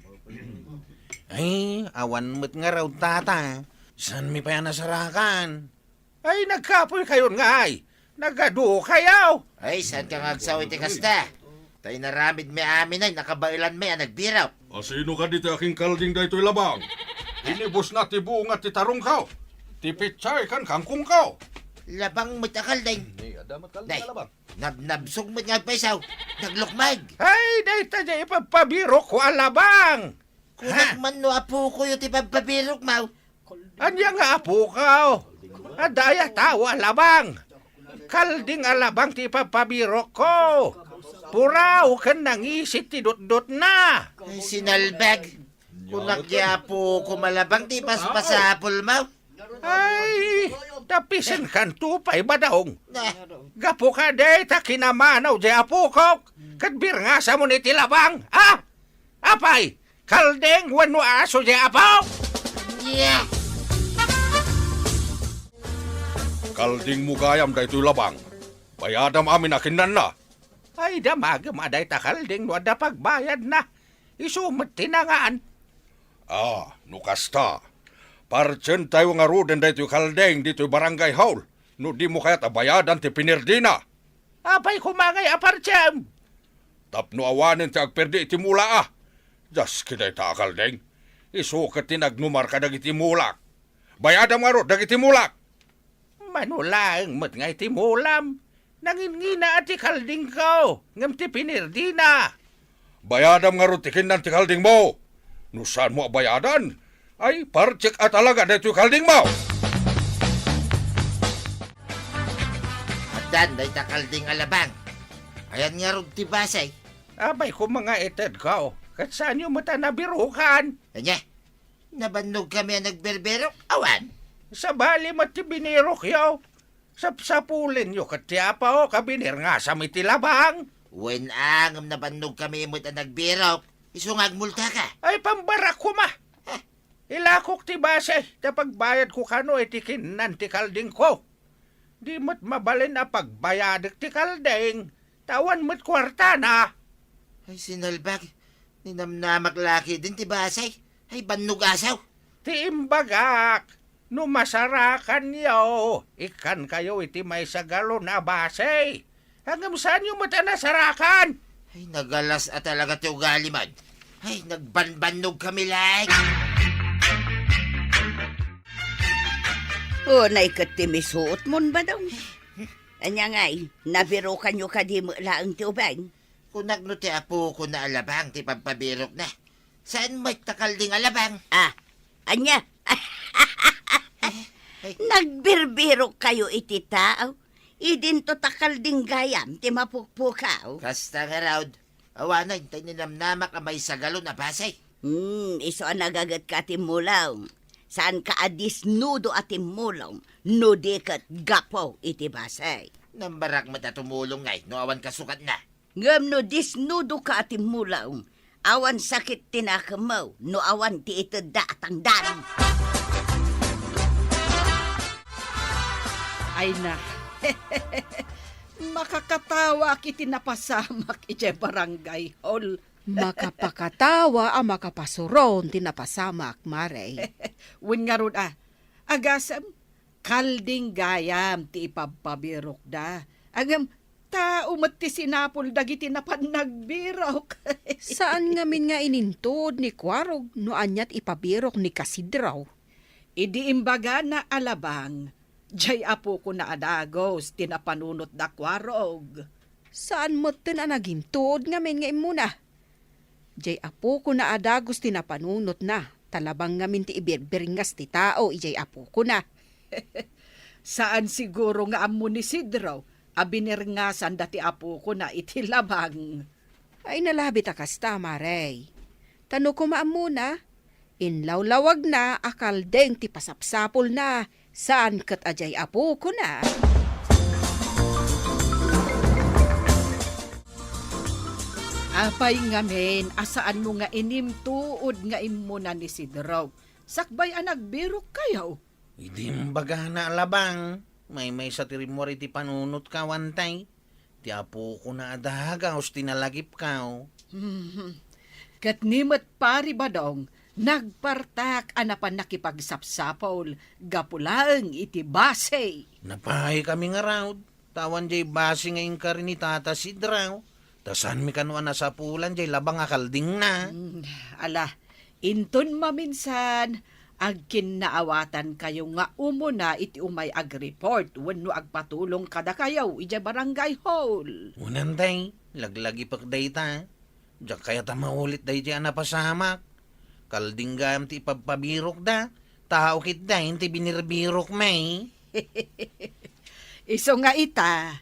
Ay, awan met ngarud, tata. Saanmi pay a nasarakan? Ay, nagkapoykayon ngay. Nagadukayo. Ay, saanka nga agsao iti kasta? Ta inaramidmi aminen a kabaelanmi a nagbirok. A sino kadi ti akinkalding daytoy labang? Inibusna ti bunga ti tarongko, ti petsay ken kangkongko. Labang met a kalding. Ni, adda met kalding a labang. Nabnabsog met nga agpayso. Naglukmeg. Ay, dayta diay ipabpabirokko a labang. Kunak man no apokoyo ti pabpabirokmo. Ania nga apokaw? Adda aya tao a labang? Kalding a labang ti ipabpabirokko. Puraw ken nangisit ti dutdotna. Ay, sinalbag. Kunak ti apokom a labang ti paspasapulmo. Ay, tapisenkanto pay, Badong. Gapu kadi ta kinamanaw diay apokok, ket birngasamon iti labang, a? Apay, kalding wenno aso diay apok? Kaldingmo gayam daytoy labang. Bayadam amin a kinnanna. Ay, damagem a dayta kalding no adda pagbayadna. Isu met ti nangan. A, no kasta, partsentayo ngaruden daytoy kalding ditoy barangay hall, no dimo kayat a bayadan ti pinirdina. Apay koma ngay a partsem? Tapno awanen ti agperdi iti mula a. Diaski dayta a kalding. Isu ket ti nagnumar kadagiti mulak. Bayadam ngarud dagiti mulak. Mano laeng met nga iti mulam. Nanginngina a ti kaldingko, ngem ti pinirdina. Bayadam ngarud ti kinnan ti kaldingmo. No saanmo a bayadan, ay partsek a talaga daytoy kaldingmo. Addan dayta kalding a labang. Ayan ngarud ti basi. Apay koma nga itedko, ket saanyo met a nabirokan? Ania? Nabannogkami a nagbirbirok? Awan. Sabali met ti binirokyo. Sapsapulenyo ket ti apo a binirngasam iti labang. Wen a, ngem nabannogkami met a nagbirok. Isu nga agmultaka. Ay, pambarak koma. Ilakok ti basi, ta pagbayadko kano iti kinnan ti kaldingko. Di met mabalin a pagbayadek ti kalding, ta awan met kuartana. Ay, sinalbag. Ninamnamak la ketdin ti basi. Ay, bannog asaw. Ti imbagak, no masarakanyo, ikkankayo iti maysa galon a basi. Ngem saanyo met a nasarakan? Ay, nagalas a talaga ti ugalim. Ay, nagbanbannogkami laeng. Unay ket ti misuotmon, Badong. Ania ngay, nabirokanyo kadi met laeng ti ubing? Kunak no ti apokon a labang ti pabpabirokna. Saan met ta kalding a labang? A, ania? Ay. Nagbirbirokkayo iti tao? Idinto ta kalding gayam ti mapukpukaw? Kasta ngarud. Awanen, ta ninamnamak a maysa galon a basi. Hmm, isu a nagagetka a timmulong. Saanka a disnudo a timmulong, no di ket gapu iti basi. Nambarak met a tumulong ngay no awan kasukatna. Ngem no disnudoka a timmulong, awan sakit ti nakemmo no awan ti itedda a tangdan. Ay na, makakatawaak iti napasamak idiay barangay hall. Makapakatawa a makapasuron ti napasamak, Mare. Wen ngarud a, agasem, kalding gayam ti ipabpabirokda. Ngem tao met ti sinapul dagiti napan nagbirok. Saan ngamin nga inintod ni Kuarog no ania ti ipabirok ni Kasidro. Idi imbagana a labang, diay apokona a dagus ti napanunotda, Kuarog. Saan metten a nagintod ngamin nga immuna. Diay apokona a dagus ti napanunotna, ta labang ngamin ti ibirbirngas ti tao idiay apokona. Saan siguro nga ammo ni Sidro a binirngasanda ti apokona iti labang. Ay, nalabit a kasta, Mare. Ta no koma ammona, inlawlawagna a kalding ti pasapsapulna, saan ket a diay apokona. Apay ngamin a saanmo nga inimtuod nga immuna ni Sidro, sakbay a nagbirokkayo? Idi imbagana a labang, maymaysa ti rimmuar iti panunotko, Antay. Ti apokona a dagaus ti nalagipko. Ket ni met, Pari Badong, nagpartak a napan nakipagsapsapul gapu laeng iti basi. Napaykami ngarud, ta awan diay basi nga inkari ni Tata Sidro, ta saanmi kano a nasapulan diay labang a kaldingna. Mm, ala, inton maminsan, agkinnaawatankayo nga umuna iti umay agreport wenno agpatulong kadakayo idiay barangay hall. Wen, Antay, laglagipek dayta. Diak kayat a maulit daydiay a napasamak. Kalding gayam ti ipabpabirokda, tao ketdin ti binirbirokmi. Isu nga ita,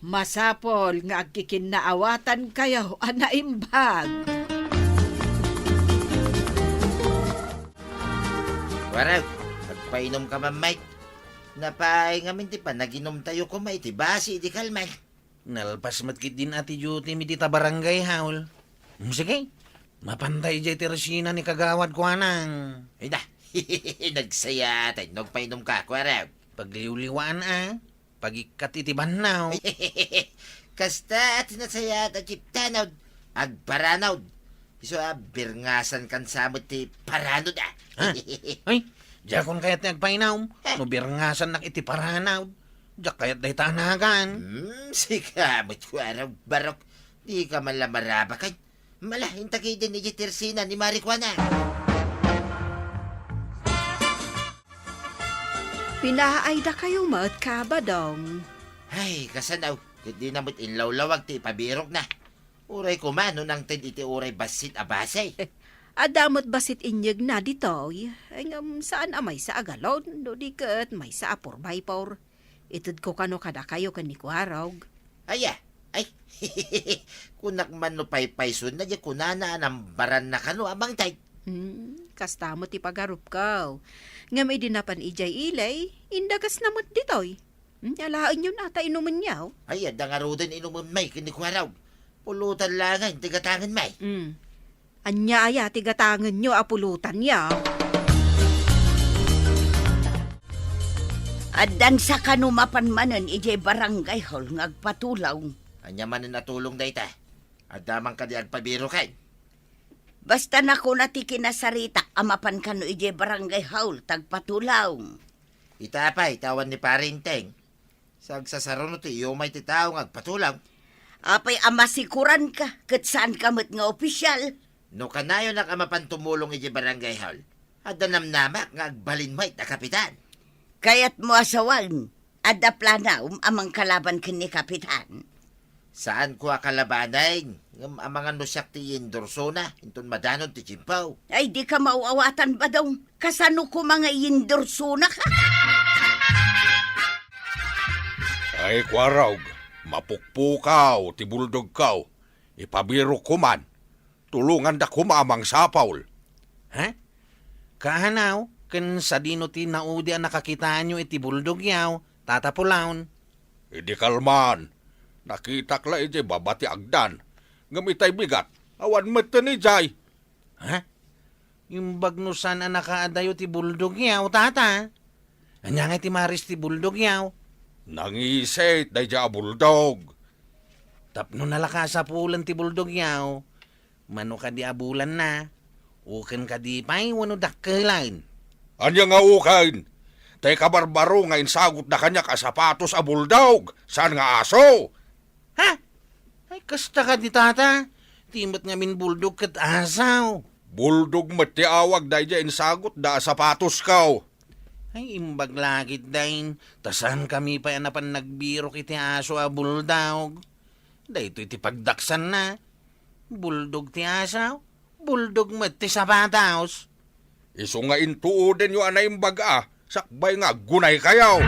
masapul nga agkikinnaawatankayo a naimbag. Warag, agpainumka man, Mike. Napaay ngamin ti panaginumtayo koma iti basi idi kalman. Nalpas met ketdin a ti duty mi dita barangay hall. Mm, sige, mapanta idiay tersina ni kagawad kuanang. Ay na, nagsayaat no agpainumka, kuarag. Pagliwliwaan a, pagikkat iti bannaw. Kasta ti nasayaat a Chief Tanod, agparanod. Isu a birngasankan sa met ti paranod a. Ha? Ay, diakon kayat ti agpainum. Ha? No birngasannak iti paranod, diak kayat dayta a nagan. Hmm, sika met kuarag, barok. Dika man la marabakan. Mala, inta ketdin idiay tersina ni Mari kuana. Pinaaydakayo met, Kabadong. Ay, kasano, ket dina met inlawlawag ti ipabirokna. Uray koma no nangted iti uray bassit a basi. Adda met bassit inyegna ditoy. Ay, ngem saan a maysa a galon, no di ket maysa a four by four. Itedko kano kadakayo ken ni Kuarog. Aya, ay, kunak man no paypayso na di kunana a nambaranna kano a mangted. Hmm, kasta met ti pagarupko. Ngem idi napan idiay ili, indagasna met ditoy. Hmm, alaenyo na ta inumenyo. Ay, adda ngaruden inumem, May, ken ni Kuarog. Pulutan laengen ti gatangen, May. Hmm. Ania aya ti gatangenyo a pulutanyo? Addan sa kano mapan manen idiay barangay hall nga agpatulong. Ania manen a tulong dayta? Adda man kadi agpabiroken? Basta nakuna ti kinasaritak a mapan kano idiay barangay hall tagpatulong. Ita pay, tawan ni Parinteng. Sagsasaruno ti iyumay ti tao nga agpatulong. Apay a masikuranka ket saanka met nga opisyal? No kanayonak a mapan tumulong idiay barangay hall, adda namnamak nga agbalin met a kapitan. Kayatmo a sawen, adda planom a mangkalaban ken ni Kapitan? Saanko a kalabanen, ngem amangan no siak ti iyendorsona inton madanon ti tiempo. Ay, dika maaw-awatan, Badong. Kasano koma nga iyendorsonaka? Ay, Kuarog, mapukpukaw ti buldogko. Ipabirokko man. Tulonganda koma a mangsapul. Ha? Kaanaw, ken sadino ti naudi a nakakitaanyo iti buldogyo, Tata Pulon? Idi kalman, nakitak la idiay baba ti agdan. Ngem itay bigat, awan metten idiay. Ha? Imbag no saan a nakaadayo ti buldogyo, Tata? Ania ngay ti maris ti buldogyo? Nangisit daydiay a buldog. Tapno nalakasapulan ti buldogyo, mano kadi a bulanna? Uken kadi pay wenno dakkelen? Ania nga uken? Tay kabarbaro nga insagutda kaniak a sapatos a buldog, saan nga aso. Ha? Ay, kasta kadi, Tata? Ti met ngamin buldog ket aso. Buldog met ti awag daydiay insagutda a sapatosko. Ay, imbag la ketdin, ta saankami pay a napan nagbirok iti aso a buldog. Daytoy ti pagdaksanna. Buldog ti aso, buldog met ti sapatos. Isu nga intuodenyo a naimbag a, sakbay nga aggunaykayo.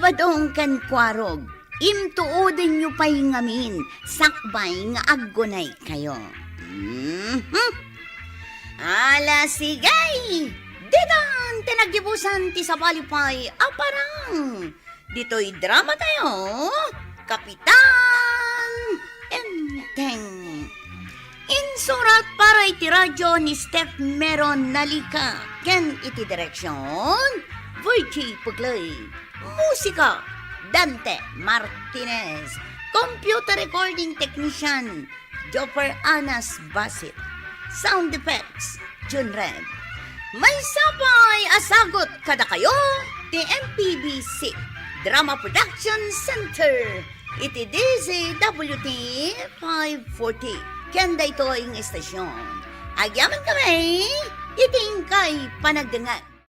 Padong ken Kuarog, intuodenyo pay ngamin, sakbay nga aggunaykayo. Mhm. Ala, sige! Ditan ti naggibusan ti sabali pay a parang. Ditoy drama tayo, Kapitan Enteng. Insurat para iti radyo ni Steph Meron Nalica ken iti direksyon, Virgie Puglay. Musika, Dante Martinez. Computer recording technician, Jopper Anas Basit. Sound effects, Jun Red. Maysa pay a sagut kadakayo ti M P B C Drama Production Center iti D Z W T five forty. Ken daytoy nga istasyon, agyamankami iti inkay panagdengngeg.